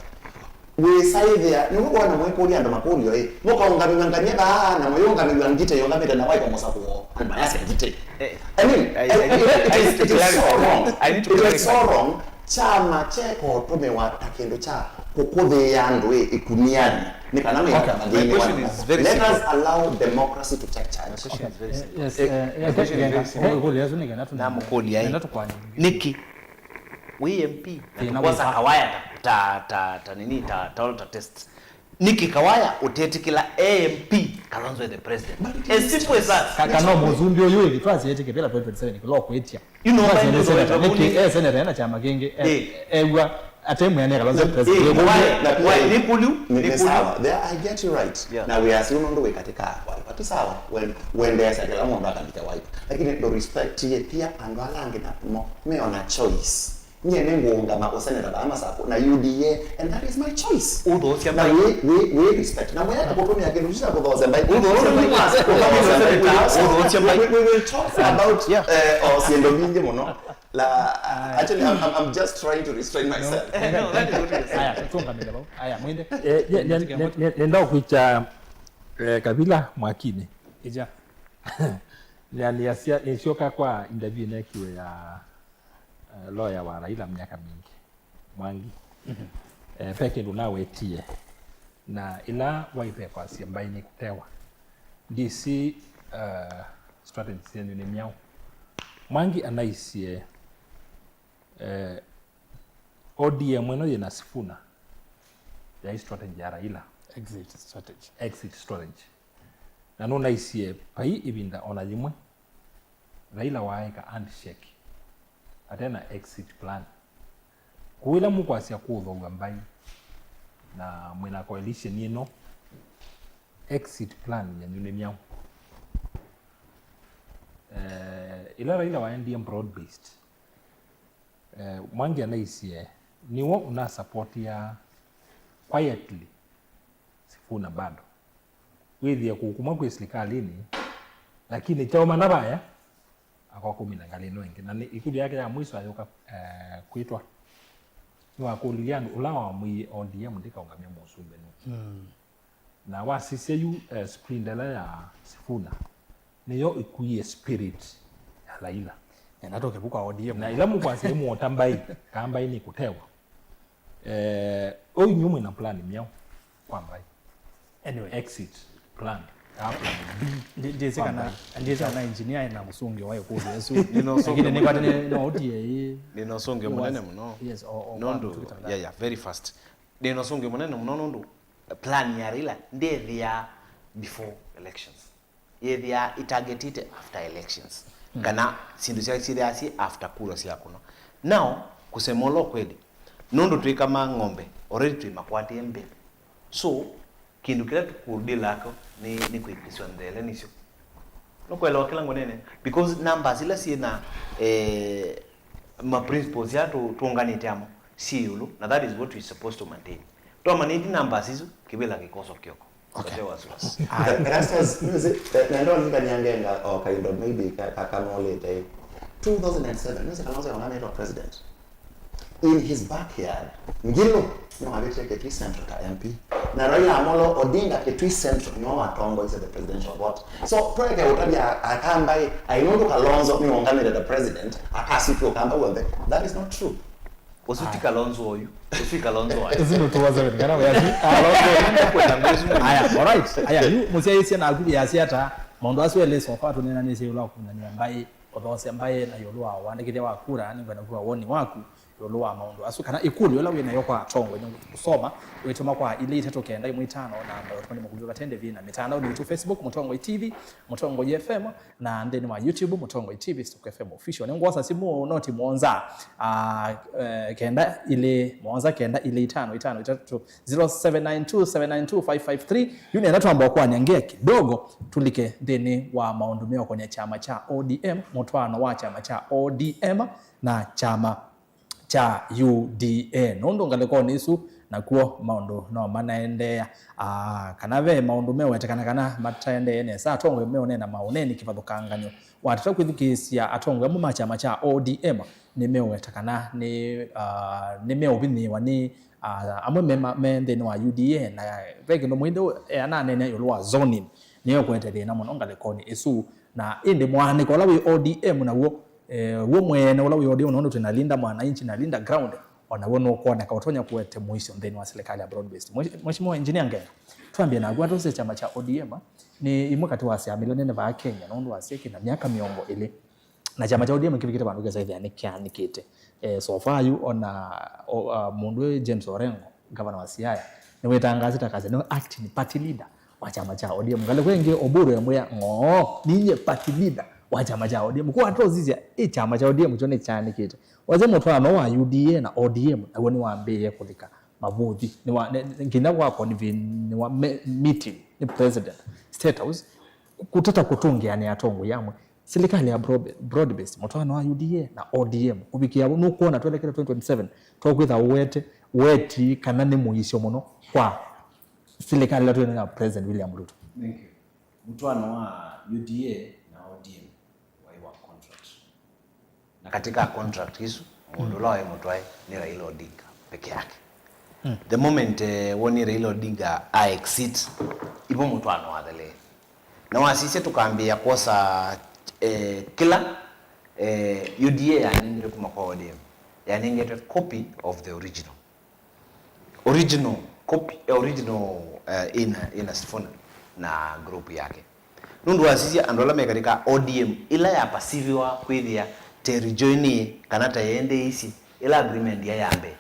Wĩsaĩthĩa nĩw'o wona mwĩkũlya andũ makũlyo ĩ, mũkaũngamĩw'a ngany'a vaa na mũyũngamĩw'a ngitĩ yũngamĩte na Wiper mũsakũo andũ mayasya ngitĩ. Eh, I mean, I, I, it, it, it is so wrong. I need to, it is so wrong. Kyama kyekootũmĩwa ta kĩndũ kya kũkũthĩĩa andũ ĩ, ĩkunianĩ nĩ kana mĩaka mathĩnĩ. Let us allow democracy to take charge. My question is very simple. Yes, eh, eh, question is very simple. Namũkũlya ĩ, nĩkĩ wĩ M P na tũkosa Kawaya ta, ta, ta, ta nini, ta, ta altar test? Nĩkĩ Kawaya ũtetĩkĩla M P Kalonzo the president? As simple as that. Ka- kana mũsumbĩ ũyũ ĩthĩ twasya etĩke vĩla twenty twenty-seven kũla ũkwĩtya. You know, by the way, nĩkĩ e seneta ena kyama kĩngĩ, e- ew'a ate mwĩanĩa Kalonzo president? Why? Why? Nĩkũlyu. Nĩ sawa. There, I get you right. Yeah. Na wĩasya nũndũ wĩ katika Wiper ti sawa. Wendeesya kĩla mũndũ akavika Wiper. Lakini ndũ respect ye pia andũ ala angĩ na mo me ona choice. Nyie nĩngũũngama ũseneta vaa Masakũ na U D A, and that is my choice. Ũthoosya mbai. Na we, we, we respect. Na mwĩaka kũtũmĩa kĩndũ kĩu kya kũthoosya mbai. Ũthoosya mbai. Ũthoosya mbai. We, we, we will talk about, eh, o syĩndũ mbingĩ mũno. La, actually, I'm, I'm, I'm just trying to restrain myself. Eh, no, that is what we are saying. Aya, tũũngamĩle vau. Aya, mwende. Eh, nenda ũkwĩkya, eh, kavila mwakinĩ. Ija. Na nĩasya, nĩsyoka kwa interview nekiwe ya eh, lawyer wa Raila myaka mingĩ, Mwangi. Eh, ve kĩndũ nawetie, na ĩla Wiper kwasya mbai nĩ kũtewa, ndĩsĩ, eh, strategy syenyu nĩ myaũ. Mwangi anaisye, eh, O D M ĩno yĩna Sifuna yaĩ strategy ya Raila. Exit strategy. Exit strategy. Na nũnaisye vai ĩvinda ona yĩmwe Raila waaĩka handshake ate na exit plan. Kwoou ĩla mũkwasya kũũthow'a mbai na mwĩ na coalition ĩno, exit plan yenyu nĩ myaũ? Eh, ĩla Raila waendie broad based, eh, Mwangi anaisye nĩwe ũnasapotia quietly Sifuna bado. Wĩthĩe kũkumwa kwĩ silikalĩnĩ, lakini kyaũmana vaya, akokumina ngalĩ ĩno ĩngĩ. Na nĩ ĩkũlyo yake ya mwiso ayũka, eh, kwĩtwa. Nĩwakũlilye andũ, ũla wamwĩie O D M ndĩkaũngamya mũsumbĩ nũũ? Mm. Na wasisya yu, eh, splinter ĩla ya Sifuna, nĩyo ĩkuie spirit ya Raila. Nenda tũke vu kwa O D M. Na ĩla mũkwasya ĩmũota mbai, kaa mbai nĩ kũtewa. Eh, ũu inyw'ĩ mwĩ na plan myaũ kwa mbai? Anyway. Exit plan. Kaa plan B. Ndi- ndiĩsĩ kana- ndiĩsĩ kana engineer ena mũsũngĩo wa ĩkũlyo ĩsu. Nĩna ũsũngĩo. Lakini nĩkwate nĩ- no ũtie ĩ- Nĩna ũsũngĩo mũnene mũno. Yes, o- o- nũndũ, yeah, yeah, very fast. Nĩna ũsũngĩo mũnene mũno nũndũ plan ya Raila ndĩthĩaa before elections. Yĩthĩaa ĩtargetĩte after elections. Mm. Kana syĩndũ sya syĩthĩaa syĩ after kura sya kũnwa. Now, kusema ũla ũkweli, nũndũ twĩ kama ng'ombe, already twĩ makwatĩe mbĩ. So, kĩndũ kĩla tũkũdĩlako nĩ, nĩ kwĩkĩswa nthele nĩsyo. Nũkwelewa kĩla ngũnene? Because numbers ila syĩ na, eh, ma principles ya tũ- tũũnganĩte amo syĩ ĩũlũ, na that is what we supposed to maintain. Twamanyĩthye numbers isu, kĩvĩla kĩkoso kyoko. Okay. Ate wasiwasi. Erastus, nĩsĩ, eh, nenda ũlilikany'a ngenga o kaindo maybe ka- ka- kanũlĩte. Two thousand and seven, nĩsĩ kana ũsĩ ona nĩtwa president. In his backyard, Ngilu nĩwavĩtĩe Kitui Central ta M P. Na Raila Amolo Odinga, Kitui Central, nĩwe watongoisye the presidential vote. So, tũeke ũtavya Akambai, ai nũndũ Kalonzo nĩũngamĩte the president, akasitw'a Ũkamba w'onthe. That is not true. Ũsu ti Kalonzo oyu. Ũsu ti Kalonzo waĩ. Ĩsu nĩ two oh seven, kana wĩasi? Kalonzo oyu nĩkwenda ngũsũ. Aya, all right. Aya, yu mũsyaĩĩsya naku wĩasi ata? Maũndũ asu elĩ so far tũneenanĩsye ĩũlũ wa kũnania mbaĩ, kũthoosya mbaĩ na ĩũlũ wa ũandĩkĩthya wa kura, nĩngwenda kũa woni waku ĩũlũ wa maũndũ asu, kana ĩkũlyo ĩla wĩ nayo kwa atongoi nĩ ũsoma, wĩtũma kwa ilĩ itatũ kenda ĩmwe itano namba ya ũtũmani mũkuvĩ vate ndĩvi na mĩtandaonĩ itũ, Facebook, Mũtongoi T V, Mũtongoi F M, na nthĩnĩ wa YouTube, Mũtongoi T V Stroke F M Official. Nĩngwosa simũ noti mũonza, ah, eh, kenda ilĩ, mũonza kenda ilĩ itano itano itatũ, zero seven nine two seven nine two five five three. Yu nĩenda twamba kũanĩa ngĩa kidogo, tũlike nthĩnĩ wa maũndũ meũkonya kyama kya O D M, mũtwaano wa kyama kya O D M na kyama kya U D A, nũndũ ngalĩkonĩ ĩsu nakw'o maũndũ no manaendeea, aa, kana ve maũndũ meũwetekana kana mataendeee nesa. Atongoi meũneena maũneeni kĩvathũkanganyo. Watata kwĩthukĩĩsya atongoi amwe ma kyama kya O D M nĩmeũweta kana nĩ, aa, nĩmeũvinyĩĩwa nĩ, aa, amwe me, ma- me nthĩnĩ wa U D A, na ve kĩndũ mũinde ananeenea ĩũlũ wa zoning nĩyo ĩkwete thĩna mũno ngalĩkonĩ ĩsu. Na ĩndĩ mũaanĩko ũla wĩ O D M naw'o, eh, w'o mwene ũla wĩ O D M, nũndũ twĩ na Linda Mwananchi na Linda Ground, o naw'o nũkwoneka ũtonya kũete mũisyo nthĩnĩ wa silikalĩ ya broad based. Mweshi- Mheshimiwa Engineer Ngenga, twambie naku, atosye kyama kya O D M nĩ imwe katĩ wa syama ila nene vaa Kenya, nũndũ wasya kĩna myaka mĩongo ĩlĩ, na kyama kya O D M kĩvikĩte vandũ kĩsa ĩthĩa nĩ kĩanĩkĩte. Eh, so far yu ona o- a, mũndũ ũyũ James Orengo, gavana wa Siaya, nĩwĩtangaasĩte akasya nĩwe acting party leader wa kyama kya O D M. Ngalĩko ĩngĩ, Oburu emwĩa, ng'oo, ninyie party leader wa kyama kya O D M. Kwa atosisya, ĩ kyama kya O D M kyo nĩkyaanĩkĩte. Wasya mũtwaano wa U D A na O D M naw'o nĩwambĩĩe kũlika mavũthi. Nĩwa- nĩ- nginya wa convene, nĩwa me- meeting nĩ president, State House, kũtata kũtũngĩanĩa atongoi amwe. Silikalĩ ya broad- broad based, mũtwaano wa U D A na O D M, kũvikĩa vau, nũkwona twelekete twenty twenty-seven, twakwĩtha ũwete, ũweti kana nĩ mũisyo mũno kwa silikalĩ ĩla twĩ nayo ya President William Ruto? Thank you. Mũtwaano wa U D A na O D M waĩ wa contract. Na katika contract isu, mũndũ ũla waĩ mũtwae nĩ Raila Odinga peke yake. The moment, eh, wonie Raila Odinga a exit, ivo mũtwaano wathelee. Na wasisya tũkambĩĩa kwosa, eh, kĩla, eh, U D A yanengire kuma kwa O D M. Yanengetwe copy of the original. Original copy, eh, original, eh, ĩna, ĩna Sifuna na group yake. Nũndũ wasisya andũ ala mekalĩka O D M, ĩla ya perceiviwa kwĩthĩa ta rejoinie kana ta yendeeisye, ĩla agreement ya ya mbee,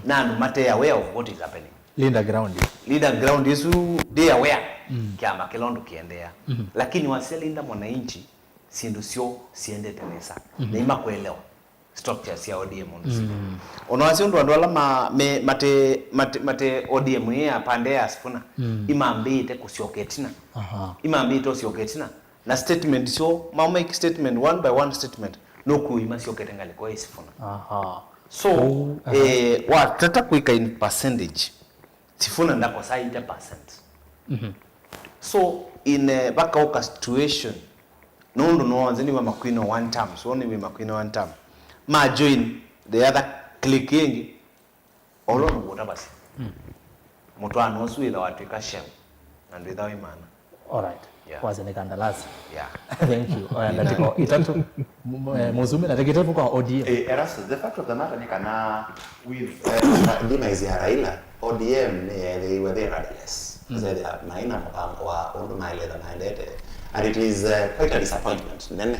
na andũ mate aware of what is happening. Linda ground. Linda ground ĩsu ndĩ aware kyama kĩla ũndũ kĩendeea. Lakini wasisya Linda Mwananchi, syĩndũ syoo siendete nesa. Na imakwelewa structure sya O D M ũndũ sili. Ona wasya ũndũ andũ ala ma- me- mate mate mate O D M ĩĩ ya pande ya Sifuna, imambĩĩte kũsyoka ĩtina. Imambĩĩte ũsyoka ĩtina. Na statement syoo, ma make statement one by one statement, nũkwĩw'a imasyokete ngalĩko ĩ Sifuna. So, eh, watata kwĩka in percentage, Sifuna ndakosa eighty percent. So, in, eh, vakaũka situation, nũndũ nonthe nĩwe makwina one term, so nĩwe makwina one term. Ma join the other clique ĩngĩ, olo nũkũtavasya. Mũtwaano ũsu wĩtha watw'ĩka shell, na ndwĩtha wĩ maana. Alright. Yeah. Wasya nĩ kandalasi. Yeah. Thank you. Oya ndatĩko itatũ. M- m- eh, Mũsumbi ndatĩko itatũ kwa O D M. Eh, Erastus, the fact of the matter nĩ kana with, eh, demise ya Raila, O D M nĩ yeethĩiwe thĩ rudderless. Ĩsethĩa maĩ na mũvango wa ũndũ maelethya maendete. And it is, eh, quite a disappointment nene,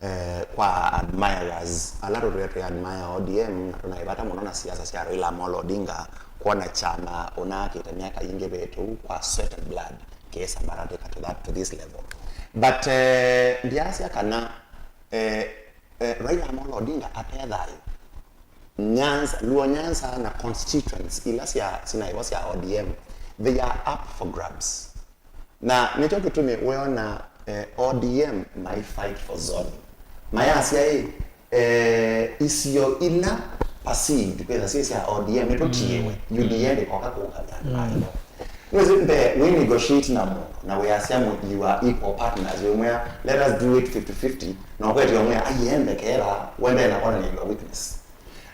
eh, kwa admirers ala tũtũe twĩ admire O D M, na tũnaĩ vata mũno na siasa sya Raila Amolo Odinga, kwona kyama ũnaakĩte myaka yingĩ vĩtũ kwa sweat and blood kĩĩsambaratika to that, to this level. But, eh, ndiasya kana, eh, eh, Raila Amolo Odinga ate thayũ, Nyanza, Luo Nyanza na constituents ila sya, sinaĩvo sya O D M, they are up for grabs. Na nĩkyo kĩtumi weona, eh, O D M mai fight for zoning. Mayasya ĩ, eh, isio ila perceived kwĩtha syĩ sya O D M nĩtũtiĩwe, U D A ndĩkoka kũũkany'a andũ ayo. Nĩwĩsĩ mbee wĩ negotiate na mũndũ na wĩasya mũ- you are equal partners, wĩmwĩa, "Let us do it fifty fifty," na ũkwetĩa ũmwĩa, "Aiee, ndekera, wendee na kwonany'a your weakness."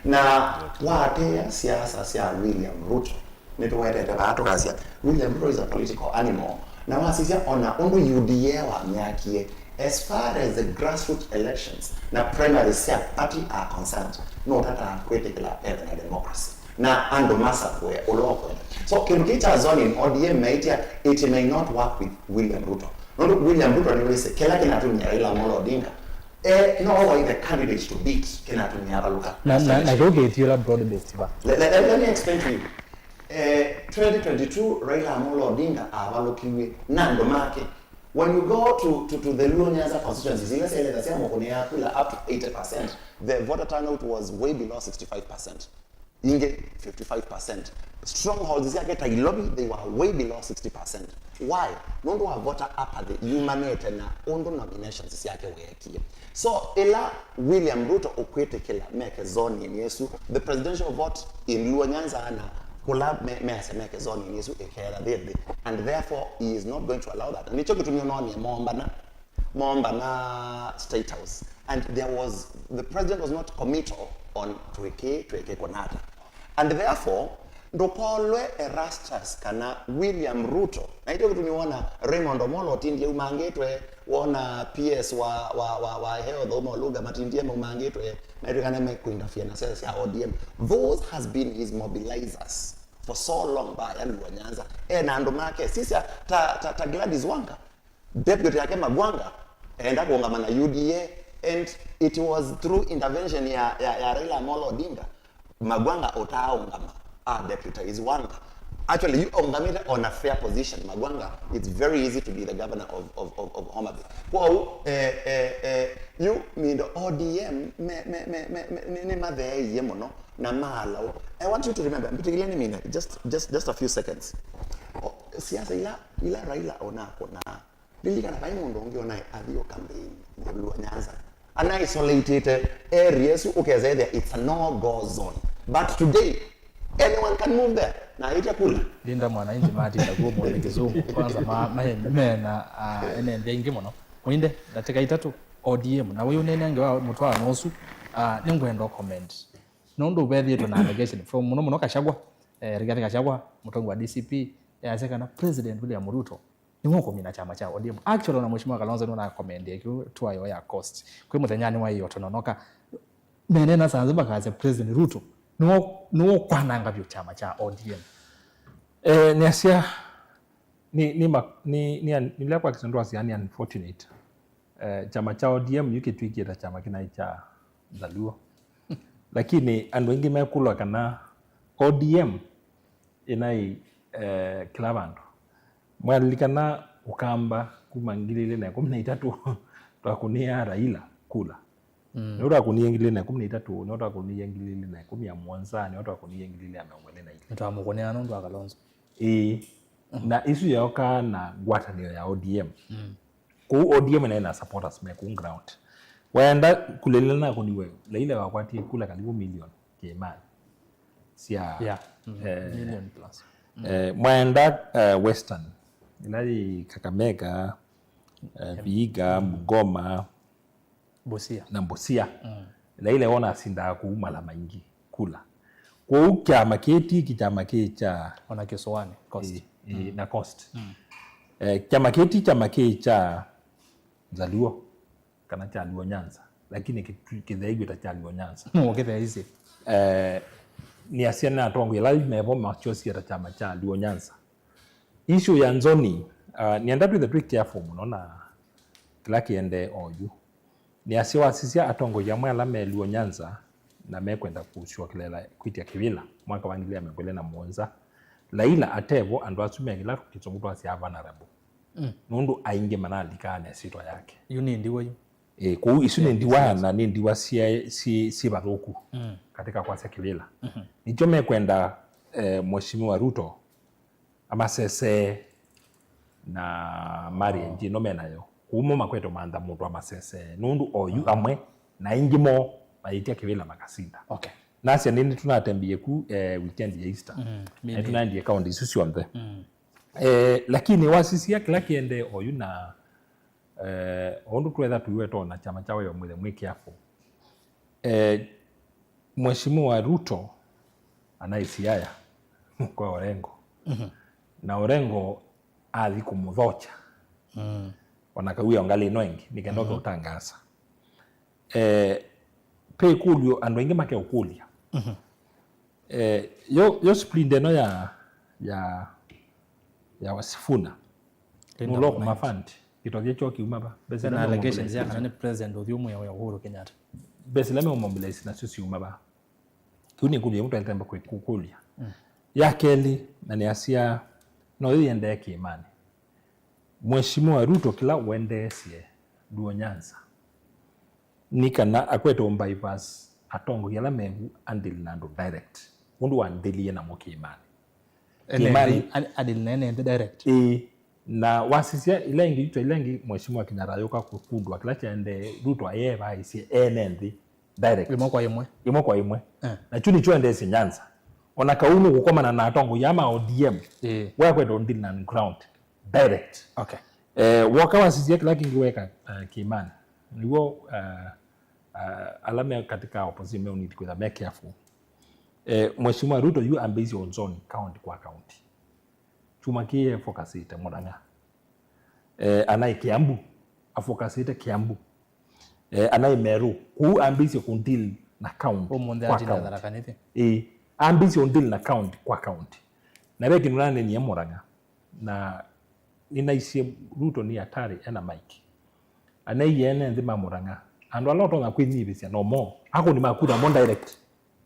Na watea siasa sya William Ruto, nĩtũwetete vaa tũkasya, William Ruto is a political animal. Na wasisya ona ũndũ U D A wamyakie, as far as the grassroots elections na primaries sya party are concerned, nũtataa kwĩtĩkĩla ethe na democracy na andũ masakũe ũla ũkwenda. So kĩndũ kĩĩ kya zoning, O D M meĩtya, it may not work with William Ruto. Nũndũ William Ruto nĩwĩsĩ kĩla kĩnatumie Raila Amolo Odinga, eh, no waĩ the candidate to beat kĩnatumie avalũka. Na, na, na kĩu kĩtiĩla broad based va. Let, let, let me explain to you. Eh, twenty twenty-two, Raila Amolo Odinga avalũkiw'e na andũ make. When you go to, to, to the Luo Nyanza constituencies, ila syaĩlĩte sya mũkũnĩa kula up to eighty percent, the voter turnout was way below sixty-five percent. Ingĩ fifty-five percent. Strongholds syake ta Ilovi, they were way below sixty percent. Why? Nũndũ wa voter apathy yumanĩte na ũndũ nominations syake weekie. So, ĩla William Ruto ũkwĩtĩkĩla meke zoning ĩsu, the presidential vote in Luo Nyanza na kũla me-, measya meke zoning ĩsu ĩkeela thĩ nthĩ, and therefore he is not going to allow that. Na nĩkyo kĩtumi ũnoonie moombana, moombana State House, and there was, the president was not committal on twĩkĩ, twĩkĩ kũnata. And therefore, ndũkolwe Erastus kana William Ruto. Na ĩtyo kĩtumi wona Raymond Omolo Otindi aumangĩtwe, wona P S wa, wa, wa, wa health Auma Oluga Matindie maumangĩtwe, maitwĩkana mekuinterfere na sales sya O D M. Those has been his mobilizers for so long, by Luo Nyanza. E na andũ make, sisya ta, ta, ta Gladys Wanga. Deputy yake Magwanga enda kũũngama na U D A, and it was through intervention ya, ya, ya Raila Amolo Odinga, Magwanga ũtaaũngama, a deputize Wanga. Actually, yu aũngamĩte on a fair position. Magwanga, it's very easy to be the governor of, of, of, of Homa Bay. Kwoou, eh, eh, eh, yu mindo O D M me, me, me, me, me, nĩ, nĩmatheeie mũno na maalaũ. I want you to remember, mbĩtĩkĩleni mina, just, just, just a few seconds. O, siasa ila, ila Raila onakũnaa, lilikana vai mũndũ ũngĩ onae athi o campaign Luo Nyanza. Ana isolatĩte area ĩsu, ũkesa ethĩa it's a no-go zone. But today, anyone can move there. Na aitya kula. Linda mwananchi matinda kuo mwone kĩsũngũ. Kwanza ma, ma, mena, ah, ene nthĩ ingĩ mũno. Mũinde, ndatĩka itatũ, O D M. Na ũyũ nene angĩ wa mũtwaano ũsu, ah, nĩngwenda comment. Nũndũ vethĩĩtwe na allegation from mũno mũno Gachagua, eh, Rigathi Gachagua, mũtongi wa D C P, yasya kana President William Ruto nĩwe ũkũmina kyama kya O D M. Actually, ona Mheshimiwa Kalonzo nũnakomendie kĩu twayo ya cost. Kwĩ mũthenyanĩ wa ĩyo tũnonoka. Menena saa nzima kasya President Ruto nĩwe, nĩwe ũkwananga vyũ kyama kya O D M. Eh, nĩasya, ni, ni, ma- ni, ni, nĩla kwa Kĩsũngũ twasya ni unfortunate. Eh, kyama kya O D M yu kĩtw'ĩkie ta kyama kĩnaĩ kya Nzaluo. Lakini andũ aingĩ mekũlwa kana O D M ĩnaĩ, eh, kĩla vandũ. Mwalilikana Ũkamba kuma ngili ilĩ na ĩkũmi na itatũ, twakũnĩaa Raila kula. Mm. Nĩwe twakũnie ngili ilĩ na ĩkũmi na itatũ, nĩwe twakũnie ngili ilĩ na ĩkũmi na mũonza, nĩwe twakũnie ngili ilĩ na mĩongo ĩlĩ na ilĩ. Nĩtwamũkũnĩa nũndũ wa Kalonzo. Ĩĩ. Mm. Na isu yokaa na ngwatanĩo ya O D M. Mm. Kũu O D M ĩnaĩ na supporters me kũu ground. Waenda kula ĩla nakũniwe, Raila wakwatie kula karibu million kĩĩmanĩ. Sya, yeah. Mm. Eh, million plus. Mm. Eh, mwaenda, eh, Western, ĩla yĩ Kakamega, eh, Vihiga, Bungoma, Busia. Na Busia. Mm. Raila wona asindaa kũu mala maingĩ kula. Kwoou kyama kĩĩ ti kyama kĩĩ kya ona Kĩsũanĩ, cost. Ĩĩ, ĩĩ, mm, na cost. Mm. Eh, kyama kĩĩ ti kyama kĩĩ kya Nzaluo kana kya Luo Nyanza, lakini kĩtu- kĩtheeiw'e ta kya Luo Nyanza. Mũkĩtheeisye. Eh, nĩasya nĩ atongoi ala mevo makyosie ta kyama kya Luo Nyanza. Issue ya nzoni, uh, nĩenda twĩthe twĩ careful mũno na kĩla kĩendee oyu. Nĩasya wasisya atongoi amwe ala me Luo Nyanza na mekwenda kũsyokelela kwĩtya kĩvĩla mwaka wa ngili ya mĩongo ĩlĩ na mũonza, Raila atevo, andũ asu me kĩla Kĩsũngũ twasyaa vulnerable. Mm. Nũndũ aingĩ manalikaa na ĩsyĩtwa yake. Yu nĩ ndiwa yu. Eh, kũu isu nĩ ndiwa na nĩ ndiwa syĩ, syĩ, syĩ vathũku, mm, katika kwasya kĩvĩla. Mhm. Nĩkyo mekwenda, eh, Mheshimiwa Ruto amasesee na mali ĩngĩ ĩno menayo. Kũu mo makwete mantha mũndũ amasesee. Nũndũ oyu amwe na aingĩ moo mayĩtya kĩvĩla makasinda. Okay. Nasya nĩ, nĩtũnatembie ku, eh, weekend ya Easter. Mm, nĩtũnaendie kaunti isu syonthe. Mm. Eh, lakini wasisya kĩla kĩendee oyu na, eh, ũndũ twetha tũiwe tona kyama kya Wiper mwĩthe mwĩ careful. Eh, Mheshimiwa Ruto anaĩ Siaya kwa Orengo. Mhm. Na Orengo athi kũmũthokya. Mm. Ona kawia ngalĩ ĩno ĩngĩ, nĩkenda ũke ũtangaasa. Eh, pe ĩkũlyo andũ aingĩ makeũkũlya. Mhm. Eh, yo, yo split ĩno ya, ya, ya Sifuna. Linda Mwananchi. Nũloko mafund, kĩtothya kyo kiuma va? Mbesa ila meũmobilize nacio. Kwĩna allegations ya kana nĩ president ũthyũ mwĩa wa Uhuru Kenyatta. Mbesa ila meũmobilize nasyo siuma va? Kĩu nĩ ĩkũlyo ĩmwe twaĩle kwĩ-, kũkũlya. Mm. Ya kelĩ, na nĩasya, no yĩendee kĩĩmanĩ. Mheshimiwa Ruto kĩla ũendeesye Luo Nyanza nĩ kana akwete ũmbypass atongoi ala mevu andili na andũ direct. Ũndũ wandĩlie namo kĩĩmanĩ. Ene kĩĩmanĩ. Nthĩ, an-, andili na ene nthĩ direct. Ĩĩ. Na wasisya ila ingĩ, ita ila ingĩ, Mheshimiwa Kenyatta ayũka kũkundwa kĩla kyaendee, Ruto ayevaisye ene nthĩ direct. Ĩmwe kwa ĩmwe. Ĩmwe kwa ĩmwe. Eh. Na kyu nĩkyo endeesye Nyanza. Ona kau nũkũkomana na atongoi aa ma O D M, eh, wekwenda ũndili na ground direct. Okay. Eh, woka wasisya kĩla kĩngĩ weka, eh, kĩĩmanĩ. Nĩw'o, eh, eh, ala me katika opposition meũniti kwĩtha me careful. Eh, Mheshimiwa Ruto yu ambĩĩsye ũnzoni county kwa county. Kyuma kĩĩ efocusĩte Murang'a. Eh, anaĩ Kiambu, afocusĩte Kiambu. Eh, anaĩ Meru, kũu ambĩĩsye kũdeal na county kwa county. Ũmũnthĩ atinda Tharaka Nithi. Ĩĩ, ambĩĩsye kũdeal na county kwa county. Na ve kĩndũ nanenie Murang'a, na nĩnaisye Ruto nĩ hatari ena mic. Anaĩ ene nthĩ ma Murang'a, andũ ala ũtonya kwĩnyivĩsya no mo, akũni ma kura mo direct.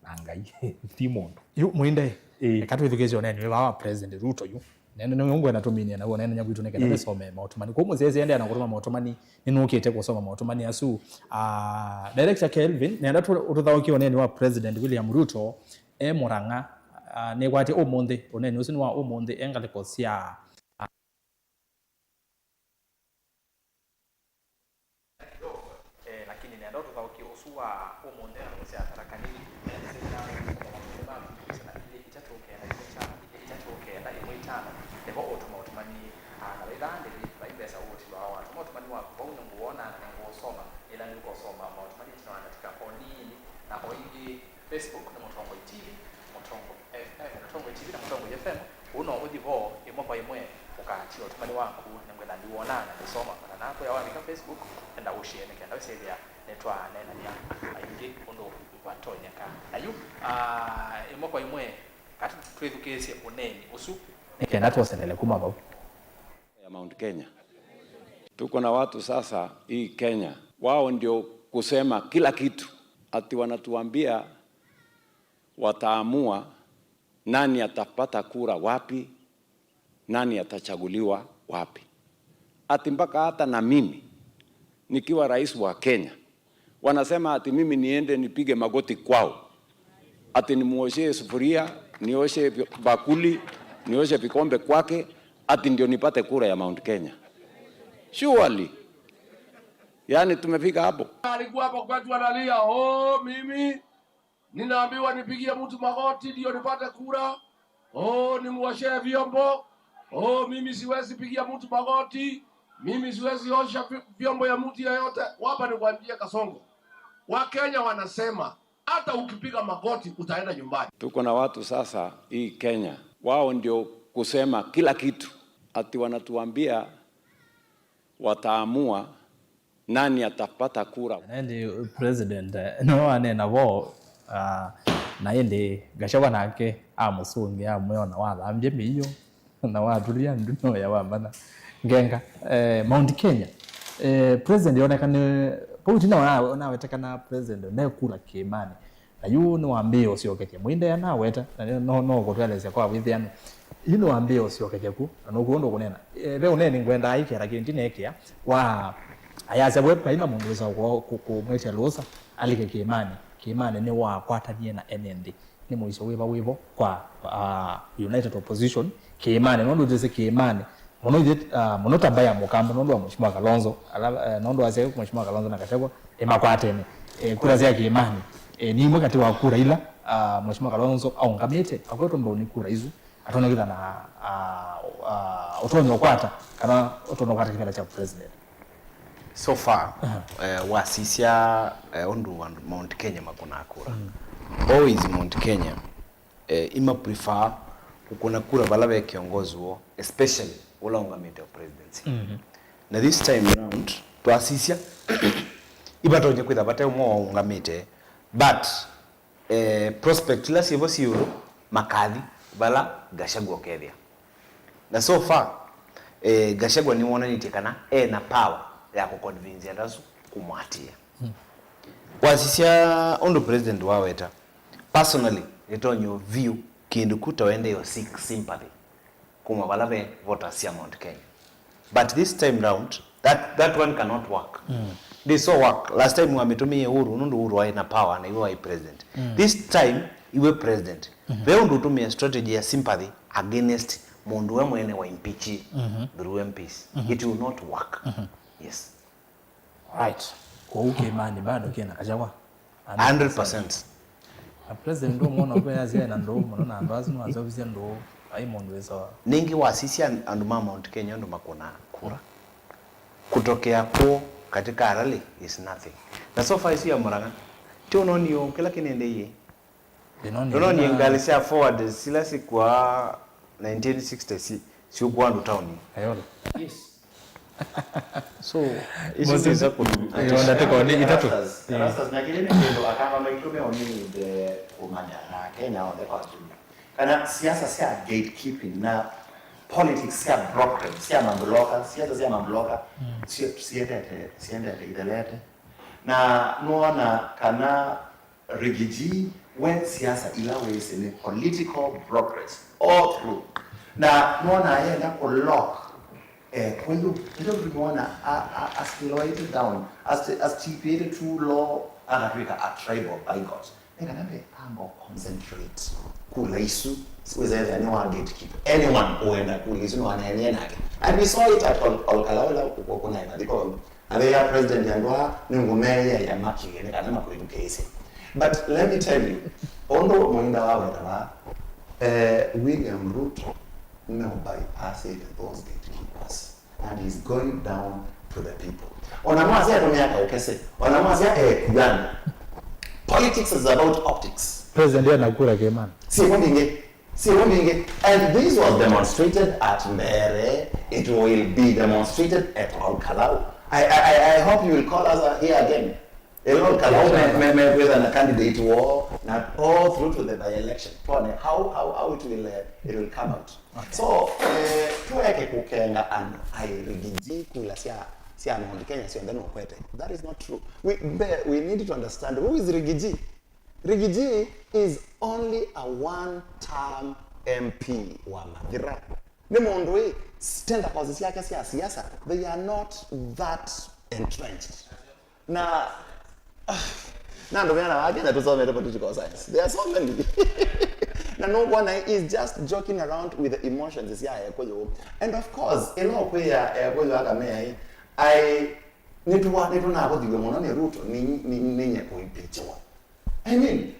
Na Ngai, ti mũndũ. Yu, Mwinde, ĩĩ, eka twĩthukĩĩsye ũneeni ũyũ wa President Ruto yu. Nene nĩ ngwenda tũminie na ũneeni kwitũ nĩ kenda, ĩĩ, tũsome maũtũmani. Kwa mũsyaĩĩsya endeea na kũtũma maũtũmani, nĩnũkĩte kũsoma maũtũmani asu. Ah, Director Kelvin, nenda tũ-, ũtũthaũkie ũneeni wa President William Ruto e Murang'a. Ah, nĩkwatĩ ũmũnthĩ, ũneeni ũsu nĩ wa ũmũnthĩ, e ngalĩko sya kidogo, eh, lakini nenda ũtũthaũkie ũsu wa ũmũnthĩ na nũsya Tharaka Nithi, eh, sĩna maũndũ maku, sĩna ilĩ itatũ kenda, ilĩ itatũ kenda, ĩmwe itano, nĩvo ũtũma ũtũmani, ah, na wĩthaa ndĩvi, vai mbesa ũũtilwa watũma ũtũmani waku vau nĩngũwona na nĩngũũsoma, ĩla nĩũkũsoma maũtũmani ĩtina wa ndatĩka o nini, na o ĩngĩ, Facebook nĩ Mũtongoi T V, Mũtongoi F M, Mũtongoi T V na Mũtongoi F M. Kũu no ũthi vo ĩmwe kwa ĩmwe, ũkaatia ũtũmani waku, nĩngwenda ndiwona na ndisoma. Ona nakwĩa wavika Facebook, enda ũshare nĩ kenda ũsyĩthĩa nĩtwaneenany'a aingĩ ũndũ vatonyeka. Na yu, ah, ĩmwe kwa ĩmwe, katwĩthukĩĩsye ũneeni ũsu nĩ kenda twoselele kuma vau. Ya Mount Kenya. Tuko na watu sasa hii Kenya, wao ndio kusema kila kitu, ati wanatuambia wataamua nani atapata kura wapi, nani atachaguliwa wapi. Ati mpaka hata na mimi nikiwa rais wa Kenya, wanasema ati mimi niende nipige magoti kwao, ati nimuoshee sufuria, nioshe vi-, bakuli, nioshe vikombe kwake, ati ndio nipate kura ya Mount Kenya. Surely. Yaani tumefika hapo. Alikuwa hapo kwetu analia, "Oh, mimi ninaambiwa nipigie mtu magoti ndio nipate kura. Oh, nimuoshee vyombo. Oh, mimi siwezi pigia mtu magoti. Mimi siwezi osha vi-, vyombo ya mtu yeyote." Wapa nikwambie, Kasongo. Wakenya wanasema, "Hata ukipiga magoti, utaenda nyumbani." Tuko na watu sasa hii Kenya, wao ndio kusema kila kitu. Ati wanatuambia wataamua nani atapata kura. Na ĩndĩ president, eh, no aneena vo, ah, na ĩndĩ Gachagua nake amũsũngĩa, amwĩa ona wathambya mĩio, na watulia ndu no ya wamanya ngenga. Eh, Mount Kenya, eh, president yonekane, vau ĩtina wa, nawetekana president ndekula kĩĩmanĩ. Na yu nĩwambĩĩe ũsyokethya. Mwinde anaweta, na no, no kũtũelesya kwa wĩthĩanu. Yu nĩwambĩĩe ũsyokethya ku, na nũkw'o ũndũ ũkũneena. E, ve ũneeni ngwendaa ĩkĩa, lakini ndinekĩa, wa ayasya we vai na mũndũ wĩsa kũ-, kũ-, kũmwĩtya lũsa, alike kĩĩmanĩ. Kĩĩmanĩ nĩwakwatanie na ene nthĩ. Nĩ mũisyo wĩva wĩvo kwa, ah, United Opposition, kĩĩmanĩ, nũndũ twĩsĩ kĩĩmanĩ, mũno ithyĩ, ah, mũno ta mbaĩ ya mũkamba, nũndũ wa Mheshimiwa Kalonzo, ala, eh, nũndũ wa asyai Mheshimiwa Kalonzo na Gachagua, nĩmakwatene. Eh, kura sya kĩĩmanĩ, eh, nĩ imwe katĩ wa kura ila, ah, Mheshimiwa Kalonzo aũngamĩte, akwetwe mbau nĩ kura isu, atonyokitha na, ah, ah, ũtonya ũkwata, kana ũtonya ũkwata kĩvĩla kya president. So far, aha, eh, wasisya, eh, ũndũ andũ Mount Kenya makũnaa kura. Mm. always Mount Kenya, eh, ima prefer kũkũna kura vala ve kĩongozi woo, especially ũla ũngamĩte o presidency. Mhm. Na this time round, twasisya, ivatonye kwĩtha vate ũmwe waũngamĩte, but, eh, prospect ila syĩvo syĩ ĩũlũ, makathi vala Gachagua ũkethĩa. Na so far, eh, Gachagua nĩwonanĩtye kana e na power ya kũconvince andũ asu kũmũatĩĩa. Hmm. Wasisya ũndũ president waweta, personally, nĩtonye view kĩndũ ku ta wende yo seek sympathy kuma vala ve voters sya Mount Kenya. But this time round, that, that one cannot work. Mm. They so work. Last time wamĩtũmĩie Uhuru, nũndũ Uhuru waĩ na power na iwe waĩ president. Mm. This time, iwe president. Mm-hmm. Ve ũndũ ũtũmĩa strategy ya sympathy against mũndũ we mwene wa impeach, mm-hmm, through M Ps. Mm-hmm. It will not work. Mm-hmm. Yes. Right. Kwoou kĩĩmanĩ bado kĩna Gachagua. Hundred percent. Na president ũmwe no kwĩ asya ena ndũũ mũno na andũ asu nĩwaseũvisye ndũũ, ai mũndũ wĩ sawa. Nĩngĩ wasisya andũ ma Mount Kenya ũndũ makũnaa kura. Kũtokea kwoo katika rally is nothing. Na so far isu ya Murang'a, ti ũnonio kĩla kĩnendeie. Ndũnonio ngalĩ sya forward sila sikwaa nineteen sixty si, siũkua andũ taoni. Ayolo. Yes. So, isu ndio za kũ- Yo, ndatĩko nĩ itatũ. Rastas, Rastas, na kĩlĩ nĩ kĩndũ akamba maitũ meonĩte kũmanya na Kenya onthe kwa jumla. Kana siasa sya gatekeeping na politics sya brokerage, sya mabloka, siasa sya mabloka, mm, sie-, siendete, siendete ithelete. Na nũona kana Riggy G, we siasa ila wĩsĩ nĩ political brokerage all through. Na nũona ayenda kũ lock, eh, kwĩu, ĩla tũmwona a, a, a slow it down, a st-, a steep it too low, akatwĩka a tribal bigot. Nĩ kana ve amba concentrate kula isu, wĩsethĩa nĩ wa gatekeep. Anyone ũenda kula isu nĩwaneenie nake. And we saw it at Ol-, Olkalau ĩla kũnaĩ mathiko. Athĩa president andũ aa nĩngũmeea ya makĩe nĩ kana makwĩthukĩĩsye. But let me tell you, ũndũ Muinda waweta vaa, eh, William Ruto nĩũbypassĩte those gatekeepers and he's going down to the people. Ona mwasya atũmĩa kaũkese, ona mwasya ekuana. Politics is about optics. President anakura kĩmana. Si mbingĩ. Si mbingĩ. And this was demonstrated at Mbeere. It will be demonstrated at Olkalau. I, I, I, I hope you will call us, uh, here again. Ĩla Olkalau me, me, mekwĩtha na candidate woo na all through to the by-election. Tuone how, how, how it will, uh, it will come out. Okay. So, eh, tueke kũkenga andũ ai Riggy G kula sya, sya Mount Kenya syonthe nũkwete. That is not true. We, mbe, we need to understand who is Riggy G. Riggy G is only a one-term M P wa Mathira. Nĩ mũndũ wĩ tentacles syake sya siasa, they are not that entrenched. Na, na andũ meana wa Kenya tũsomete political science. There are so many. Na nũkwona is just joking around with the emotions sya Ekũyũ. And of course, ĩla ũkwĩa Ekũyũ akamea ĩ, ai, nĩtũwa-, nĩtũnavũthiw'e mũno nĩ Ruto, nĩ, nĩ, nĩnye kũimpeachiwa. I mean,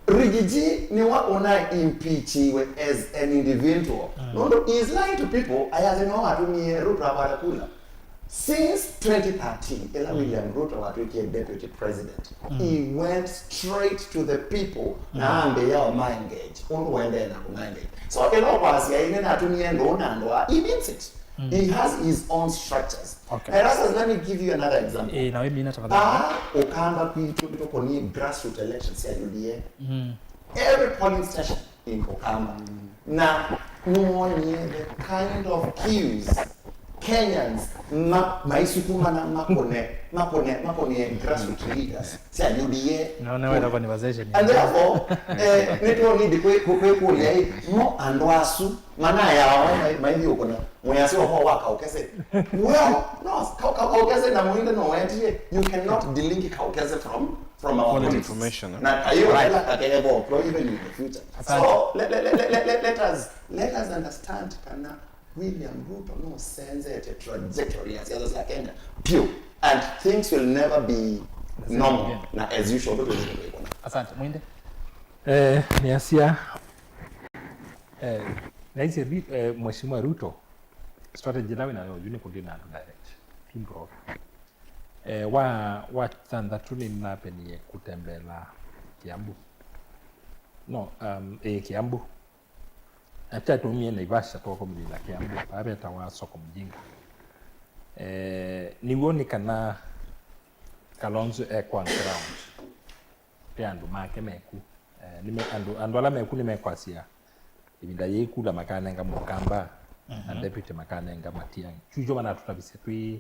Riggy G nĩwe ũna impeachiwe as an individual. Mm. Nũndũ he is lying to people, ayasya nĩwe watumie Ruto akwata kula. Since twenty thirteen, ĩla, mm, William Ruto watwĩkie deputy president, mm, he went straight to the people, mm, na ambĩĩa o ma engage, ũndũ waendee na kũma engage. So, ĩla ũkwasya ĩĩ nĩnatumie ndũũ na andũ aa, he means it. Mm. He has his own structures. Okay. Erastus, let me give you another example. Eh, na wĩmina tafadhali. Ah, ũkamba kwitũ nĩtũkũnie grassroots elections sya U D A. Mm. Every polling station in Ukamba. Na nĩwonie the kind of queues Kenyans ma-, maisukumana makũne, makũne, makũne grassroots leaders sya U D A. No, no, ĩla conversation. And therefore, eh, nĩtũnidi kwĩ-, kwĩ-, kwĩkũlya ĩ, mo andũ asu manayaawa mai-, maithiũkũna mwĩasyo ũvoo wa kaũkese. Well, no, ka-, ka-, kaũkese na mũinde no wetie, you cannot delink kaũkese from, from our politics. Information, eh? Na kayĩo kala kakevo, even in the future. Asante. So, let, let, let us, let us understand kana William Ruto nũsenzete trajectory ya siasa sya Kenya vyũ, and things will never be normal na as usual. Asante, Mwinde. Eh, nĩasya, eh, naisye vi-, eh, Mheshimiwa Ruto, strategy ĩla wĩ nayo yu nĩ kũdeal na andũ direct. Simple. Eh, wa, wa thanthatũ nĩnapenie kũtembela Kiambu. No, um, ĩ Kiambu. Na kyatumie Naivasha twakomithila Kiambu, vaa vetawa Soko Mjinga. Eh, nĩw'o nĩ kana Kalonzo e kwa ground. Ve andũ make meku. Eh, nĩme-, andũ, andũ ala meku nĩmekwasya ĩvinda yĩĩ kula makanenga Mũkamba na deputy makanenga Matiang'i. Kyukyo manatũtavisye twĩ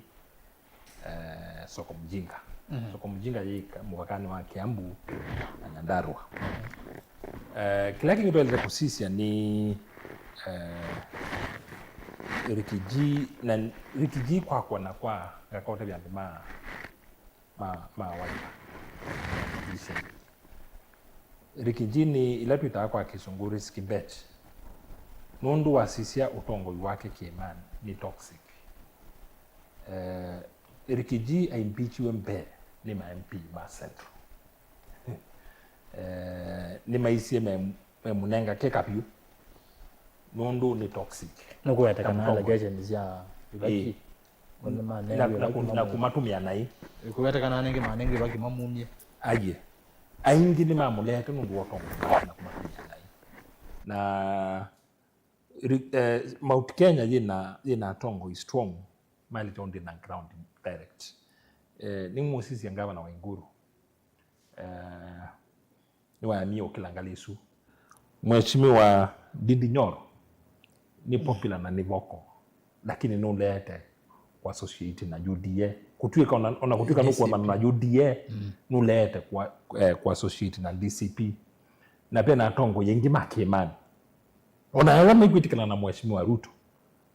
eh, Soko Mjinga. Mhm. Soko Mjinga yĩ ka-, mũvakanĩ wa Kiambu na Nyandarua. Eh, kĩla kĩngĩ twaĩlĩte kũsisya nĩ, eh, Ricky G, na Ricky G kwakwa na kwa ngakotavya andũ ma, ma, ma Wiper. Ricky G nĩ ila twĩtaa kwa Kĩsũngũ risk bet. Nũndũ wasisya ũtongoi wake kĩĩmanĩ nĩ toxic. Eh, Ricky G aimpeachiwe mbee nĩ ma M P ma Central. Eh, nĩmaisye me-, memũnenga kĩka vyũ nũndũ nĩ toxic. Nũkũweta kana allegations sya ivaki. Ĩĩ. Na, na, na kũmatũmĩa naĩ. Nũkũweta kana anenge manenge ivaki mamumie. Aiye. Aingĩ nĩmamũleete nũndũ wa ũtongoi na kũmatũmĩa naĩ. Na ri-, eh, Mount Kenya yĩna, yĩna atongoi strong, maĩlĩte ũndĩ na ground direct. Eh, nĩmũsisye Ngavana Waiguru. Eh, nĩwaemie ũkĩla ngalĩ ĩsu. Mheshimiwa Ndindi Nyoro nĩ popular na nĩ vocal, lakini nũleete kũassociate na U D A. Kũtw'ĩka ona, ona kũtw'ĩka nũkũemana na U D A, nũleete kũa-, eh, kũassociate na D C P. Na ve na atongoi aingĩ ma kĩĩmanĩ. Ona ala maikwĩtĩkana na Mheshimiwa Ruto,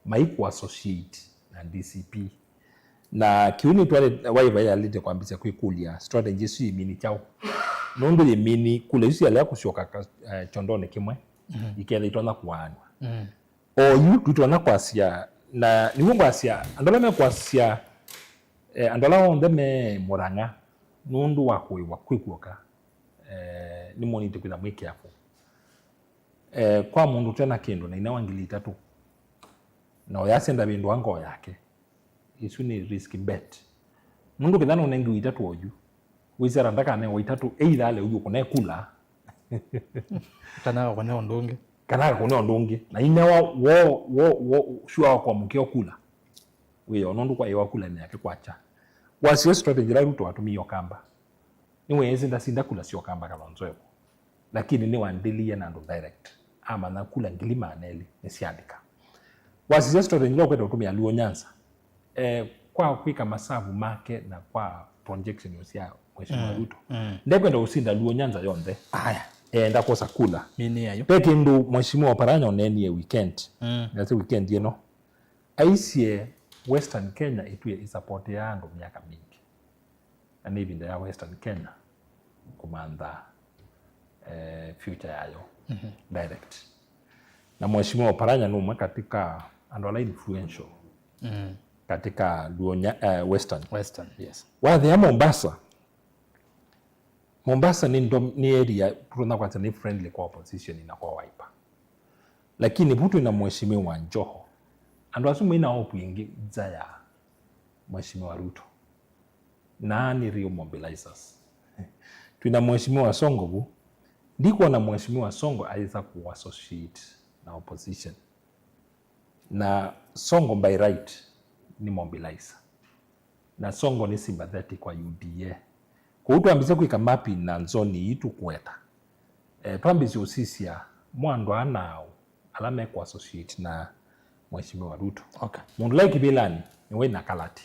maikũassociate na D C P. Na kĩu nĩtwale Wiper yalĩte kwambĩsya kwĩkũlya strategy ĩsu yĩmini kyaũ. Nũndũ yĩmini kula isu syalea kũsyoka ka-, eh, kyondonĩ kĩmwe, iketha itonya kũaanw'a. Oyu tũitonya kwasya, na nĩw'o ngwasya, andũ ala mekwasya, eh, andũ ala onthe me Mũrang'a, nũndũ wa kũĩwa kwĩ kwoka, eh, nĩmonĩte kwĩtha mwĩ careful. Eh, kwa mũndũ ũte na kĩndũ na inya wa ngili itatũ, na ũyasya ndavĩndũa ngoo yake, ĩsu nĩ risk bet. Nũndũ kĩtha nũnengiwe itatũ oyu, wĩsĩ ata ndakanewa itatũ, either ale ũyu ũkũne kula. Kana akakũne ũndũ ũngĩ. Kana akakũne ũndũ ũngĩ. Na inewa wo, wo, wo, sure wa kwamũkĩa kula. Wĩyo, nũndũ kwa ĩwa kula nĩ yake kwakya. Wasyo strategy ĩla Ruto atũmĩie Ũkamba. Nĩweesĩ ndasinda kula sya Ũkamba Kalonzo eko. Lakini nĩwandĩlĩie na andũ direct. Amanya kula ngili maana elĩ nĩsyalika. Wasisya strategy ĩla ũkwenda ũtũmĩa Luo Nyanza. Eh, kwa kwĩka masavu make na kwa projection sya Mheshimiwa Ruto. Ndekwenda ũsinda Luo Nyanza yonthe. Aya. Eenda kwosa kula. Mini yayo. Ve kĩndũ Mheshimiwa Oparanya ũneenie weekend. Ndasĩ weekend ĩno. Aisye Western Kenya ĩtw'e ĩsapotea andũ myaka mingĩ. Na nĩ ĩvinda ya Western Kenya kũmantha, eh, future yayo direct. Na Mheshimiwa Oparanya nĩ ũmwe katika andũ ala influential katika Luo nya-, eh, Western. Western, yes. Wathĩa Mombasa, Mombasa nĩ ndom-, nĩ area tũtonya kwasya nĩ friendly kwa opposition na kwa Wiper. Lakini vu twĩ na Mheshimiwa Joho, andũ asu maina hope ĩngĩ nza ya Mheshimiwa Ruto. Na nĩ real mobilizers. Twĩ na Mheshimiwa Sonko vu, ndikwona Mheshimiwa Sonko ayĩsa kũ associate na opposition. Na Sonko by right nĩ mobilizer. Na Sonko nĩ sympathetic kwa U D A. Kwoou twambĩsye kwĩka mapping na nzoni ii tũkũweta. Eh, twambĩsye ũsisya mo andũ aa naaũ ala mekũ associate na Mheshimiwa Ruto. Okay. Mũndũ ũla wĩ kĩvĩlanĩ nĩwe wĩ na kalati.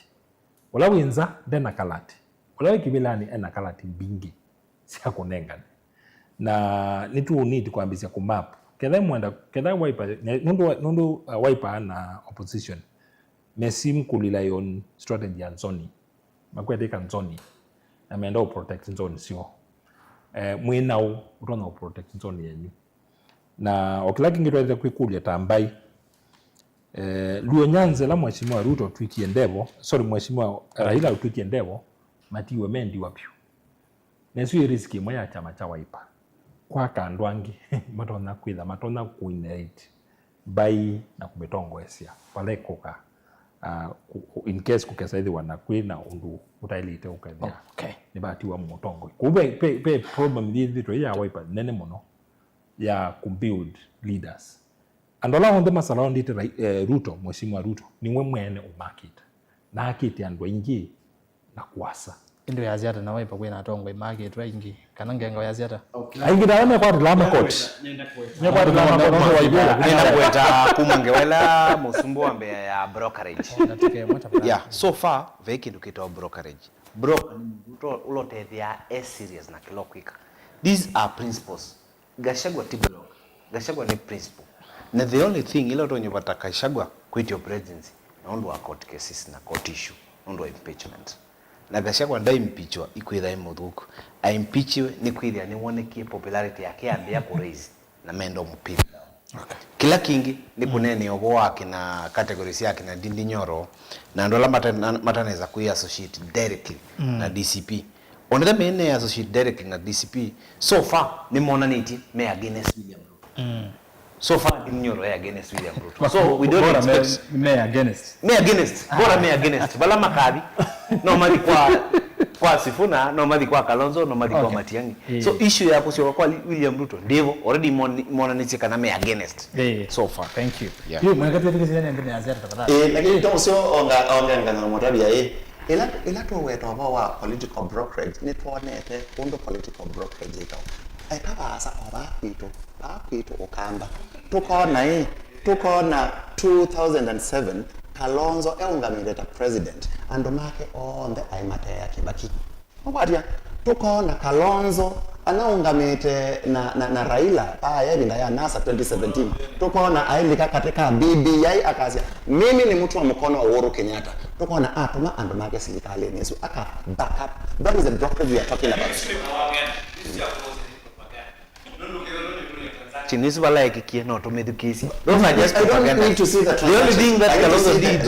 Ũla wĩ nza nde na kalati. Ũla wĩ kĩvĩlanĩ e na kalati mbingĩ sya kũnengane. Na nĩtũ need kwambĩsya kũ map. Ketha mwenda, ketha Wiper, ne-, nũndũ, nũndũ, uh, Wiper na opposition, me seem kũ rely on strategy ya nzoni. Makwetĩka nzoni. Na menda ũ protect nzoni syoo. Eh, mwĩ naũ ũtonya ũ protect nzoni yenyu. Na o kĩla kĩngĩ twaĩlĩte kwĩkũlya ta mbaĩ, eh, Luo Nyanza ĩla Mheshimiwa Ruto ũtwikie ndevo, sorry, Mheshimiwa Raila ũtwikie ndevo, matiwe mendiwa vyũ. Na ĩsu yĩ risk ĩmwe ya kyama kya Wiper. Kwaka andũ angĩ matonya kwĩtha, matonya kũ inherit mbaĩ na kũmĩtongoesya vala ĩkũka, ah, ku-, ku-, in case kũkesa ĩthĩwa na kwĩ na ũndũ ũtaĩlĩte ũkethĩa. Okay. Nĩvatiwa mũtongoi. Kũu ve, ve, ve problem yĩthĩtwe ya Wiper nene mũno. ya kũbuild leaders. Andũ ala onthe masurroundĩte Rai-, eh, Ruto, Mheshimiwa Ruto, nĩwe mwene ũmakĩte. Na akĩte andũ aingĩ na kũasa. Ĩndĩ wĩasya ata na Wiper kwĩna atongoi makĩtwe aingĩ? Kana Ngenga wĩasya ata? Okay. Aingĩ nao mekwatĩlaa makoti. Mekwatĩlaa makoti. Nenda kũweta kuma ngewa ĩla mũsumbĩ wa mbee ya brokerage. Ona tũkemwe tafadhali. Yeah, so far, ve kĩndũ kĩtawa brokerage. Broker nĩ mũndũ ũto-, ũla ũtethĩaa e serious na kĩla ũkwĩka. These are principles. Gachagua ti block. Gachagua nĩ principle. Na the only thing ĩla ũtonya ũvata Gachagua kwĩtya presidency nĩ ũndũ wa court cases na court issue, nĩ ũndũ wa impeachment. Na Gachagua ndaimpichwa ikwĩtha ĩ mũthũku. Aimpichiwe nĩ kwĩthĩa nĩwonekie popularity yake yambĩa kũ raise na menda ũmũpin down. Okay. Kĩla kĩngĩ nĩ kũneenea ũvoo wa kĩna categories ya kĩna Ndindi Nyoro na andũ ala mata-, matanesa kwĩ associate directly na D C P. Onethe mene associate directly na D C P, so far nĩmonanĩtye me against William Ruto. So far Ndindi Nyoro e against William Ruto. So we don't expect me against. Me against. Bora me against. Vala makathi. No mathi kwa, kwa Sifuna, no mathi kwa Kalonzo, no mathi kwa Matiang'i. So issue ya kũsyoka kwa William Ruto ndĩvo, already mon-, monanĩtye kana me against. So far. Thank you. Yeah. Yu, mweka twĩtĩkĩsye nĩ nthĩ ya Azia tafadhali. Eh, lakini to ũseo onga, onga ngana mũtavia, eh. Ĩla, ĩla tũweta ũvoo wa political brokerage, nĩtwonete ũndũ political brokerage ĩkawa. Eka vaasa o vaa kwitũ, vaa kwitũ Ũkamba. Tũkona ĩ, tũkona two thousand and seven, Kalonzo eũngamĩte ta president, andũ make onthe aĩ mateea Kĩbaki. Ũkwatya, tũkona Kalonzo anaũngamĩte na, na, na Raila vaa ya ĩvinda ya NASA twenty seventeen. Tũkona ailika katĩ ka B B I akasya, "Mimi ni mtu wa mkono wa Uhuru Kenyatta." Tũkona atũma andũ make silikalĩnĩ ĩsu aka back up. That is the brokerage we are talking about. Chinisi vala ekikie no tumithukisi. Those are just propaganda. The only thing that Kalonzo did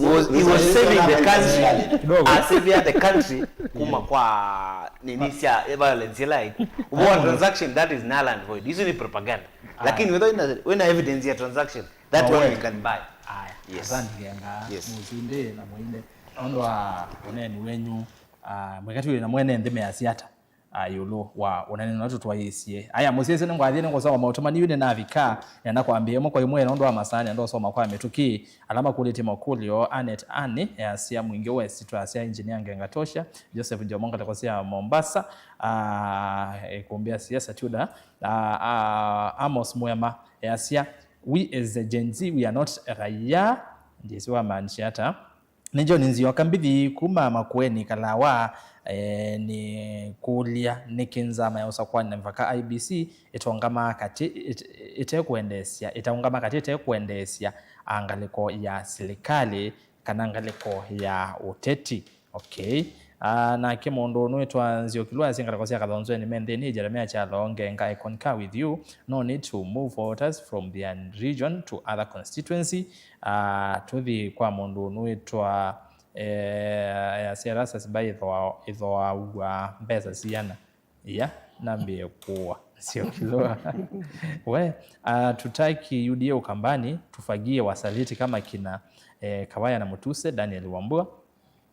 was he was saving the country, uh, saving the country kuma kwa nini cia violence ila iko. What transaction that is null and void. Hizo ni propaganda. Lakini whether ina, ina evidence ya transaction, that one we can buy. Aya. Yes. Asante Ngenga, Musinde na Mwine. Nũndũ wa ũneeni wenyu, ah, mwekati na mwene nthĩ measya ata? Ah, ĩũlũ wa ũnene na tũtwaĩĩsye. Aya, mũsyaĩĩsya nĩngwathie nĩngũsoma maũtũmani yu nĩnavika, nenda kwambĩa ĩmwe kwa ĩmwe nũndũ wa masaa nenda ũsoma kwa mĩtũkĩ. Ala makũlĩtye makũlyo, Annet Anne easya, Mwingĩ West twasya Engineer Ngenga Tosha, Joseph Njomo ngalĩko sya Mombasa, ah, ĩkũmbĩ ya siasa Tudor, ah, ah, Amos Mwema easya, "We as a Gen Z, we are not raia." Ndyĩsĩ wamaanisha ata. Nĩ John Nzioka Mbithi kuma Makueni Kalawa, eh, nĩ kũlya nĩkĩ nzama ya ũsakũani na mĩvaka I E B C ĩtaũngama katĩ, ĩte-, ĩtekwendeesya, ĩtaũngama katĩ ĩtekwendeesya, ah, ngalĩko ya silikalĩ kana ngalĩko ya ũteti. Okay. Ah, nake mũndũ ũnũĩtwa Nzioki Lwasi ngalĩko sya Kathonzweni me nthĩnĩ, Jeremiah Kyalo, Ngenga, I concur with you. No need to move voters from their region to other constituency. Ah, tũthi kwa mũndũ ũnũĩtwa, eh, Erastus Mbai, ĩthoa-, ĩthoaua mbesa siana? Ia, nambĩe kũa. Sio kĩlũa. We, ah, tutaki U D A Ukambani, tufagie wasaliti kama kina, eh, Kawaya na Mutuse, Daniel Wambua.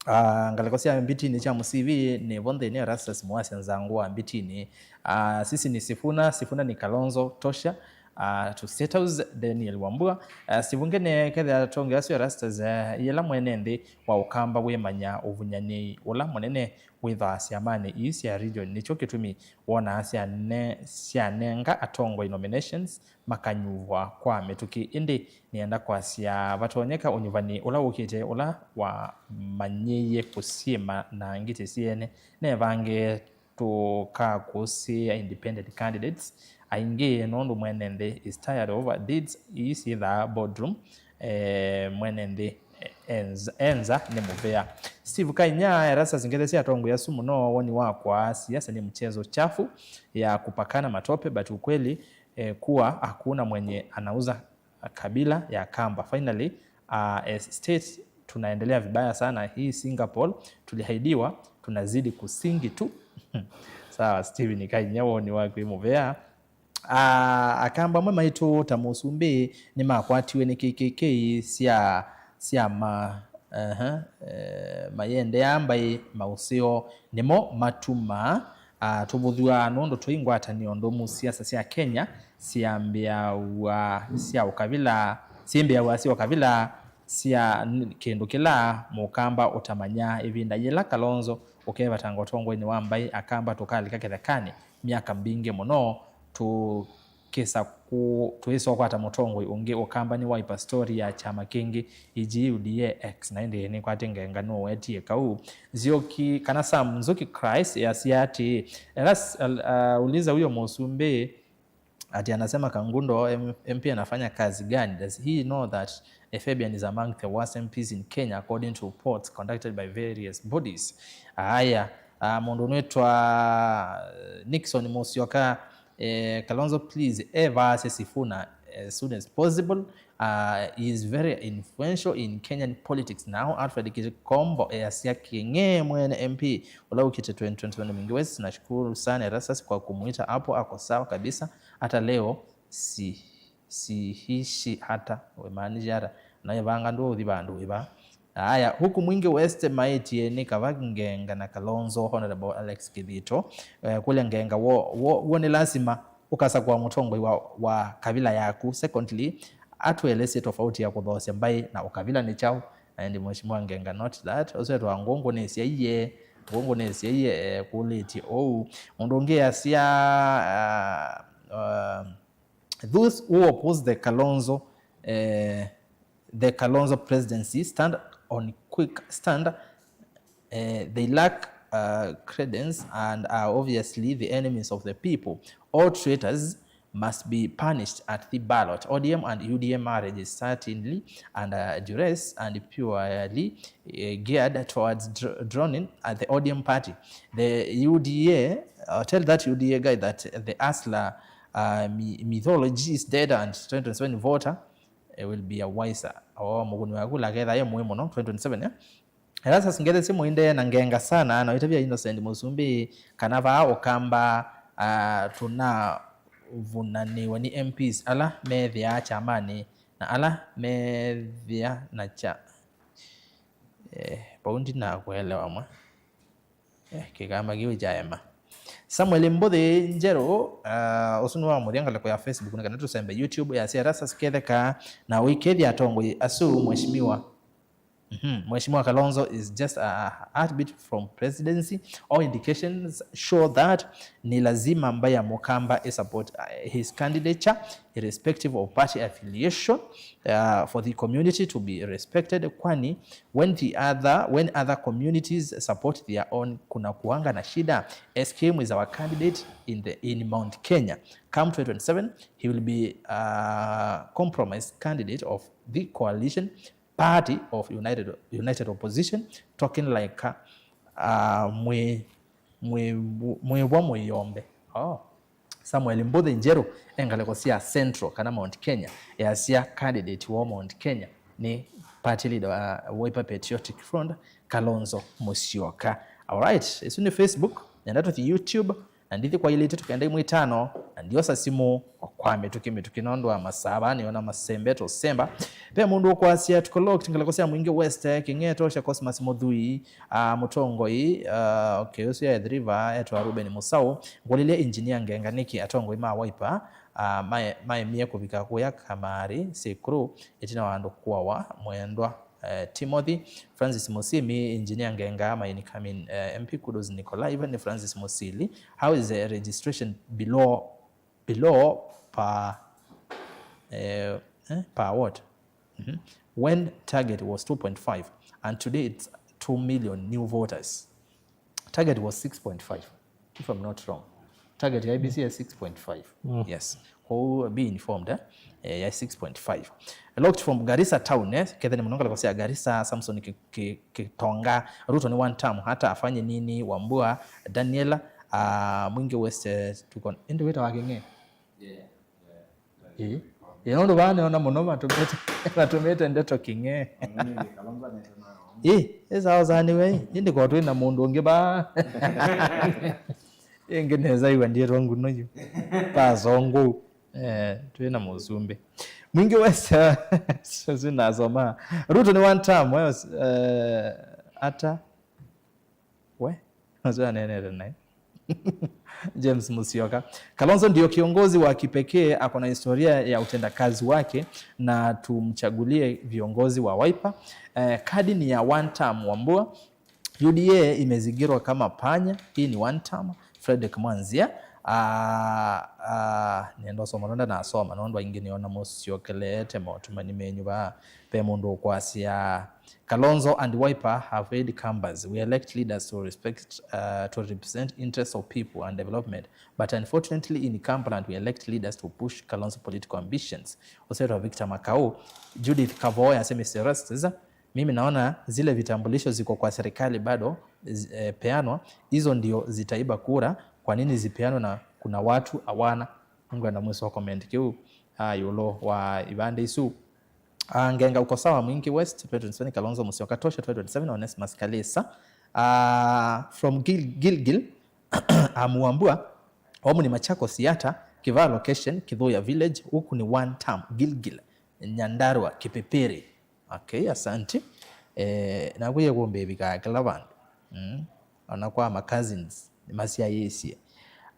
Ah, ngalĩko sya Mbitinĩ kya mũsivi nĩ vo nthĩnĩ, Erastus Muasya Nzangũ wa Mbitinĩ. Ah, sisi ni Sifuna, Sifuna ni Kalonzo, tosha. Ah, to State House, Daniel Wambua. Ah, sivungene kethĩa atonge asu Erastus, eh, yĩla mwene nthĩ wa Ũkamba wĩmanya ũvunyanĩi ũla mũnene wĩthaa syamanĩ ii sya region, nĩkyo kĩtumi wonaa syane-, syanenga atongoi nominations makanyuvwa kwa mĩtũkĩ. Ĩndĩ nĩenda kwasya vatonyeka ũnyuvani ũla wũkĩte ũla wamanyĩie kũsyĩma na ngitĩ syene nevange tũkakũsĩĩa independent candidates aingĩ, nũndũ mwene nthĩ is tired of deeds ii syĩthaa boardroom, eh, mwene nthĩ, eh, enza, enza nĩ mũvea. Steve Kainya, Erastus, ngethe sya atongoi asu mũno, woni wakwa, siasa ni mchezo chafu ya kupakana matope, but ukweli, eh, kuwa hakuna mwenye anauza kabila ya Kamba. Finally, uh, as state tunaendelea vibaya sana. Hii Singapore tuliahidiwa, tunazidi kusingi tu. Sawa, Steven Kainya, woni waku wĩ mũvea. Ah, Akamba amwe maitũ ta Mũsumbĩ nĩmakwatiwe nĩ K K K sya, sya ma, aha, eh, mayendeaa mbaĩ maũseo nĩmo matumaa ah, tũvũthw'a nũndũ twĩ ngwatanĩo ndũmu siasa sya Kenya syambĩawa sya ũkavila, syĩmbĩawa sya ũkavila sya n-, kĩndũ kĩla Mũkamba ũtamanya. Ĩvinda yĩla Kalonzo ũkevatanga ũtongoinĩ wa mbaĩ Akamba tũkalika kĩthekanĩ myaka mbingĩ mũno, tũkĩsa kũ-, tũĩsa ũkwata mũtongoi ũngĩ Ũkamba nĩ Wiper story ya kyama kĩngĩ, iji U D A X, na ĩndĩ nĩkwatĩ ngenga nũwetie kau. Nzioki, kana Sam Nzuki Christ, easya atĩĩ, Eras, uh, uliza huyo mũsumbĩ ati anasema Kangundo M-, M P anafanya kazi gani? Does he know that, eh, Fabian is among the worst M Ps in Kenya according to reports conducted by various bodies? Aya, ah, mũndũ ũnwĩtwa Nixon Musyoka, eh, Kalonzo, please, eh, vaasya Sifuna as soon as possible. Uh, he is very influential in Kenyan politics now. Alfred Kikombo easya King'e mwene M P ũla ũkĩte twenty twenty-one Mwingi West. Nashukuru sana Erastus kwa kumuita hapo, ako sawa kabisa. Hata leo si, siishi hata, wĩmaanisha hata, na ĩvanga ndũũthi vandũ ĩva. Aya, huku Mwingi West maĩtie nĩ kava Ngenga na Kalonzo, Honorable Alex Kithito, eh, kũlya Ngenga wo, wo, wo nĩ lasima ũkasakũa mũtongoi wa, wa kavila yaku. Secondly, atũelesye tofauti ya kũthoosya mbaĩ na ũkavila nĩ kyaũ. Na ĩndĩ Mheshimiwa Ngenga, not that. Ũsu etwa ngũngũ nĩsyaie, ngũngũ nĩsyaie, eh, kũlĩtye ũu. Mũndũ ũngĩ asya, ah, ah, those who oppose the Kalonzo, eh, the Kalonzo presidency stand on quick stand. Eh, they lack, uh, credence and are obviously the enemies of the people. All traitors must be punished at the ballot. O D M and U D A marriage is certainly under duress and purely, uh, geared towards dr-, drowning at the O D M party. The U D A, uh, tell that U D A guy that the hustler, uh, my-, mythology is dead and twenty twenty-seven voter, eh, will be a wiser. O mũkũni waku laketha ye mũĩ mũno twenty twenty-seven, eh? Erastus Ngethe simũindee na Ngenga sana, na wĩtavya Innocent Mũsumbĩ kana vaa Ũkamba, ah, tũnavunanĩwe nĩ M Ps ala methĩaa kyamanĩ na ala methĩa na kya-, eh, vau ndinakũelewa mwa. Eh, kĩkamba kĩu kyaema. Samuel Mbuthi Njerũ, ah, ũsu nĩ wa mũthya ngalĩko ya Facebook, nĩ kana tũsembe YouTube, yasya Erastus ketheka na ũikethya atongoi asu, Mheshimiwa. Mhm. Mheshimiwa Kalonzo is just a heartbeat from presidency. All indications show that ni lazima mbaĩ ya Mũkamba ĩ support, uh, his candidature, irrespective of party affiliation, uh, for the community to be respected, kwani when the other, when other communities support their own, kuna kuanga na shida. S K M is our candidate in the, in Mount Kenya. Come twenty twenty-seven, he will be a compromised candidate of the coalition party of united, united opposition, talking like, uh, mwi, mwi, mwĩw'a mũiombe. Oh. Samuel Mbuthi Njerũ e ngalĩko sya Central kana Mount Kenya, easya candidate wa Mount Kenya nĩ party leader wa Wiper Patriotic Front, Kalonzo Musyoka. Alright, ĩsu nĩ Facebook, nenda tũthi YouTube, na ndithi kwaĩlĩte tũkenda imwe itano, na ndiosa simũ o kwa mĩtũkĩ mĩtũkĩ nũndũ wa masaa vaa nĩona masembete ũsemba. Ve mũndũ ũkwasya, tuko locked ngalĩko sya Mwingi West, Kĩng'eto sya Cosmas Mũthui, ah, mũtongoi, ah, okay, ũsu ya Athi River etwa Reuben Mũsaũ. Ngũlilye Engineer Ngenga nĩkĩ atongoi ma Wiper, ah, mae-, maemie kũvika kũya Kamari, Sekuru, ĩtina wa andũ kũawa, mwendwa, eh, Timothy. Francis Musimi, Engineer Ngenga, my incoming, eh, M P, kudos niko live. Nĩ Francis Musili. How is the registration below, below per, eh, eh, per what? Mhm. When target was two point five and today it's two million new voters. Target was six point five, if I'm not wrong. Target ya I E B C ya six point five. Mm. Yes. Kwoou be informed, eh? Eh, ya six point five. Locked from Garissa town, eh? Ketheni mũno ngalĩko sya Garissa, Samson Ki-, Ki-, Kitonga. Ruto ni one term, hata afanye nini, Wambua, Daniel, ah, Mwingi West, eh, tuko, ĩndĩ wĩtawa Kĩng'e? Yeah. Ĩĩ. Ĩĩ, nũndũ vaa nĩona mũno matũmĩte, matũmĩte ndeto Kĩng'e. Ĩĩ, ĩ sawa sawa nĩwe, ĩ. Ĩndĩ ko twĩ na mũndũ ũngĩ vaa. Ĩngĩ nesa iwa ndietwa nguno yu. Pasongũ. Eh, twĩ na mũsumbĩ. Mwingi West, sio nasoma. Ruto ni one term, wewe, eh, ata? We, ũsu aneenete naĩ. James Musyoka. Kalonzo ndio kiongozi wa kipekee, ako na historia ya utendakazi wake, na tumchagulie viongozi wa Wiper. Eh, kadi ni ya one term, Wambua. U D A imezingirwa kama panya. Hii ni one term. Frederick Mwanzia. Ah, ah, nenda usoma nonda nasoma nondu aingi niona musyokeleete maũtũmani menyu vaa. Ve mũndũ ũkwasya, Kalonzo and Wiper have failed Kambas. We elect leaders to respect, uh, to represent interests of people and development. But unfortunately, in Cumberland, we elect leaders to push Kalonzo political ambitions. Ũsetwa Victor Makau, Judith Kavoo yasya, Mister Erastus, mimi naona zile vitambulisho ziko kwa serikali bado zi- eh, peanwa, hizo ndio zitaiba kura. Kwa nini zipeanwe na kuna watu hawana? Ngwenda mwiso wa comment kĩu, ah, ĩũlũ wa ivande isu. Ah, Ngenga uko sawa, Mwingi West, twenty twenty-seven, Kalonzo Musyoka tosha, twenty twenty-seven, Onesmus Kalisa. Ah, from Gil Gilgil, Amuambua, omu ni Machakos Yatta, Kivaa location, Kithuya village, huku ni one term, Gilgil, Nyandarua, Kipipiri. Okay, asante. Eh, naku yekumbĩvĩkaa kĩla vandũ. Mm. Ona kwa ma cousins, nĩmasyaĩĩsye.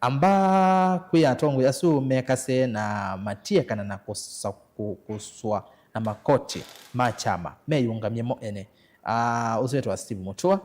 Amba kwĩ atongoi asu mekase na matie kana na kũsa-, kũ-, kũswa na makoti ma kyama, meyũngamye mo ene. Ah, ũsu wĩtawa Steve Mutua.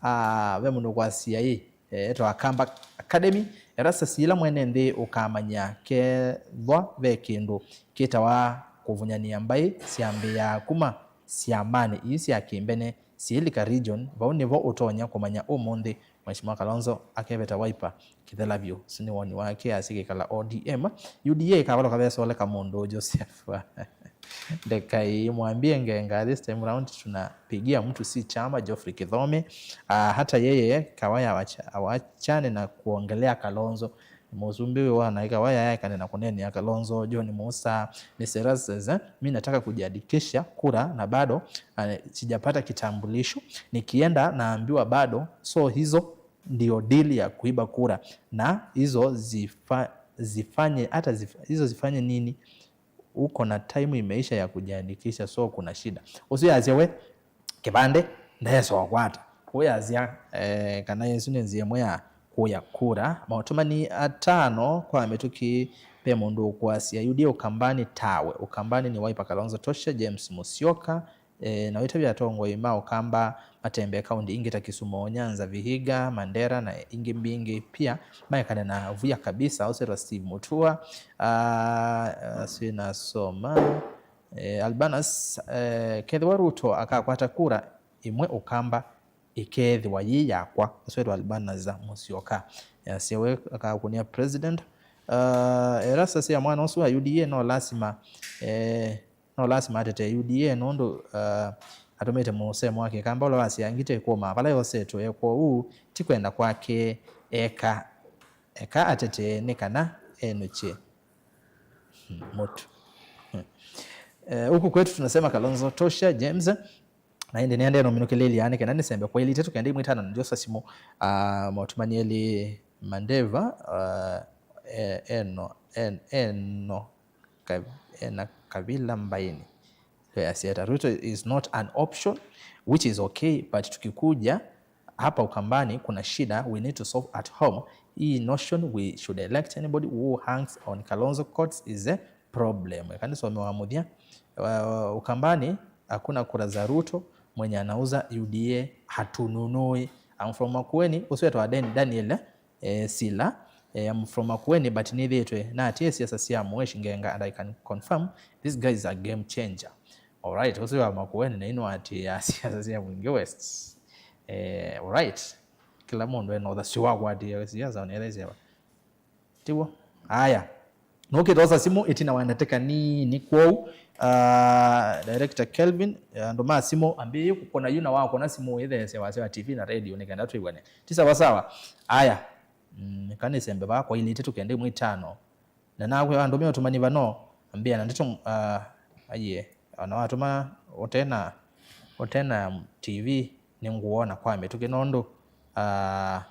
Ah, ve mũndũ ũkwasya ĩ, eh, etawa Kamba Academy. Erastus, yĩla mwene nthĩ ũkamanya kethwa ve kĩndũ kĩtawa kũvũnyanĩa mbaĩ syambĩĩaa kuma syamanĩ ii sya kĩmbene syĩlika region, vau nĩvo ũtonya kũmanya ũmũnthĩ Mheshimiwa Kalonzo akeveta Wiper kĩthela vyũ. Ũsu nĩ woni wake asikĩkala O D M. U D A ĩkavaloka vesoleka mũndũ Joseph. Ndekai, mwambie Ngenga, this time round tunapigia mtu si chama, Geoffrey Kithome. Ah, hata yeye Kawaya awacha-, awachane na kuongelea Kalonzo. Mũsumbĩ ũyũ wa naĩ Kawaya yaekane na kũneenea Kalonzo. John Musa, Mister Erastus, eh, mi nataka kujiandikisha kura na bado, ah, sijapata kitambulisho. Nikienda naambiwa bado, so hizo ndio deal ya kuiba kura. Na hizo zifa-, zifanye, hata zif-, hizo zifanye nini? Uko na time imeisha ya kujiandikisha, so kuna shida. Ũsu yasya we, kĩvandĩ, ndesokwata. Ũyasya, eh, kana ĩsu nĩ nzĩa ĩmwe ya kũya kura. Maũtũmani atano kwa mĩtũkĩ, ve mũndũ ũkwasya, U D A Ukambani tawe. Ukambani ni Wiper, Kalonzo tosha, James Musyoka, eh, na wĩtavya atongoi ma Ũkamba matembee kaunti ingĩ ta Kisumu, Nyanza, Vihiga, Mandera na ingĩ mbingĩ pia maekane na vuya kabisa, ũsetwa Steve Mutua. Ah, asu nasoma. Eh, Albanas, eh, kethĩwa Ruto akakwata kura ĩmwe Ũkamba, ĩkeethĩwa yĩ yakwa, ũsetwa Albanas Musyoka. Yasya we akakũnĩa president. Ah, Erastus ya mwana ũsu wa U D A no lasima, eh, no lasima atetee U D A nũndũ, uh, atũmĩte mũsemo wa Kĩkamba ũla wasya ngitĩ ĩkũmaa vala yosetwe. Kwoou ti kwenda kwake eka, eka atetee nĩ kana enũkye, hmm, mũtu. Hmm. Eh, huku kwetu tunasema Kalonzo tosha, James. Na ĩndĩ nĩendee nũminũkĩlĩlya nĩ kana nĩsembe kwa ilĩ itatũ kenda imwe itano na ndiosa simũ, ah, maũtũmani elĩ Mandeva, ah, e-, eno, en-, eno, Ka-, ena kavila mbaĩnĩ. Yasya ata, Ruto is not an option, which is okay, but tukikuja hapa Ukambani kuna shida we need to solve at home. Hii notion we should elect anybody who hangs on Kalonzo coats is a problem. Eka nĩsome wa mũthya. Uh, Ukambani hakuna kura za Ruto, mwenye anauza U D A hatununui. I'm from Makueni, ũsu wĩtawa Dan-, Daniel, eh, Sila. Eh, I'm from Makueni, but nĩthĩĩtwe naatĩĩe siasa sya Mheshimiwa Ngenga, and I can confirm this guy is a game changer. Alright, ũsu wa Makueni na ino atĩĩa siasa sya Mwingi West. Eh, alright. Kĩla mũndũ ena ũthasyo wa kũatĩĩa siasa, onelesya. Tiw'o? Aya. Nũkĩtosa simũ ĩtina wa ndatĩka nini kwoou, ah, director Kelvin, andũ ma simũ, ambĩĩe kũkona yu na wakona simũ ĩtheesya wasya wa T V na radio nĩ kenda twĩw'ane. Ti sawa sawa. Aya. Mm, eka nĩsembe vaa kwa ilĩ itatũ kenda imwe itano. Na nakwĩa andũmĩa ũtũmani vano, ambĩa na ndeto, ah, aiee. Ona watũma ũtena, ũtena T V nĩngũwona kwa mĩtũkĩ nũndũ, ah,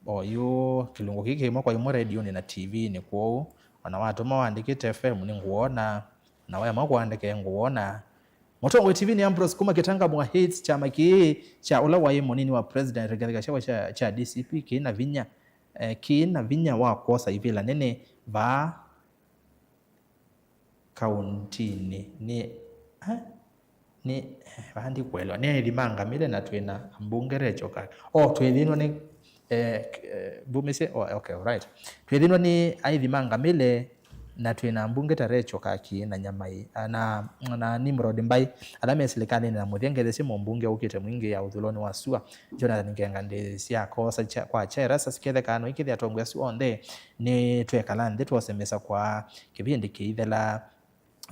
oyu kĩlungu kĩĩ kĩmwe kwa imwe redionĩ na T V-nĩ, kwoou ona watũma wandĩkĩte F M nĩngũwona, na waema kũandĩke ngũwona. Mũtongoi T V nĩ Ambrose kuma Kĩtanga Mwa Heights, kyama kĩĩ kya ũla waĩ mũnini wa President Rigathi Gachagua kya, kya D C P kĩ na vinya. eh, kĩĩ na vinya wa kwosa ivĩla nene vaa kauntinĩ nĩ, eh, nĩ, eh, vaa ndikwelewa, nĩ aithi ma ngamĩle na twĩ na ambunge Rachel Ka-, oh, twĩthĩnwa nĩ, eh, eh, mbumĩsye, oh, okay, all right. Twĩthĩnwa nĩ aithi ma ngamĩle na twĩ na ambunge ta Rachel Kaki na Nyamai, ah, na, na Nimrod Mbai, ala me silikalĩnĩ na mũthya ngethesye mũmbunge ũkĩte mwingĩ ya ũthulonĩ wa sua, Jonathan Ngenga, ndĩ sya koosa cha, kwa Chairus siketheka no ikĩthĩa atongoĩ asu onthe nĩ twekala nthĩ twose mesa kwa kĩvĩndĩ kĩithela.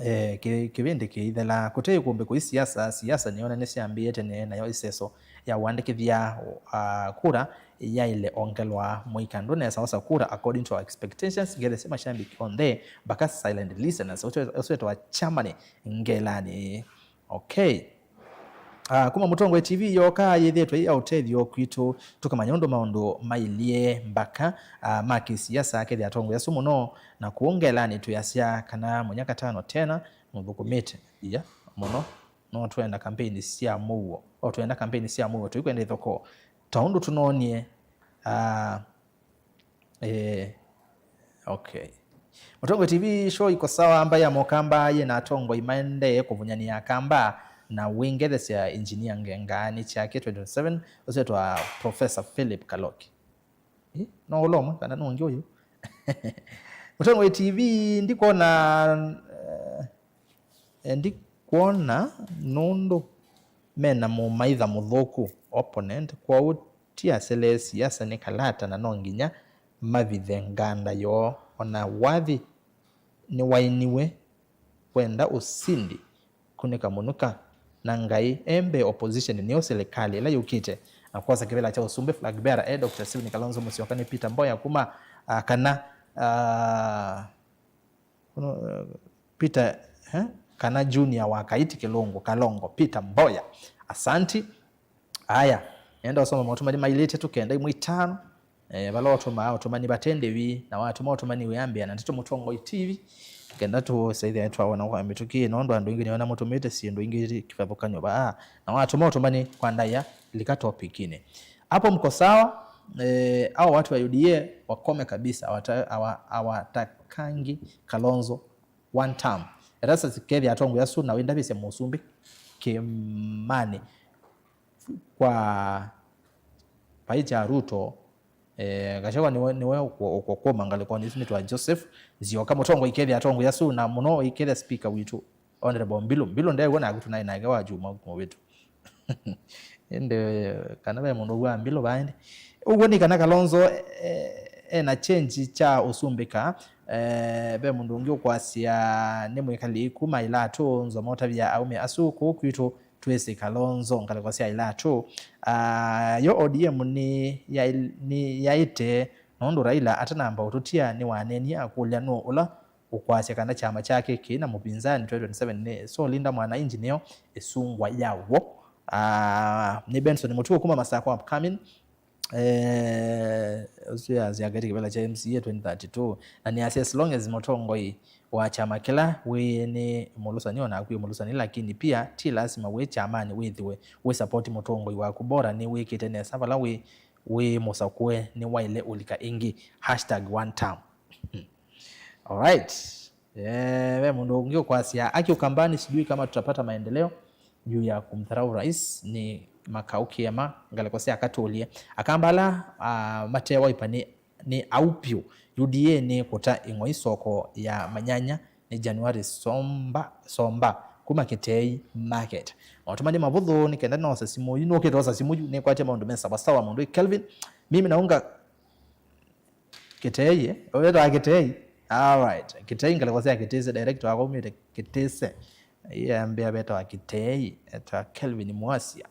Eh, kĩ-, kĩvĩndĩ kĩithela, kũte ĩkũmbĩ kũi siasa, siasa nĩona nĩsyambĩĩe tene, nayo ĩseso ya ũandĩkĩthya, uh, kura yaĩle ongelwa mũika. Ndũnesa osa kura according to our expectations, ngethesye mashambiki onthe, mpaka silent listeners, ũsu wĩtawa Germany, ngelani. Okay. Ah, kuma Mũtongoi T V yoka yĩthĩĩtwe ya ũtethyo kwitũ, tũkamanya ũndũ maũndũ mailyĩ mpaka, ah, ma kĩsiasa kethĩa atongoi asu mũno, na kũu ngelani twĩasya kana mũnyaka tano tena nũthũkũmĩte ia mũno, no twenda kampeni sya mũuo, o twenda kampeni sya mũuo, tũikwenda ithokoo ta ũndũ tũnoonie, ah, Eh, okay. Mũtongoi T V show iko sawa, mbaĩ ya Mũkamba yĩ na atongoi maendee kũvũnyanĩa Akamba na wĩngethesya Engineer Ngenga nĩ kyake twenty twenty-seven, ũsĩtwa Professor Philip Kaloki. Ĩ, no ũla ũmwe kana nũngĩ ũyũ? Mũtongoi T V ndikwona, eh, eh, ndikwona nũndũ mena mũmaitha mũthũku, opponent, kwoou ti asele siasa nĩ kalata na no nginya mavithe nganda yoo. Ona wathi nĩwainiwe, wenda ũsindi, kunĩka mũnuka na Ngai e mbee opposition nĩyo silikalĩ ĩla yũkĩte. Na kwosa kĩvĩla kya ũsumbĩ, flag bearer e Doctor Stephen Kalonzo Musyoka nĩ Peter Mboya kuma, ah, kana, ah, Kuno, eh, Peter, eh, kana Junior wa Kaiti Kilungu, Kalongo, Peter Mboya. Asanti. Aya, nenda ũsoma maũtũmani mailĩte tũkenda imwe itano. Eh, vala ũtũmaa ũtũmani vate ndĩvi, na watũma ũtũmani wĩambĩa na Ndeto Mũtongoi T V. Kenda tũsaithĩa twawona kwa mĩtũkĩ, nũndũ andũ aingĩ nĩona mũtũmĩte syĩndũ ingĩ kĩvathũkany'o vaa. Na watũma ũtũmani kwa ndaĩa, lika topic-inĩ. Hapo mko sawa, eh, hao watu wa U D A wakome kabisa, hawata-, hawa-, hawatakangi Kalonzo one term. Erastus kethĩa atongoi asu na wĩndavĩsya mũsumbĩ kĩmanĩ kwa vai kya Ruto, eh, Gachagua nĩwe, nĩwe ũkũ-, ũkũkũma ngalĩkonĩ isu nĩtwa Joseph Nzioka. Mũtongoi kethĩa atongoi asu na mũno ũikethĩa speaker witũ Honorable Mbilu. Mbilu ndew'o naku tũnaĩ nake wa kyumwa mũvĩtu. Ĩndĩ kana ve mũndũ ũw'aa Mbilu vaa ĩndĩ. Ũw'o nĩ kana Kalonzo, eh, ena change kya ũsumbĩka. Eh, ve mũndũ ũngĩ ũkwasya nĩ mwĩkalĩli kuma Ilatũ, Nzomo ũtavya aũme asu kũu kwitũ twĩsĩ Kalonzo ngalĩko sya Ilatũ. Ah, yo O D M nĩ yai-, nĩ yaĩte nũndũ Raila atanamba ũtũtia nĩwaneenie akũlya nũũ ũla ũkwasya kana kyama kyake kĩĩ na mũpinzani twenty twenty-seven nĩ so Linda Mwananchi nĩyo ĩsungwa yaw'o. Ah, nĩ Benson Mũtuo kuma Masakũ upcoming. Eh, ũsu yasya katika kĩvĩla kya M C A twenty thirty-two. Na nĩasya as long as mũtongoi wa kyama kĩla wĩ nĩ mũlũsani, onaku wĩ mũlũsani, lakini pia ti lasima wĩ kyamanĩ wĩthĩwe wĩ support mũtongoi waku, bora nĩ wĩkĩte nesa vala wĩ, wĩ mũsakũe nĩwaĩle ũlika ĩngĩ. Hashtag one term. Alright. Eh, ve mũndũ ũngĩ ũkwasya, aki Ukambani sijui kama tutapata maendeleo juu ya kumdharau rais, nĩ makaũ kĩema ngalĩko sya Katũlye. Akamba ala, ah, mate Wiper nĩ, nĩ au pyũ. U D A nĩ kũta ĩng'oi soko ya manyanya nĩ January Somba, Somba kuma Kĩtei Market. Maũtũmani mavũthũ nĩ kenda nosa simũ yu, nũkĩte osa simũ yu, nĩkwatya maũndũ me sawasawa mũndũ. Kelvin, mimi naunga Kĩtei, eh? Wĩtawa Kĩtei? Alright. Kĩtei ngalĩko sya Kĩtĩsĩ, director wakwa umĩte Kĩtĩsĩ. Iambĩa vetawa Kĩtei, etawa Kelvin Mwasia.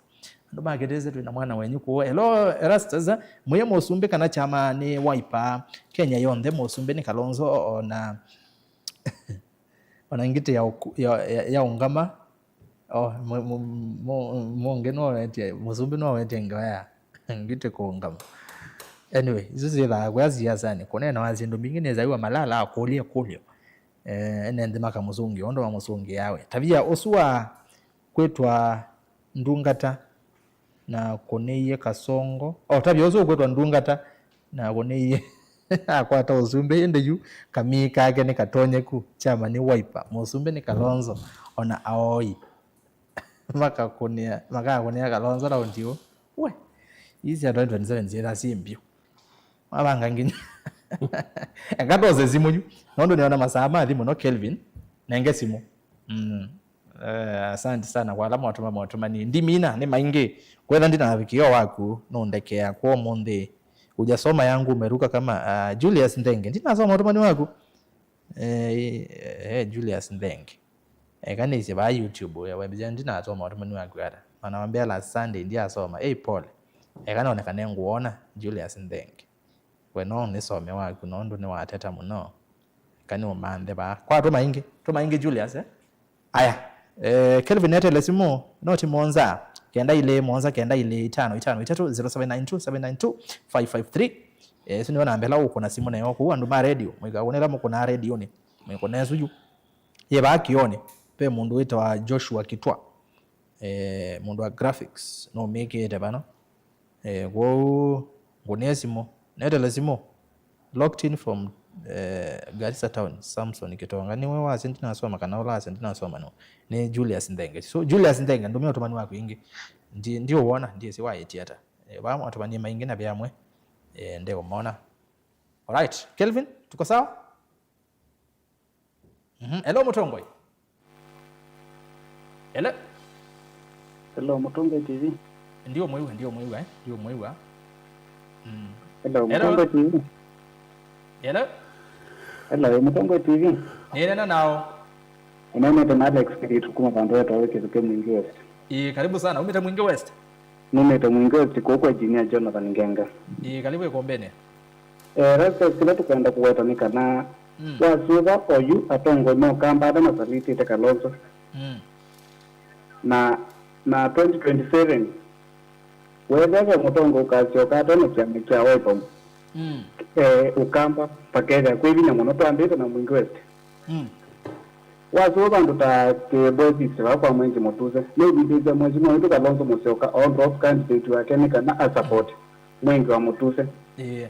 Andũ ma Kĩtĩsĩ twĩ na mwana wenyu kũũ. Hello, Erastus, eh? Mwĩe mũsumbĩ kana kyama nĩ Wiper. Kenya yonthe mũsumbĩ nĩ Kalonzo, ona, ona ngitĩ ya ũku-, ya, ya, ya ũngama. Oh, mu-, mu-, mu-, mũngĩ nĩwawetie, mũsumbĩ nĩwawetie ngewa ya ngitĩ kũũngama. Anyway, isu syĩthaa kũya siasanĩ, kũneenawa syĩndũ mbingĩ nĩsaiwa Malala akũlya ĩkũlyo. Eh, ene nthĩ makamũsũngĩa ũndũ mamũsũngĩaa we. Tavia ũsu wa kwĩtwa ndungata na kũnĩie Kasongo. Oh, tavia ũsu ũkwĩtwa ndungata Nakũnĩie akwata ũsumbĩ, ĩndĩ yu kamii kake nĩ katonyeku. Kyama nĩ Wiper, mũsumbĩ nĩ Kalonzo, ona aoi makakũnĩa, makakũnĩa Kalonzo raundi ĩũ. We, ii sya twenty twenty-seven syĩtha syĩ mbyũ. Mavanga nginya. Eka tose simũ yu. Nũndũ nĩona masaa mathi mũno, Kelvin. Nenge simũ. Mm. Eh, asante sana kwa ala mwatũma motũmani. Ndimina nĩ maingĩ. Kwetha ndina vikio waku, nũndekea kwa ũmũnthĩ. Hujasoma yangu umeruka kama, ah, Julius Nthenge. Ndinasoma ũtũmani waku. Eh, eh, Julius Nthenge. Eka nĩsye vaa YouTube, ya website ndinasoma ũtũmani waku ata. Manawambia last Sunday ndiasoma. Ei, pole. Eka none kana ngũona, Julius Nthenge. We no nĩsome waku nũndũ nĩwateta mũno. Eka nĩũmanthe vaa. Kwa tũma ingĩ, tũma ingĩ Julius, eh? Aya. Eh, Kelvin etele simũ, noti mũonza, kenda ilĩ, mũonza, kenda ilĩ, itano, itano, itatu, zero seven nine two, seven nine two, five five three. Eh, isu nĩyo namba ĩla ũkũna simũ nayo kũu, andũ ma radio, mwĩkawonela mũkũnaa redioni, mwĩkũna ĩsu yu. Yĩ vaa kĩonĩ, ve mũndũ wĩtawa Joshua Kitwa. Eh, mũndũ wa graphics, nũmĩkĩĩte vano. Eh, kwoou ngũnĩe simũ. Netele simũ. Locked in from, eh, Garissa town, Samson Kitonga. Nĩwe wasya ndinasoma kana ũla wasya ndinasoma no. Nĩ Julius Nthenge. So, Julius Nthenge, ndũmĩa ũtũmani waku ĩngĩ. Ndi, ndiũwona, ndiĩsĩ waĩtye ata. Eh, vaa mwatũmanie maingĩ na ve amwe. Eh, ndeũmona. Alright, Kelvin, tuko sawa? Mhm. Hello, Mũtongoi. Hello. Hello, Mũtongoi T V. Ndio mwĩw'a, ndio mwĩw'a, eh? Ndio mwĩw'a. Mm. Hello, hello. Mũtongoi T V. Hello. Hello, Mũtongoi T V. Nĩnena nao. Ũnenete na Alex Kĩrĩtu kuma vandũ wetawe Kĩthukĩ Mwingi West. Ĩĩ, karibu sana. Umĩte Mwingi West? Numĩte Mwingi West kũu kwa Engineer Jonathan Ngenga. Ĩĩ, karibu ĩkombeni. Eh, Rastus, kĩla tũkwenda kũweta nĩ kana, mm, wasũva oyu atongoi ma Ũkamba ala masalĩtĩte Kalonzo. Mm. Na, na twenty twenty-seven, weethĩa ve mũtongoi ũkasyoka ate na kyama kya Wiper, mm, eh, Ũkamba, vakethĩa kwĩ vinya mũno, twambĩte na Mwingi West. Mm. Wasũa vandũ ta Kĩbothi sila kwa Mwengi Mũtuse, nĩũvindĩĩsya Mheshimiwa witũ Kalonzo Musyoka o drop candidate wake nĩ kana a support Mwengi wa Mũtuse. Ĩĩ.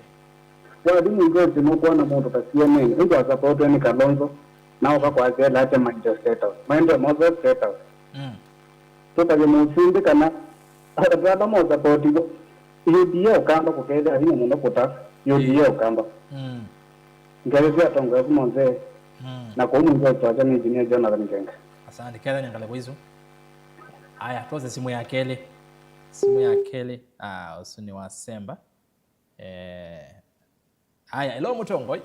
Wathi Mwingi West nũkwona mũndũ ta C N A, ĩndĩ asapotwe nĩ Kalonzo, na oka kwasya ela ate maende State House. Maende mose State House. Mm. Tũtavye mũsumbĩ kana andũ ala mosapoti U D A Ũkamba kũkethĩa vinya mũno kũta U D A Ũkamba. Mm. Ngelesya atongoeku monthe, mm, na kũu Mwingi West wasya nĩ Engineer Jonathan Ngenga. Asante, kethania ngalĩko isu. Aya, twose simũ ya kelĩ. Simũ ya kelĩ, ah, ũsu nĩ wa Semba. Eh, aya, hello, Mũtongoi.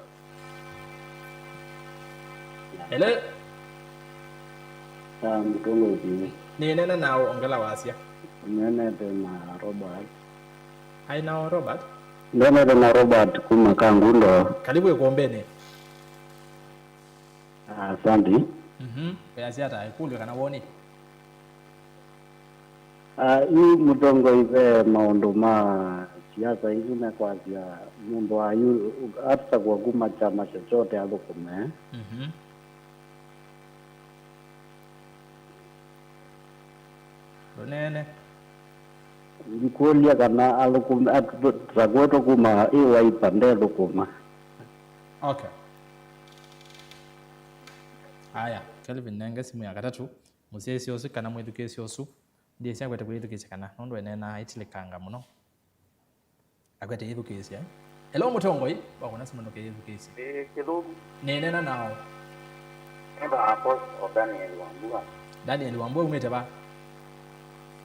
Hello. Ah, Mũtongoi T V. Nĩnena nao, ongela wasya. Nenete na Robert. Ai nao, Robert? Nenete na Robert kuma Kangundo. Karibu ĩkombeni. Asante. Mhm. Weasya ata, ĩkũlyo kana woni? Ah, yu Mũtongoi ve maũndũ ma siasa isu mekwasya mũndũ ayu atasakwa kuma kyama chochote athũkũme. Mhm. Ndũneene. Ndikũlya kana athũkũme, at-, sakũetwe kuma ĩ Wiper ndethũkũma. Okay. Aya, Kelvin, nenge simũ ya katatũ. Mũsyaĩĩsya ũsu kana mwĩthukĩĩsya ũsu, ndyĩsĩ akwete kwĩyĩthukĩĩsya kana, nũndũ eneenaa aitilĩkanga mũno. Akwete yĩthukĩĩsya, eh? Hello, Mũtongoi, wakũna simũ ndũkeyĩthukĩĩsye. Ĩĩ, kĩthũku. Nĩnena nao. Nĩ vaa Apostle Daniel Wambua. Daniel Wambua, umĩte va?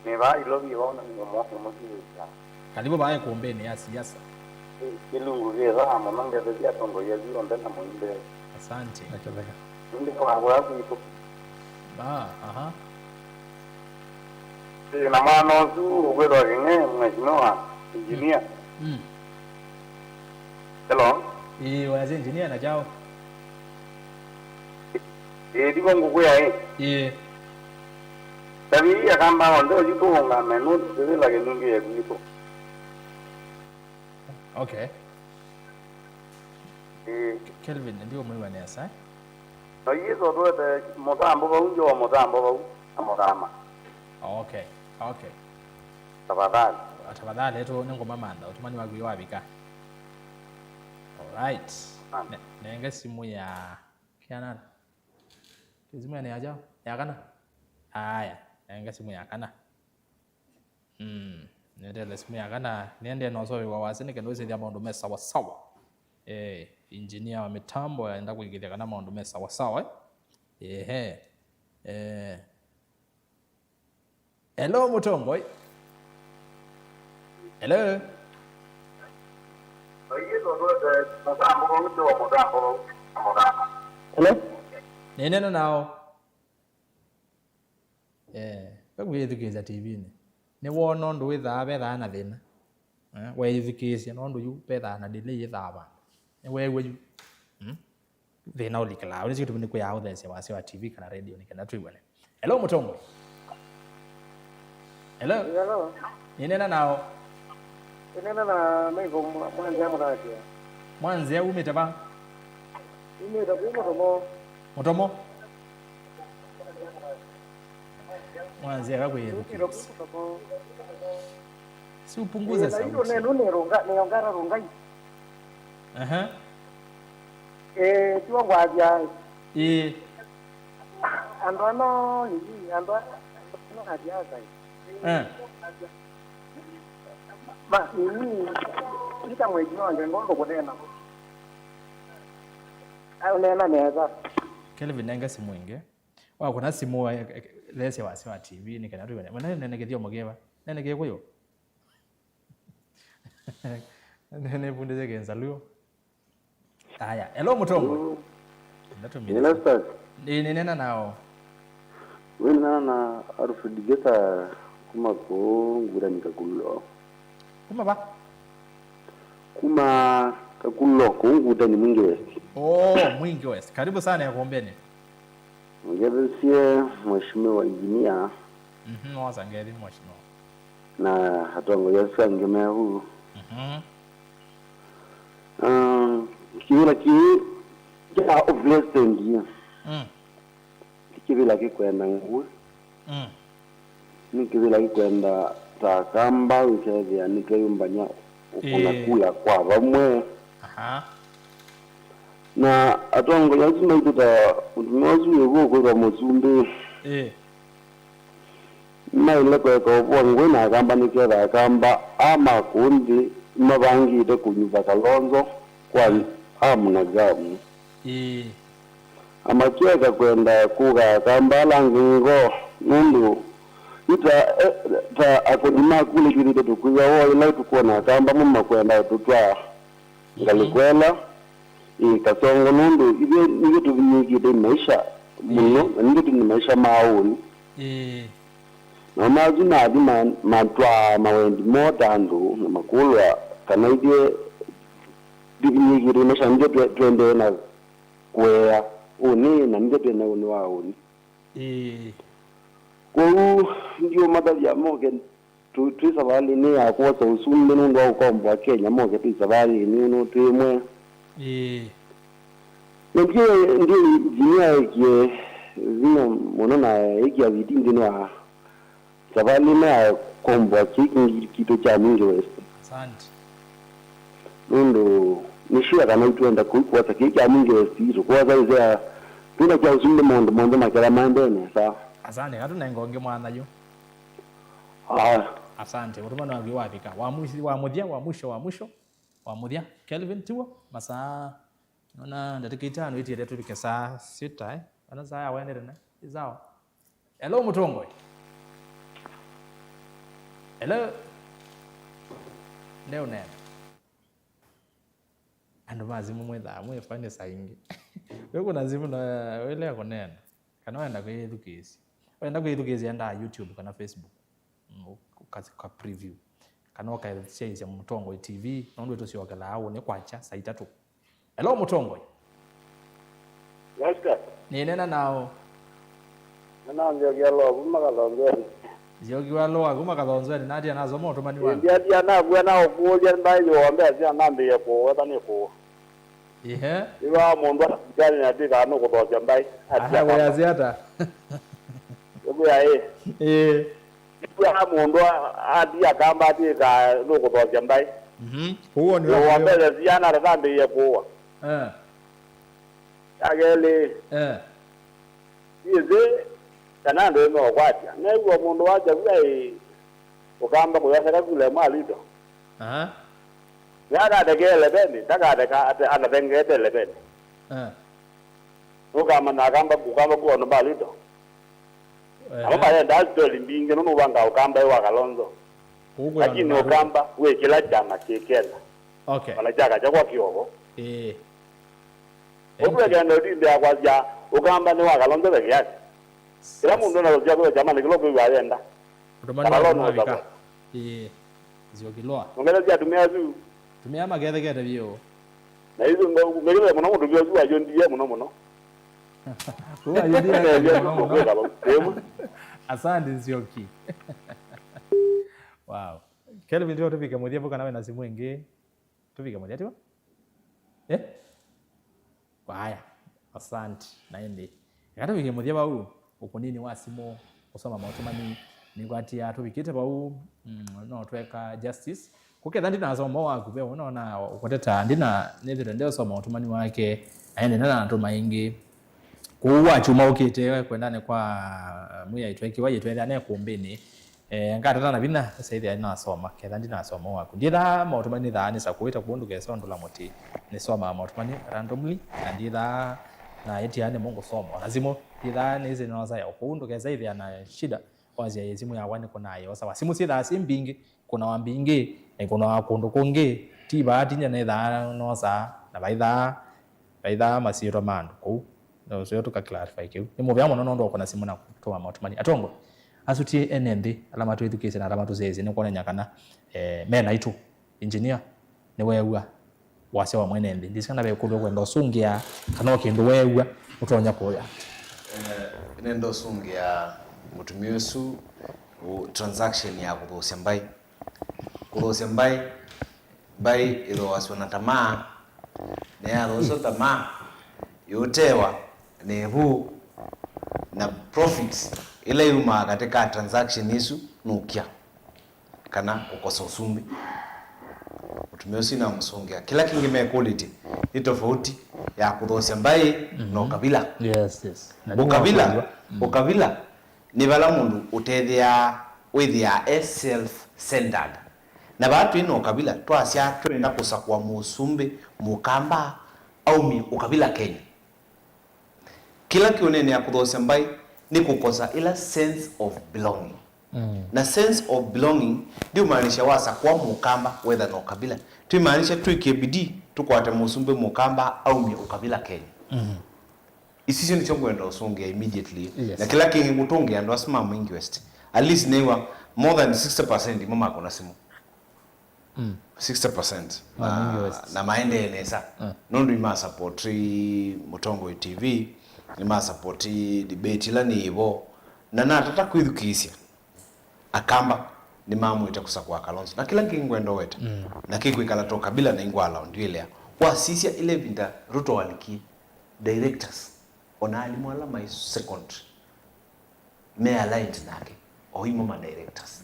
Nĩ vaa Ilovi, vau nĩ mũsyaĩĩsya. Karibu vaa ĩkũmbĩnĩ ya siasa. Ĩ-, kĩlungu kĩ vaa mũno, ngethethi atongoi asu onthe na mũimbe. Asante. Theka, theka. Nĩndĩ kwa kũla kwitũ. Ah, aha. Ĩ, na mwana ũsu ũkwĩtwa Kĩng'e, mheshimiwa engineer. Mm. Hello? Ĩĩ, wayasya engineer na kyaũ? Ĩĩ, ndiko ngũkwĩa, ĩ. Ĩĩ. Tavia Akamba onthe ũthi tũũngame nũndũ tũyĩla kĩnundu yekwitũ. Okay. Ĩĩ. Ke-, Kelvin, ndiũmwĩw'a nesa, eh? Na Yĩsu twete mũtambo vau, njo mũtambo vau, na mũthama. Okay, okay. Tafadhali. Tafadhali, tu nĩngũmamantha, ũtũmani waku wavika. Alright. Ne- nenga simu ya kianana. Simu ya nĩ ya kyaũ? Ya kana? Aya, nenga simu ya kana. Mm, nĩeteele simu ya kana, nĩendee na ũseũvĩw'a wasya nĩ kenda ũsĩthya maũndũ me sawa sawa. Eh, engineer wa mĩtambo aenda kũĩkĩĩthya kana maũndũ me sawa sawa, eh? Ehe. Eh. Hello, Mũtongoi. Hello. Hello? Nĩneena nao. Eh, we wĩthukĩĩsya T V-nĩ. Nĩwoona ũndũ wĩthaa vethaa na thĩna. Eh, weĩthukĩĩsya nũndũ yu vethaa na delay yĩthaa vandũ. Nĩweew'a yu. Mm? Thĩna ũlikĩlaa. Nĩsyo kĩtumi nĩkwĩaa ũtheesya wasya wa T V kana radio nĩ kenda twĩw'ane. Hello, Mũtongoi. Hello? Hello. Nĩneena nao. Nĩneena na Michael Mwa- Mwanzĩa Mũthatia. Mwanzĩa umĩte va? Umĩte kũ Mũtomo. Mũtomo? Mwanzĩa eka kwĩthukĩĩsya. Si upunguze sauti. Neno nĩrũnga nĩongara rũngai. Aha. Eh, tiwa ngwavya. Ĩĩ. Andũ ano nini andũ ano athiakai. Eh. Ma nini ita mwezi no ngengo ndo kũneena. Au neena neza. Kelvin, nenga simu ĩngĩ. Wakũna simũ, eh, eh, theesya wasya wa T V nĩ kana twĩw'ane. Mwana nene kĩthyomo kĩva? Nene Kĩkũyũ? Nĩvundĩsye Kĩnzaluo. Aya, hello, Mũtongoi. Hello. Ndatumire. Nina Stas. Nĩ- nĩneena nao. Wĩneena na Alfred Gesa kuma kũu Ngurani Kakulo. Kuma va? Kuma Kakulo, kũu Ngutani, Mwingi West. Oh, Mwingi West. Karibu sana Ĩkũmbĩnĩ. Ngethesie Mheshimiwa Engineer. Mhm, nĩwosa ngethi, Mheshimiwa. Na atongoi asu angĩ me vu. Mhm. Ah, kĩvĩla kĩĩ kya ũpresident. Mm. Ti kĩvĩla kĩkwenda ngũĩ. Mm. Nĩ kĩvĩla kĩkwenda ta Akamba wĩkethĩa nĩtweyũmbany'a ũkũna Ĩĩ. kula kwa vamwe. Aha. Na atongoi asu maitũ ta mũtumĩa ũsu wĩ vu ũkwĩtwa Mũsumbĩ. Ĩĩ. Maĩle kũeka ũvũa ngũĩ na Akamba nĩketha Akamba a ma kũũ nthĩ nĩmavangĩte kũnyuva Kalonzo kwa amu na gamu. Ĩĩ. Amakyeka kwenda kũga Akamba ala angĩ ngoo, nũndũ yu ta, e, ta akũni maku nĩtwĩthĩte tũkwĩw'a woo yĩla tũkwona Akamba mo makwenda ũtũtwaa ngalĩ kwela, ĩ, Kasongo, nũndũ ithyĩ nithyĩ tũvinyĩĩkĩte maisha mũno, Ĩĩ. na nithyĩ twĩ na maisha ma ũũni. Ĩĩ. Nao masu nathi ma-, matwaa mawendi moo ta andũ na makũlwa kana ithyĩ tũvinyĩĩkĩte maisha, nithyĩ twe-, tũendee na kũea ũnĩ, na nithyĩ twĩ na ũnĩ wa ũnĩ. Ĩĩ. Kwoou ndiũmatavya moke tũ-, twĩ savalĩnĩ ya kwosa ũsumbĩ nũndũ wa ũkomboa Kenya, moke twĩ savalĩnĩ ũnũ twĩ ĩmwe. Ĩĩ. Na ndiĩ, ndiĩ nginya ekie vinya mũno na ekia vitii nthĩnĩ wa savalĩ ĩno ya kũkomboa kĩĩ kĩngĩ kitũ kya Mwingi West. Asante. Nũndũ nĩ sure kana itwenda kũu kwosa kĩĩ kya Mwingi West itũ kwosa ĩsea twĩna kya ũsumbĩ maũndũ monthe maketha maendee nesa. Asante, katũnenga ũngĩ mwana yu. Ah. Asante, ũtũmano waku wavika. Wa mwisho, wa mũthya, wa mwisho, wa mwisho, wa mũthya. Kelvin, tiw'o, masaa Nona ndatĩka itano itiele tũvike saa sita, eh? Kana saa ya waendete na? Ĩ sawa. Hello, Mũtongoi. Hello. Ndeũneena. Andũ ma simũ mwĩthaa mwĩ funny saa ingĩ. We kuna simũ na wĩlea kũneena. Kana wenda kwĩthukĩĩsya. Wenda kwĩthukĩĩsya endaa YouTube kana Facebook. Mm, ũka-, ũka preview. Kana ũkasyaĩĩsya Mũtongoi T V, nũndũ ĩtũsyokelaa ũnĩ kwakya saa itatũ. Hello, Mũtongoi. Oscar. Nĩneena nao. Nĩna Nzioki Aloa kuma Kathonzweni. Nzioki Aloa kuma Kathonzweni, natia nasoma ũtũmani wa. Ndia, ndia, nakuwa na ũkũlya mbaĩ yũombe, atia nambĩĩe kũwetha nĩ kũũ. Ihe. Ĩva mũndũ asikalĩ na twĩkaa nũkũthokya mbaĩ. Aha, wĩasya ata? Ĩkwĩa ĩ. Ĩĩ. Ĩkwĩa mũndũ a-, athi akamba atwĩkaa nũkũthokya mbaĩ. Mhm. Kũu nĩ wa mbee, siana atambĩĩe kũũa. Eh. Ya kelĩ, eh, nĩsĩ kana andũ nĩmeũkwatya. New'a mũndũ wa Kyavua ĩ, Ũkamba kũyoseka kula ĩmwe Aluto. Aha. Nĩakatheka eleveni, ndakatheka ate-, atathengeete eleveni. Eh. Nũkamanya Akamba, Ũkamba kuwa nũmba Aluto. Namo, ehe, mayendaa story mbingĩ, nũndũ ũvangaa Ũkamba ĩ wa Kalonzo. Kũu kwĩ, lakini andũ ma Ũkamba wĩ kĩla kyama kĩ Kenya. Okay. Ona kyaka kyakwa kĩovo. Ĩĩ. Ũkwĩkenda ũtindĩa kwasya Ũkamba nĩ wa Kalonzo peke yake. Kĩla mũndũ ena syakwa kyama nĩ kĩla ũkwĩw'a ayenda. Ũtũmani wa Kalonzo kũmavika. Ĩĩ. Nzioki lwa. Ongela sya atumĩa asu. Atumĩa makethekete vyũ. Na isu ngo-, mekĩle mũno mũndũ vyũ asu ayondie mũno mũno. Kũu ayondie mũno mũno. Asante Nzioki. Wow. Kelvin, tũvike mũthya vu kana wĩna simũ ĩngĩ? Tũvike mũthya, tiwa? Eh? Haya, asante. Na ĩndĩ. Eka tũvike mũthya vau, ũkũninĩ wa simũ, kũsoma maũtũmani, nĩkwatia tũvikĩte vau, mm, no tweka justice. Kũketha ndinasoma waku, ve ũnona ũkũteta, ndina, nĩthĩte ndeũsoma ũtũmani wake, na ĩndĩ ndanatũma ĩngĩ. Kũu wakyuma ũkĩte kwendanĩ kwa, eh, mwĩaĩtwe kĩwa yĩtwethĩa ne kũmbĩnĩ. Eh, ngatata na vinya, nĩsaĩthĩa nĩnasoma, ketha ndinasoma waku. Ndyĩthaa maũtũmani nĩthaa nĩsakũĩte kũu ndũkesa ũndũla mũtĩ. Nĩsomaa maũtũmani randomly, na ndyĩthaa na ĩtia nĩmo ngũsoma. Ona simũ, ndyĩthaa nĩsĩ nĩnosa ya kũu ndũkesa ĩthĩa na shida, wasya ĩ simũ yakwa nĩkũnaa yosawa. Simũ syĩthaa syĩ mbingĩ, kũnawa mbingĩ, na ikũnawa kũndũ kũngĩ, ti vaa tinya nĩthaa nosaa, na vaithaa, vaithaa masyĩtwa ma andũ kũu. Na ũseo tũka clarify kĩu. Nĩ mũvea mũno nũndũ wa kũna simũ na kũtũma maũtũmani. Atongoi, asu ti ene nthĩ, ala matwĩthukĩĩsye na ala matũsyaĩĩsye, nĩ kwonany'a kana, eh, me naitũ. Engineer, nĩweew'a wasya wa mwene nthĩ. Ndisi kana ve kũndũ ũkwenda ũsũngĩa, kana o kĩndũ weew'a ũtonya kũya. Eh, nenda ũsũngĩa mũtumĩa ũsu, ũ-, transaction ya kũthũsya mbaĩ. Kũthũsya mbaĩ, mbaĩ ĩthooasw'a na tamaa, na yathooasw'a tamaa, yũtewa nĩ ĩvu, na profits ĩla yumaa katĩ ka transaction ĩsu nũkya, kana kũkosa ũsumbĩ. Mũtumĩa ũsu namũsũngĩa. Kĩla kĩngĩ me quality nĩ tofauti ya kũthosya mbaĩ na, mhm, ũkavila. Yes, yes. Na nĩ ũkavila, wa kwĩw'a. Mm. Ũkavila nĩ vala mũndũ ũtethĩaa, wĩthĩaa e self-centered. Na vaa twĩ na ũkavila, twasya twenda kũsakũa mũsumbĩ mũkamba aumye ũkavila Kenya. Kĩla kĩũneenea kũthosya mbaĩ nĩ kũkosa ĩla sense of belonging. Mm. Na sense of belonging ndiũmaanisha wasakũa mũkamba wetha na ũkavila. Twĩmaanisha twĩkĩe bidii tũkwate mũsumbĩ mũkamba aumye ũkavila Kenya. Mm. Ici syo nĩsyo ngwenda ũsũngĩa immediately. Yes. Na kĩla kĩngĩ ngũtũngĩa andũ asu ma Mwingi West. At least nĩw'a more than sixty percent imo makũna simũ. Mm. Sixty percent. Ma Mwingi West. Na, na maendee nesa. Mm. Nũndũ ima support Mũtongoi T V, nĩma support debate ĩla nĩ vo. Na natata kwĩthukĩĩsya. Akamba nĩmamwĩte kũsakũa Kalonzo. Na kĩla kĩngĩ ngwenda ũweta, mm, na kĩkwĩkala to kabila na ingwala ndielea. Wasisya ile vinda Ruto walikie, directors, ona alimũ ala mai second, me aligned nake, o imo ma directors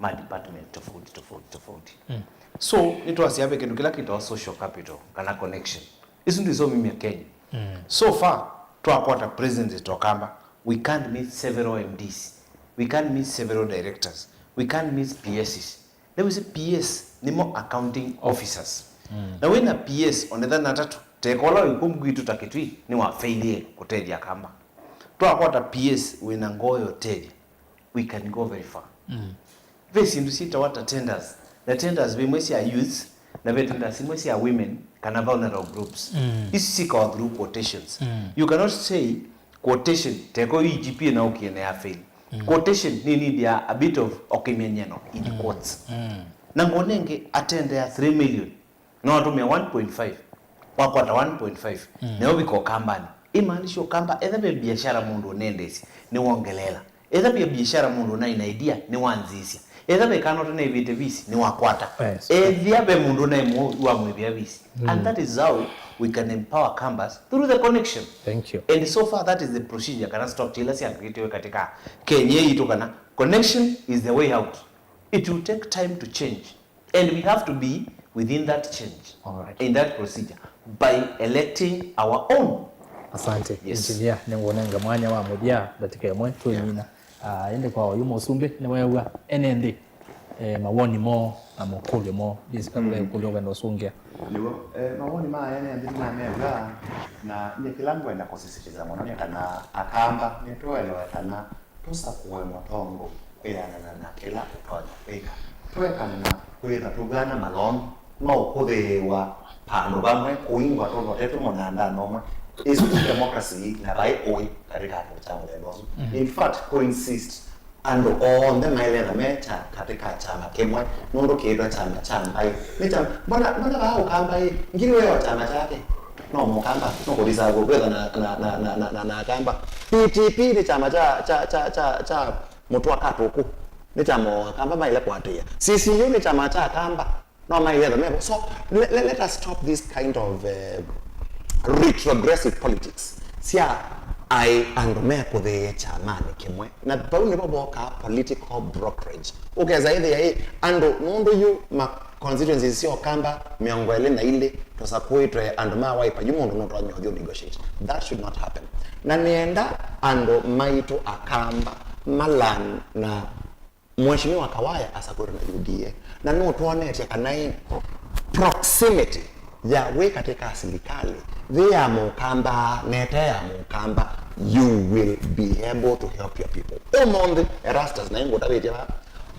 ma department tofauti, tofauti, tofauti. Mm. So, nĩtwasya ve kĩndũ kĩla kĩtawa social capital, kana connection. Isu ndiso mimya Kenya. Mm. So far, twakwata president tokamba, we can't meet several M Ds. We can't meet several directors. We can't meet P Ss. Nĩwĩsĩ P S nĩmo accounting officers. Mm. Na wĩna P S onetha na atatũ, tekola wĩ kũu gwitũ ta Kitui, nĩwafailie kũtethya Kamba. Twakwata P S wĩna ngoo ya ũtethya, we can go very far. Mm. Ve syĩndũ syĩtawa ta tenders, na tenders ve imwe sya youth, na ve tenders imwe sya women, kana vulnerable groups. Mm. Isu syĩkawa through quotations. Mm. You cannot say quotation, teko ĩ G P A na ũkie na ya fail. Mm. Quotation nĩ need ya a bit of okĩmyenyeno in, mm, quotes. Mm. Na ngona ĩngĩ atendea three million, no atũmĩa one point five, wakwata one point five, mm, na ũvika Ũkambanĩ. Imaanisha Ũkamba, etha ve biashara mũndũ ũnendeesya, nĩwongeleela. Etha ve biashara mũndũ ũnaĩ na idea, nĩwanzĩĩsya. Etha ve kana ũtanaĩvĩte visi, nĩwakwata. Yes. Ethĩa ve mũndũ ũnaĩ mũu, wamwĩvĩa visi. Mm. And that is how we can empower Kambas through the connection. Thank you. And so far, that is the procedure kana structure ila syandĩkĩtwe katika Kenya yitũ, kana connection is the way out. It will take time to change. And we have to be within that change, all right, in that procedure, by electing our own. Asante. Yes. Engineer, nĩngũnenga mwanya wa mũthya ndatĩka ĩmwe twĩmina. Ah, ĩndĩ kwa oyu mũsumbĩ nĩweew'a ene nthĩ, eh, mawoni moo na mokũlyo moo. Ndĩsĩ kana ve ũkũlyo ũkwenda ũsũngĩa. Nĩw'o, eh, mawoni ma ene nthĩ nĩnamew'a, na nyie kĩla ngwenda kũsisitiza mũno nĩ kana Akamba nĩtũelewe kana tũsakũe mũtongoi kwĩanana na kĩla tũtonya kwĩka. Tũekana na kwĩtha tũvw'ana malondu, no ũkũthĩĩwa vandũ vamwe, kũingwa tũvote twĩ mũnyandanĩ ũmwe. Ĩsu ti democracy na vai ũĩ katika kĩama kya mũthemba ũsu. In fact, kũ insist andũ onthe maĩle etha me kya katika kyama kĩmwe, nũndũ kĩĩtwa kyama kya mbaĩ. Nĩ kyama, mbona, mbona vaa Ũkamba ĩ, ngili wĩ o kyama kyake? No Mũkamba, no kũthisa kwĩtha na, na, na, na, na, na, na Akamba. P T P nĩ kyama kya, kya, kya, kya, kya mũtwe wa katũkũ. Nĩ kyama o Akamba maĩle kũatĩĩa. C C U nĩ kyama kya Akamba. No maĩle etha mevo. So let, let, let us stop this kind of uh, retrogressive politics sya aĩ andũ mekũthĩĩe kyamanĩ kĩmwe. Na vau nĩvo vokaa political brokerage. Ũkesa ĩthĩa ĩ andũ nũndũ yu ma constituencies sya Ũkamba mĩongo ĩlĩ na ilĩ tũsakũĩtwe andũ ma Wiper, yu mũndũ nũtonya ũthiũ negotiate. That should not happen. Na nĩenda andũ maitũ Akamba malan na Mheshimiwa Kawaya asakũĩtwe na U D A, na nũtwonetye kana ĩ proximity ya wĩ katĩ ka silikalĩ, yĩ ya Mũkamba na ĩte ya Mũkamba, you will be able to help your people. Ũmũnthĩ, Erastus, na ĩngũtavĩtye vaa,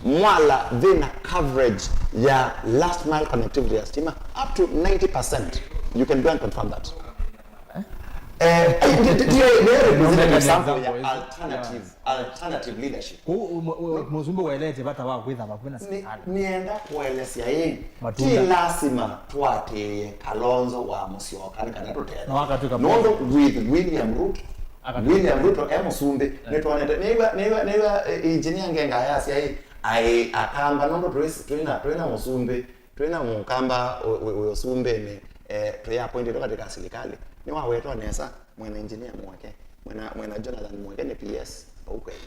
Mwala thĩna coverage ya last mile connectivity ya stima up to ninety percent. You can go and confirm that. Eh, ndio, ndio, ndio, ndio, ndio, example ya alternative, alternative leadership. Kũ- ũ- ũ- ũ- mũsumbĩ waelete vata wa kwĩtha vakuvĩ na Nĩ- sirikali. Nĩenda kũelesya ĩ, Matunda. Ti lasima twatĩĩe Kalonzo wa Musyoka nĩ kana tũtetheke. No akatwĩka nũndũ with William Ruto, akatwĩka William Ruto e mũsumbĩ, nĩtwonete, nĩw'a, nĩw'a, nĩw'a eh, engineer Ngenga ayasya ĩ, aĩ Akamba nũndũ twĩ, twĩna, twĩna mũsumbĩ, twĩna Mũkamba wĩ, wĩ, wĩ ũsumbĩnĩ, eh, twĩ appointed katika sirikali. Nĩwawetwa nesa. Mwena engineer Mweke, mwena, mwena Jonathan Mweke nĩ P S vau kwenyu.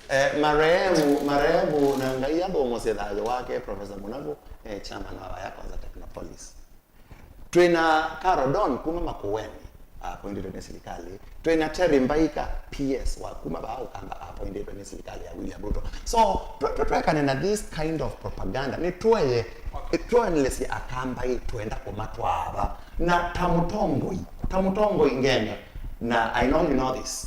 Eh, marehemu, marehemu na Ngai athũmũsye thayũ wake, Professor Mũnavũ, eh, chairman wa Vaya Kwanza Technopolis. Twĩna Carol Don kuma Makueni, appointedwe nĩ silikalĩ. Twĩna Terry Mbaika, P S wa kuma vaa Ũkamba, appointedwe nĩ silikalĩ ya William Ruto. So, twe- twe- twekane na this kind of propaganda, nĩ tũeye, tũenelesye Akamba ĩ twenda kũmatwaa va. Na ta mũtongoi, ta mũtongoi Ngenga, na I know you know this,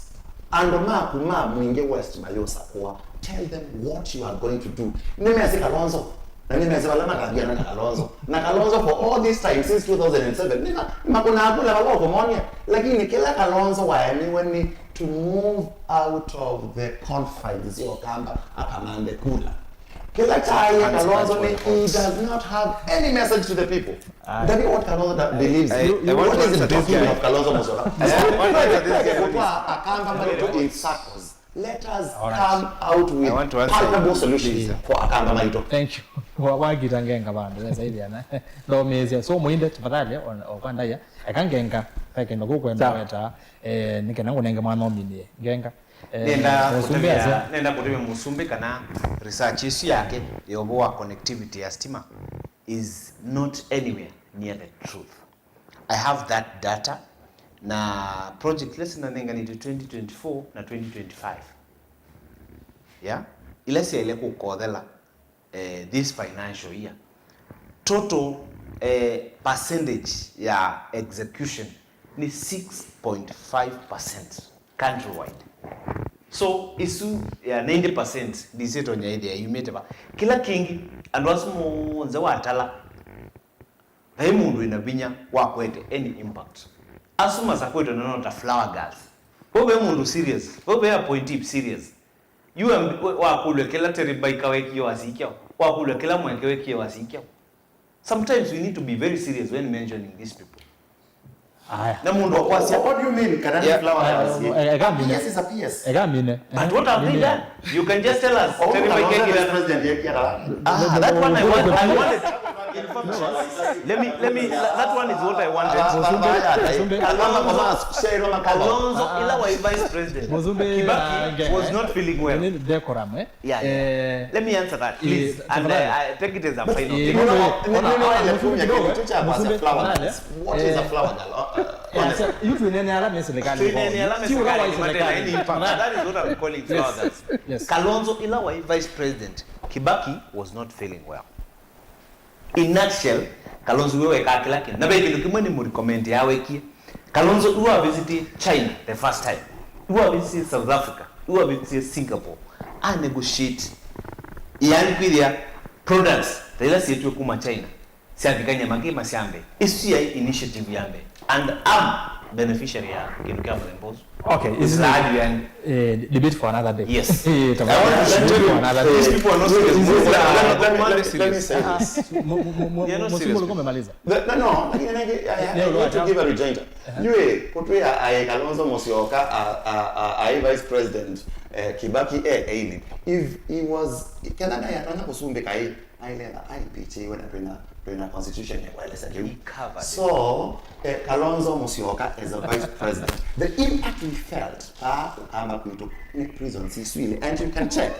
andũ maku ma Mwingi West mayũsakũa, tell them what you are going to do. Nĩmesĩ Kalonzo, na nĩmesĩ vala makaviana na Kalonzo. Na Kalonzo for all this time since two thousand and seven, nĩma makũnaa kula vala ũkũmonia, lakini kĩla Kalonzo waemiwe nĩ to move out of the confines ya Ũkamba akamanthe kula. Kĩla kyaĩe Kalonzo nĩ he does not have any message to the people. That is what Kalonzo that believes. I, I want What to is the answer this doctrine guy. Of Kalonzo Musyoka? I want to answer this guy. Kũtwaa Akamba maitũ in circles. Let us All right. Come out with I want to answer palpable you, solutions please. For Akamba maitũ. Thank you. Wa- wagita Ngenga vandu nesaidiana. Ndomĩĩsya so mũinde tafadhali, o- okandaya eka Ngenga, vekenda kũkwenda weta, eh, nĩkenda ngũnenge mwana ũminie Ngenga. Eh, nenda mũsumbĩ kũtũmĩa asya. Nenda kũtũmĩa mũsumbĩ kana research ĩsu yake ya ũvoo wa connectivity ya stima is not anywhere near the truth. I have that data, na project ila sinanenganĩtwe twenty twenty-four na twenty twenty-five, yeah, ila syaile kũkothela eh, this financial year, total eh, percentage ya execution ni six point five percent countrywide. So ĩsu ya ninety percent ndisitonya ĩthĩa yumĩte va. Kĩla kĩngĩ, andũ asu monthe watala, vai mũndũ wĩna vinya wa kũete any impact. Asu masakwĩtwe nano ta flower girls. Vau ve mũndũ serious, vau ve appointee serious. Yu am- we- wakũlw'a kĩla Terry Mbaika wekie wasikya, wakũlw'a kĩla Mweke wekie wasikya. Sometimes we need to be very serious when mentioning these people. Aya. Na mũndũ akwasya, what do you mean? Kana ni flower girls? Eka mine. Yes, is a P S. Eka mine. But what have they done? You can just tell us. Terry Mbaika ekĩra. President yekĩra. Ah, that one I want, I wanted. In fact, Let me, let me, that one is what I wanted. Kalonzo, ila wa vice president, Kibaki was not feeling well. Decorum, eh? Yeah, yeah. Let me answer that, please. And uh, I take it as a final thing. What is a flower girl? Yu twinene ala me serikali. That is what I'm calling flower girls. Kalonzo, ila wa vice president, Kibaki was not feeling well. In nutshell, Kalonzo we wekaa kĩla kĩndũ. Na ve kĩndũ kĩmwe nĩ mũrecommend ya wekie. Kalonzo iwa visitie China the first time. Iwa visitie South Africa. Iwa visitie Singapore. A negotiate. Yani kwĩthĩa products ta ila syĩtwe kuma China syavikany'a makĩma sya mbee. Isu yaĩ initiative ya mbee. And I'm beneficiary ya kĩndũ kya mũthemba ũsu. Okay, this is a, uh, debate for another day. Yes. Eh, I want to show you, for another day. These people are not serious. Let me, let me, let me say this. They are not serious. Umemaliza. No, no, no, lakini, lakini, I, I need to give a rejoinder. Yue, kutwia aye Kalonzo Musyoka, a, a, a, aye Vice President, eh, Kibaki, eh, eh, if he was, kana naye atanya kusumbika, eh, ailenda, ai, P T, wena twina, twina constitution ya kueleza kiu. He covered it. So, eh, Kalonzo Musyoka as a vice president, the impact he felt, ah, kukamba kwitu, ni prison siswile, and you can check.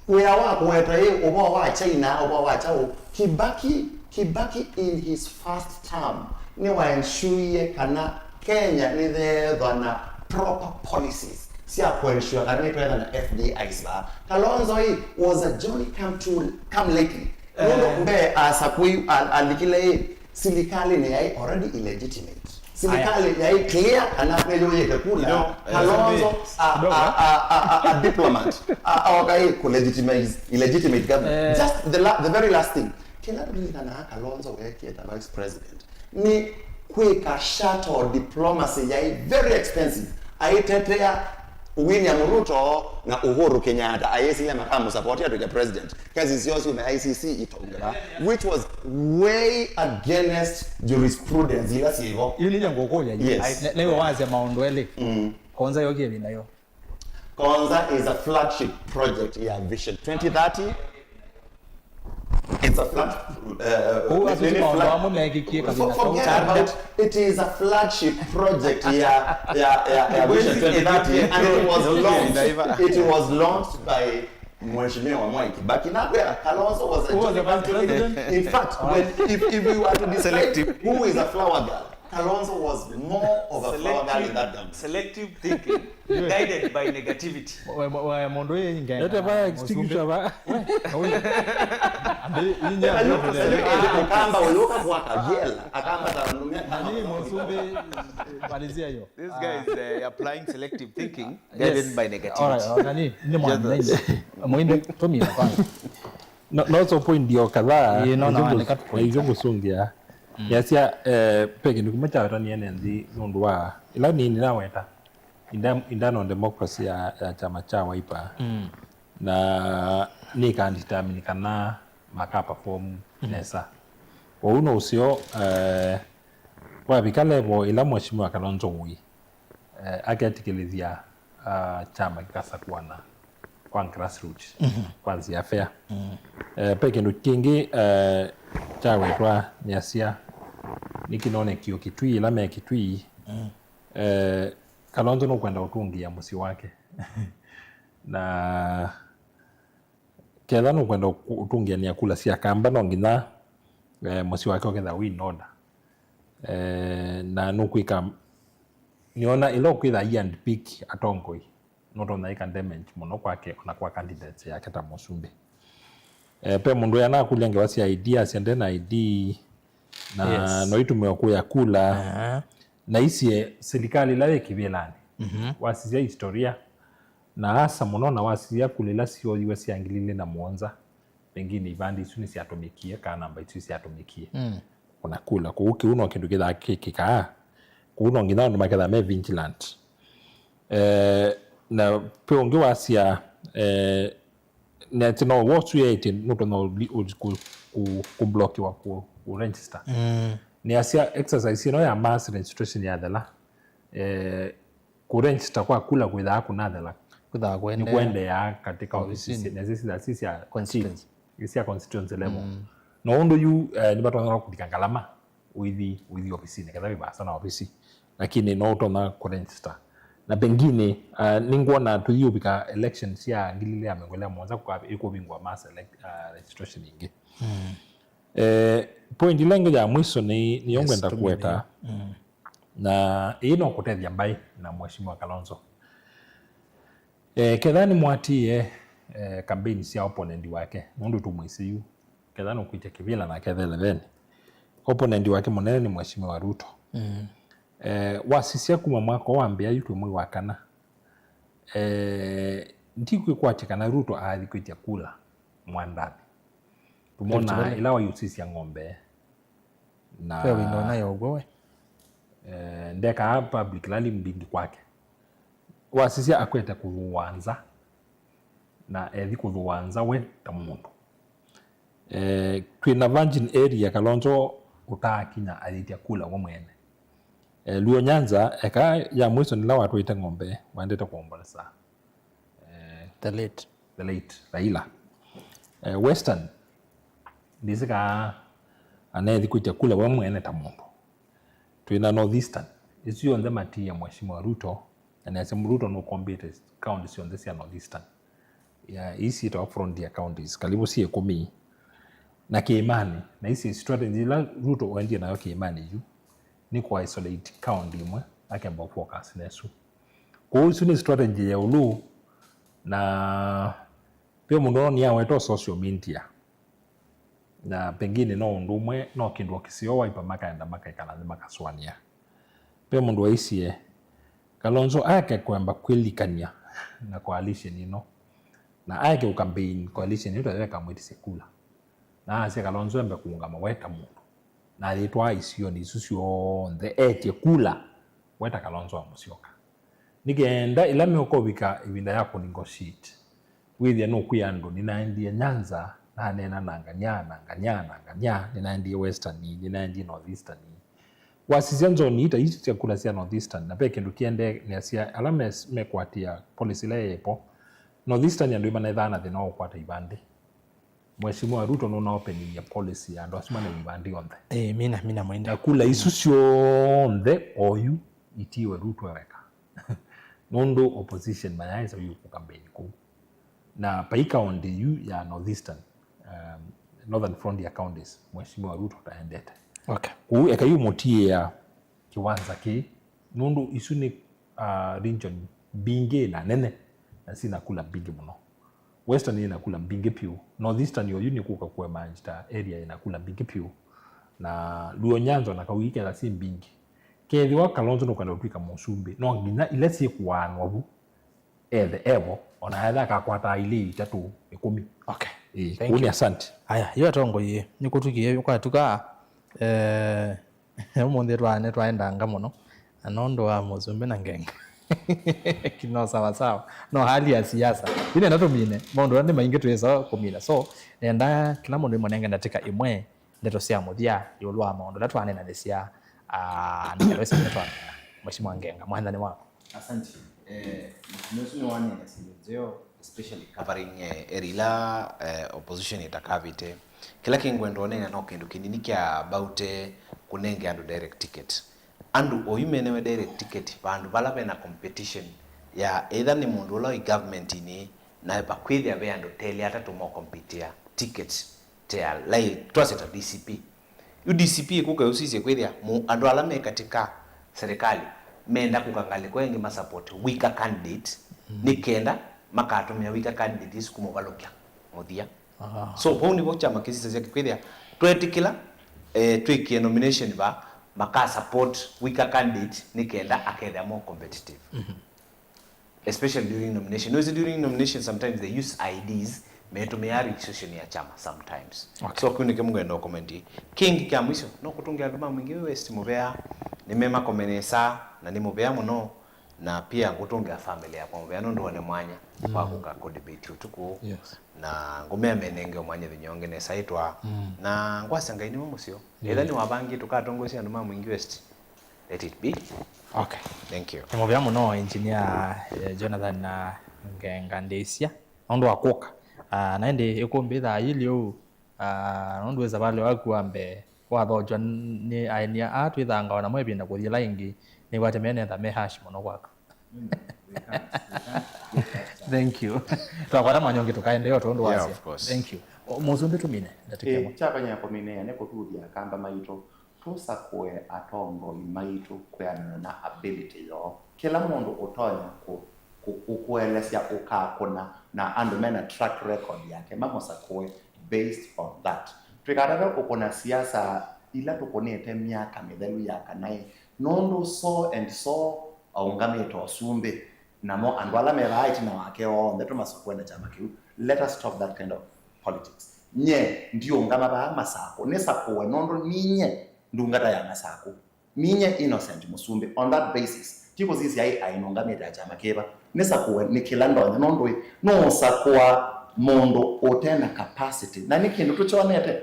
Wĩa wa kũweta ĩ ũvoo wa China, ũvoo wa kyaũ, Kibaki, Kibaki in his first term nĩwaensuie kana Kenya nĩtheethwa na proper policies sya kũensure kana nĩtwetha na F D Is vaa. Kalonzo ĩ was a Johnny come to, come lately. Nũndũ mbee asakũi alikile ĩ, silikalĩ nĩ yaĩ already illegitimate. Silikalĩ yaĩ clear kana nĩyũyĩte kula. Kalonzo, a, a, a, a, a diplomat, a, aoka ĩ kũ legitimize illegitimate government. Just the, la, the very last thing. Kĩla tũlilikanaa Kalonzo weekie ta vice president nĩ kwĩka shuttle diplomacy yaĩ very expensive. Aitetea William Ruto na Uhuru Kenyatta, ayĩsile makamũsupport atw'ĩke president. Kesi syoo syume I C C itaungĩla, which was way against jurisprudence ila syĩvo. Yu nĩnya ngũkũlya yu. Yes. Nĩwe wasya maũndũ elĩ. Konza yokie ĩvinda yo. Konza is a flagship project ya Vision twenty thirty. It's a flag, uh, Kũu asu nĩ ti maũndũ flag- amwe meekĩkie for- kavinda kau. Forget about it. Is a flagship project ya, ya, ya, ya Vision twenty thirty, and it was launched, it was launched by Mheshimiwa Mwai Kibaki. Nakwĩa, Kalonzo was a Who was the vice president? In fact, when, if, if we were to describe who is a flower girl, Kalonzo was more of a flower girl in that government. Selective thinking guided by negativity. Mũndũ ũyũ ingĩ. Ete va extinguisher va. Akamba ũyũ ũkavwaka vyela, akamba ta nũmya kama. Nani mũsumbĩ, malizia hiyo. This guy is, uh, applying selective thinking guided by negativity. All right, nani? Nĩ mwana nini? Mwende, tũmina kwanza. No, no, so point ndio kadhaa. Ĩĩ, no, no, andĩka tu point. Nĩsyo ngũsũngĩa. Yasya, eh, ve kĩndũ kĩmwe kyawetanie ne nthĩ nũndũ wa ĩla nĩ nĩnaweta inter-, internal democracy ya, ya kyama kya Wiper. Na nĩkandetermine kana maka perform nesa. Kwoou no ũseo, eh, wavika level ĩla Mheshimiwa Kalonzo Wĩ eh, aketĩkĩlĩthya, ah, kyama kĩkasakũana kwa grassroots, kwa nzĩa fair. Eh, ve kĩndũ kĩngĩ, eh, kyawetwa nĩasya nĩ kĩnonekio Kitui, ĩla me Kitui, eh, Kalonzo nũkwenda ũtũngĩa mũsyĩ wake. Na ketha nũkwenda ũtũngĩanĩa kula sya Kamba, no nginya, eh, mũsyĩ wake ũkethĩa wĩ in order. Eh, na nũkwĩka, nĩona ĩla ũkwĩtha i handpick atongoi, nũtonya ĩka damage mũno kwake ona kwa candidates yake ta mũsumbĩ. Eh, ve mũndũ ũya nakũlya ngewa sya I D, asya nde na I D, na no itũmĩwe kũya kula. Na isye silikalĩ ĩla yĩ kĩvĩlanĩ, wasisya historia, na asa mũno, na wasisya kula ila syooyiwe sya ngili ilĩ na mũonza, pengine ivandĩ isu nĩsyatũmĩkie, kana namba isu isyatũmĩkie. Ona kula kũu, kĩu no kĩndũ kĩthaa kĩkĩkaa. Kũu no nginya andũ makethaa me vigilant. Eh, na ve ũngĩ wasya, eh, neti no wosu yaĩtye nũtonya kũblokiwa kũ register. Nĩasya exercise ĩno ya mass registration yathela, eh, kũ register kwa kula kwĩthaa kũnathela. Kwĩthaa kũendeea katika ofisi nesi sya constituency level. No ũndũ yu, eh, nĩvatonya kũlika ngalama ũithi, ũithi ovisinĩ, ketha wĩ vaasa na ovisi, lakini no ũtonya kũregister. Na pengine, eh, nĩngwona tũthi ũvika election sya ngili ilĩ ya mĩongo ĩlĩ na mũonza kũka ĩkũvingwa mass elec-, ah, registration ĩngĩ. Mm. Eh, point ĩla ĩngĩ ya mwiso nĩ, nĩyo Yes, ngwenda tũmĩthĩe. kũweta. Mm. Na ĩĩ no kũtethya mbaĩ na Mheshimiwa Kalonzo. Eh, ketha nĩmwatie, eh, campaign sya opponent wake, nũndũ tũmwĩsĩ yu, ketha nũkwĩtya kĩvĩla na ketha eleven. Opponent wake mũnene nĩ Mheshimiwa Ruto. Mm. Eh, wasisya kuma mwaka ũũ wambĩa yu twĩ mwei wa kana. Eh, ndikwĩkwatya kana Ruto aathi kwĩtya kula mwandanĩ. Tũmona Rift Valley. Ĩla waiusisya ng'ombe. Na Ve wĩndona ya ũw'o we. Eh, ndekaa public rally mbingĩ kwake. Wasisya akwete kũthũa nza, na ethi kũthũa nza we ta mũndũ. Eh, twĩ na Virgin Area, Kalonzo ũtaakinya ayĩtya kula we mwene. Eh, Luo Nyanza, eka ya mwiso nĩla watwaĩte ng'ombe, waendete kũombolesa. Eh, The late. the late Raila. Eh, Western, ndĩsĩ kaa anethi kwĩtya kula we mwene ta mũndũ. Twĩ na North Eastern, isu yonthe matiie Mheshimiwa Ruto, na nĩasya Ruto nũkombĩte county syonthe sya North Eastern. Ya, ii syĩtawa frontier counties, karibu syĩ ĩkũmi. Na kĩĩmanĩ, na isi strategy ila Ruto ũendie nayo kĩĩmanĩ yu, nĩ kũ isolate county ĩmwe, akamba focus nesu. Kwoou isu nĩ strategy ya ũlũ, na ve mũndũ ũnĩ aweta social media. Na pengine no ũndũ ũmwe, no kĩndũ o kĩseo waipa makaenda makaikala nthĩ makasũanĩa. Ve mũndũ waisye, Kalonzo aeke kwamba kwĩlikany'a na coalition ĩno. Na aeke ũcampaign coalition ĩno ta ĩkamwĩtĩsya kula. Na asya Kalonzo embe kũũngama we ta mũndũ. Na ayĩtwaa isionĩ isu syonthe etye kula we ta Kalonzo wa Musyoka. Nĩ kenda ĩla meũkovika ĩvinda ya kũnegotiate, wĩthĩa nũkwĩa andũ, nĩnaendie Nyanza, naneena na ngany'a, na ngany'a, na ngany'a, nĩnaendie Western, nĩnaendie North Eastern. Wasisya nzoni ita isu sya kula sya North Eastern, na ve kĩndũ kĩendee, nĩasya ala mes-, mekwatĩa policy ĩla yĩpo, North Eastern andũ ĩmanethaa na thĩna wa ũkwata ivandĩ. Mheshimiwa Ruto nũnaopeniie policy ya andũ asu mane ivandĩ onthe. Eh, mina, mina mwenda. Na kula isu syonthe oyu itiwe Ruto eweka. Nũndũ opposition mayaĩsa yu kũkampeni kũu. Na pai county yu ya North Eastern, um, Northern Frontier counties, Mheshimiwa Ruto taendete. Okay. Kũu eka yu mũtiĩa kĩwanza kĩĩ, nũndũ isu nĩ, ah, region mbingĩ na nene, na sina kula mbingĩ mũno. Western ĩna kula mbingĩ piũ. North Eastern oyu nĩ kũka kũemerge ta area ĩna kula mbingĩ piũ. Na Luo Nyanza na Kawii ketha syĩ mbingĩ. Kethĩwa Kalonzo nũkwenda ũtw'ĩka mũsumbĩ, no nginya ila syĩkũaanwa vu ethe evo, ona etha akakwataa ilĩ, itatũ, ĩkũmi. Okay. Ĩĩ, Thank kũu nĩ you. Asante. Aya, yu atongoi, nĩkũtukie kwatuka, eh, ũmũnthĩ twa-, nĩtwaendanga mũno, na nũndũ wa mũsumbĩ na ngenga. Kino sawa sawa. No hali ya siasa. Yu nenda tũmine, maũndũ ala nĩ maingĩ twĩsa kũmina. So, nenda kĩla mũndũ ĩmũnenge ndatĩka ĩmwe, ndeto sya mũthya ĩũlũ wa maũndũ ala twaneenanĩsya, ah, na ndeto isu nĩ twanena. Mheshimiwa Ngenga, mwathani waku. Asante. Eh, mũtumĩa ũsu nĩwaneenesya nzeo, especially covering, eh, area ila, eh, opposition ĩtakavĩte. Kĩla kĩngwenda ũneena no kĩndũ kĩnini kya about, eh, kũnenge andũ direct ticket. Andũ oyu menewe direct ticket vandũ vala vena competition ya either nĩ mũndũ ũla wĩ government-inĩ, na vakwĩthĩa ve andũ telĩ atatũ mokompitia ticket. Tea, lai, twasye ta D C P. Yu D C P ĩkũka ĩũsisye kwĩthĩa mu-, andũ ala me katika serikali menda kũka ngalĩko ĩngĩ ma support weaker candidate, mm, nĩ kenda makatũmĩa weaker candidate isu kũmũvalũkya mũthya. Aha. So, vau nĩvo kyama kĩsisasya kwĩthĩa twetĩkĩla, eh, twĩkĩe nomination va maka support weaker candidate nĩ kenda akethĩa more competitive. Mhm. Especially during nomination. Nĩwĩsĩ during nomination sometimes they use I Ds, metũmĩaa registration ya kyama sometimes. Okay. So, kĩu nĩkĩ mũngwenda ũkomenti. Kĩngĩ kya mwisho, no kũtũngĩa andũ ma Mwingi West mũvea, nĩmemakomenesa, na nĩ mũvea mũno, na pia ngũtũngĩa family yakwa mũvea, nũndũ one mwanya, mm, wa kũka kũdebate ũtukũ. Yes. Na ngũmea menenge mwanya thĩnyongĩ nesa ĩtwa. Mm. Na ngwasya Ngai nĩwe mũseo. Yeah. Ethĩwa nĩwavangĩte ũkatongoesya andũ ma Mwingi West, let it be. Okay. Thank you. Nĩ mũvea mũno, Engineer, eh, Jonathan na Ngenga Ndĩsya, nũndũ wa kũka. Ah, na ĩndĩ ĩkũmbĩ thaa ilĩ ũu, Ah, nũndũ wĩ savalĩ waku wa mbee, wathokya nĩ aeni aa twĩthangawa namo ĩvinda kũthi ĩla ĩngĩ, nĩw'ate menetha me harsh mũno kwaku. Mm, we can't, we can't, we can't. Thank you. Twakwata mwanya ũngĩ tũkaendeea o tondũ Yeah, wasya. Of course. Thank you. O, Mũsumbĩ tũmine ndatĩka ĩmwe. Ĩ, kya vanya kũminĩa nĩ kũtũthya Akamba maitũ, tũsakũe atongoi maitũ kwĩanana na ability yoo. Kĩla mũndũ ũtonya kũ-, kũ-, kũ-, kũelesya ũkakũna na andũ mena track record yake, mamũsakũe based on that. Twĩkatate kũkũna siasa ila tũkũnĩte myaka mĩthelu ya kana ĩ, nũndũ so and so aũngamĩte ũsumbĩ, namo andũ ala me vaa ĩtina wake onthe tũmasakũe na kyama kĩu. Let us stop that kind of politics. Nye ndiũngama vaa Masakũ, nĩsakũe nũndũ ninye ndungata ya Masakũ. Ninye Innocent Mũsumbĩ, on that basis, ti kũsisya ai ainũngamĩte ya kyama kĩva. Nĩsakũe nĩ kĩla ndonya, nũndũ ĩ, nũũsakũa mũndũ ũte na capacity. Na nĩ kĩndũ tũkyonete.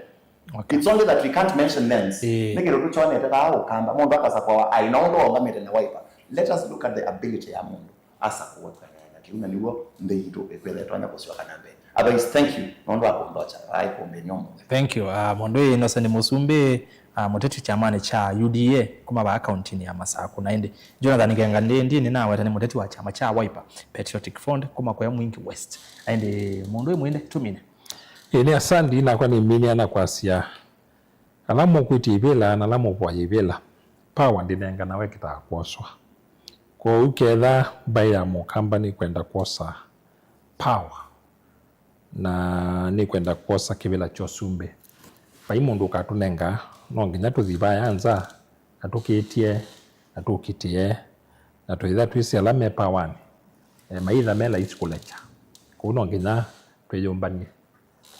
Okay. It's only that we can't mention names. Ĩĩ. Nĩ kĩndũ tũkyonete vaa Ũkamba, mũndũ akasakũawa aĩ na ũndũ waũngamĩte na Wiper. Let us look at the ability ya mũndũ. Asakũwe kwĩanana na kĩu, na nĩw'o nthĩ yitũ ĩkwĩthĩa ĩtonya kũsyoka na mbee. Otherwise, thank you nũndũ wa kũnthokya vaa ĩkũmbĩnĩ ũmũnthĩ. Thank you. Ah, mũndũ ĩ Innocent Mũsumbĩ, ah, mũteti kyamanĩ kya U D A kuma vaa kauntinĩ ya Masakũ. Na ĩndĩ Jonathan Ngenga ndi, ndi nĩnaweta nĩ mũteti wa kyama kya Wiper Patriotic Front kuma kũya Mwingi West. Na ĩndĩ mũndũ ĩ Mwende tũmine. Ĩ, nĩ asandi, nakwa nĩminĩa na kwasya, ala mũkwĩtya ivĩla na ala mũvoya ivĩla, power ndĩnenganawa ĩkĩtaa kwoswa. Kwoou ketha mbaĩ ya Mũkamba nĩkwenda kwosa power na nĩkwenda kwosa kĩvĩla kya ũsumbĩ, vai mũndũ ũkatũnenga, no nginya tũthi vaya nza, atũkĩtye, atũkitĩe, na twĩthĩa twĩsĩ ala me powernĩ, e, maitha me laisi kũlekya. Kwoou no nginya twĩyũmbany'e,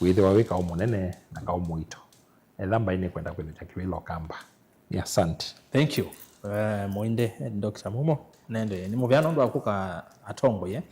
wĩthĩwa wĩ kaũ mũnene na kaũ mũito. Etha mbaĩ nĩkwenda kwĩthukya kĩvĩla Ũkamba. Nĩ asante. Thank you. Eh, Mwende, eh, Doctor Mumo, nende nĩ mũvea nũndũ wa kũka atongoi, eh,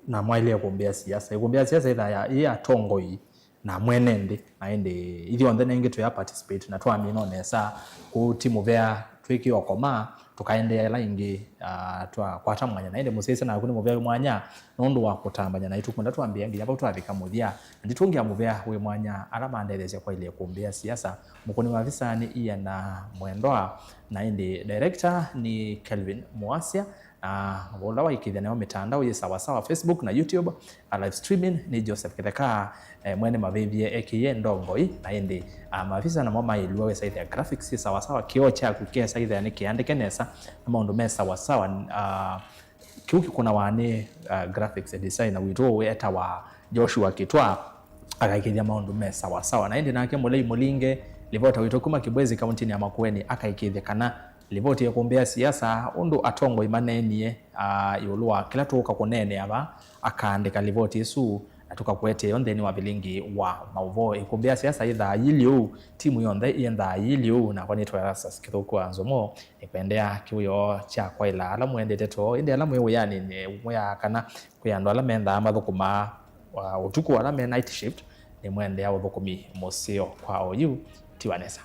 na mwaĩlĩe kũmbĩa siasa. Ĩkũmbĩa siasa ĩthaa ya ĩ atongoi na mwene nthĩ, na ĩndĩ ithyonthe nengĩ tũya participate na twamina nesa, kũu ti mũvea twĩkĩe ũkoma, tũkaendeea ĩla ĩngĩ, ah, twakwata mwanya. Na ĩndĩ mũsyaĩĩsya naku nĩ mũvea wĩ mwanya nũndũ wa kũtambany'a naitũ. Kwenda twambĩe nginya vau twavika mũthya, na nditũngĩa mũvea wĩ mwanya ala mandetheesya kwaĩlya kũmbĩa siasa. Mũkũni wa visa nĩ Ian, ah, Mwendwa, na ĩndĩ director nĩ Kelvin Muasya, na ũla waĩkĩĩthya nayo mĩtandao yĩ sawasawa, Facebook na YouTube, a live streaming nĩ Joseph Kĩtheka, eh, mwene mavĩvye ekĩie ndongoi, na ĩndĩ, ah, mavisa namo maĩlw'a wĩsaĩthĩa graphics yĩ sawasawa, kĩoo kyaku kĩsaĩthĩa nĩ kĩandĩke nesa, na maũndũ me sawasawa, ah, kĩu kĩkũnawa nĩ, ah, graphics designer witũ wĩtawa Joshua Kitwa, akaĩkĩĩthya maũndũ me sawasawa. Na ĩndĩ nake Mũlei Mũlinge, livota witũ kuma Kibwezi, kauntinĩ ya Makueni, akaĩkĩĩthya kana livoti ĩkũmbĩa siasa, ũndũ atongoi maneenie, ah, ĩũlũ wa kĩla tũũka kũneenea vaa, akaandĩka livoti ĩsu, na tũkakũetee yo nthĩnĩ wa vilingi wa maũvoo. Ĩkũmbĩa siasa yĩthaa yĩlĩ ũu, timu yonthe yĩthaa yĩlĩ ũu, nakwa nĩtwa Erastus Kĩthũku wa Nzomo, nĩkwendea kĩwĩoo kya kwaĩla ala mũendete too, ĩndĩ ala mwĩ wĩanĩ, nĩmwĩaa kana kwĩ andũ ala mendaa mathũkũmaa, wa ũtukũ, ala me night shift, nĩmwendeea ũthũkũmi mũseo kwa oyu, tiwa nesa.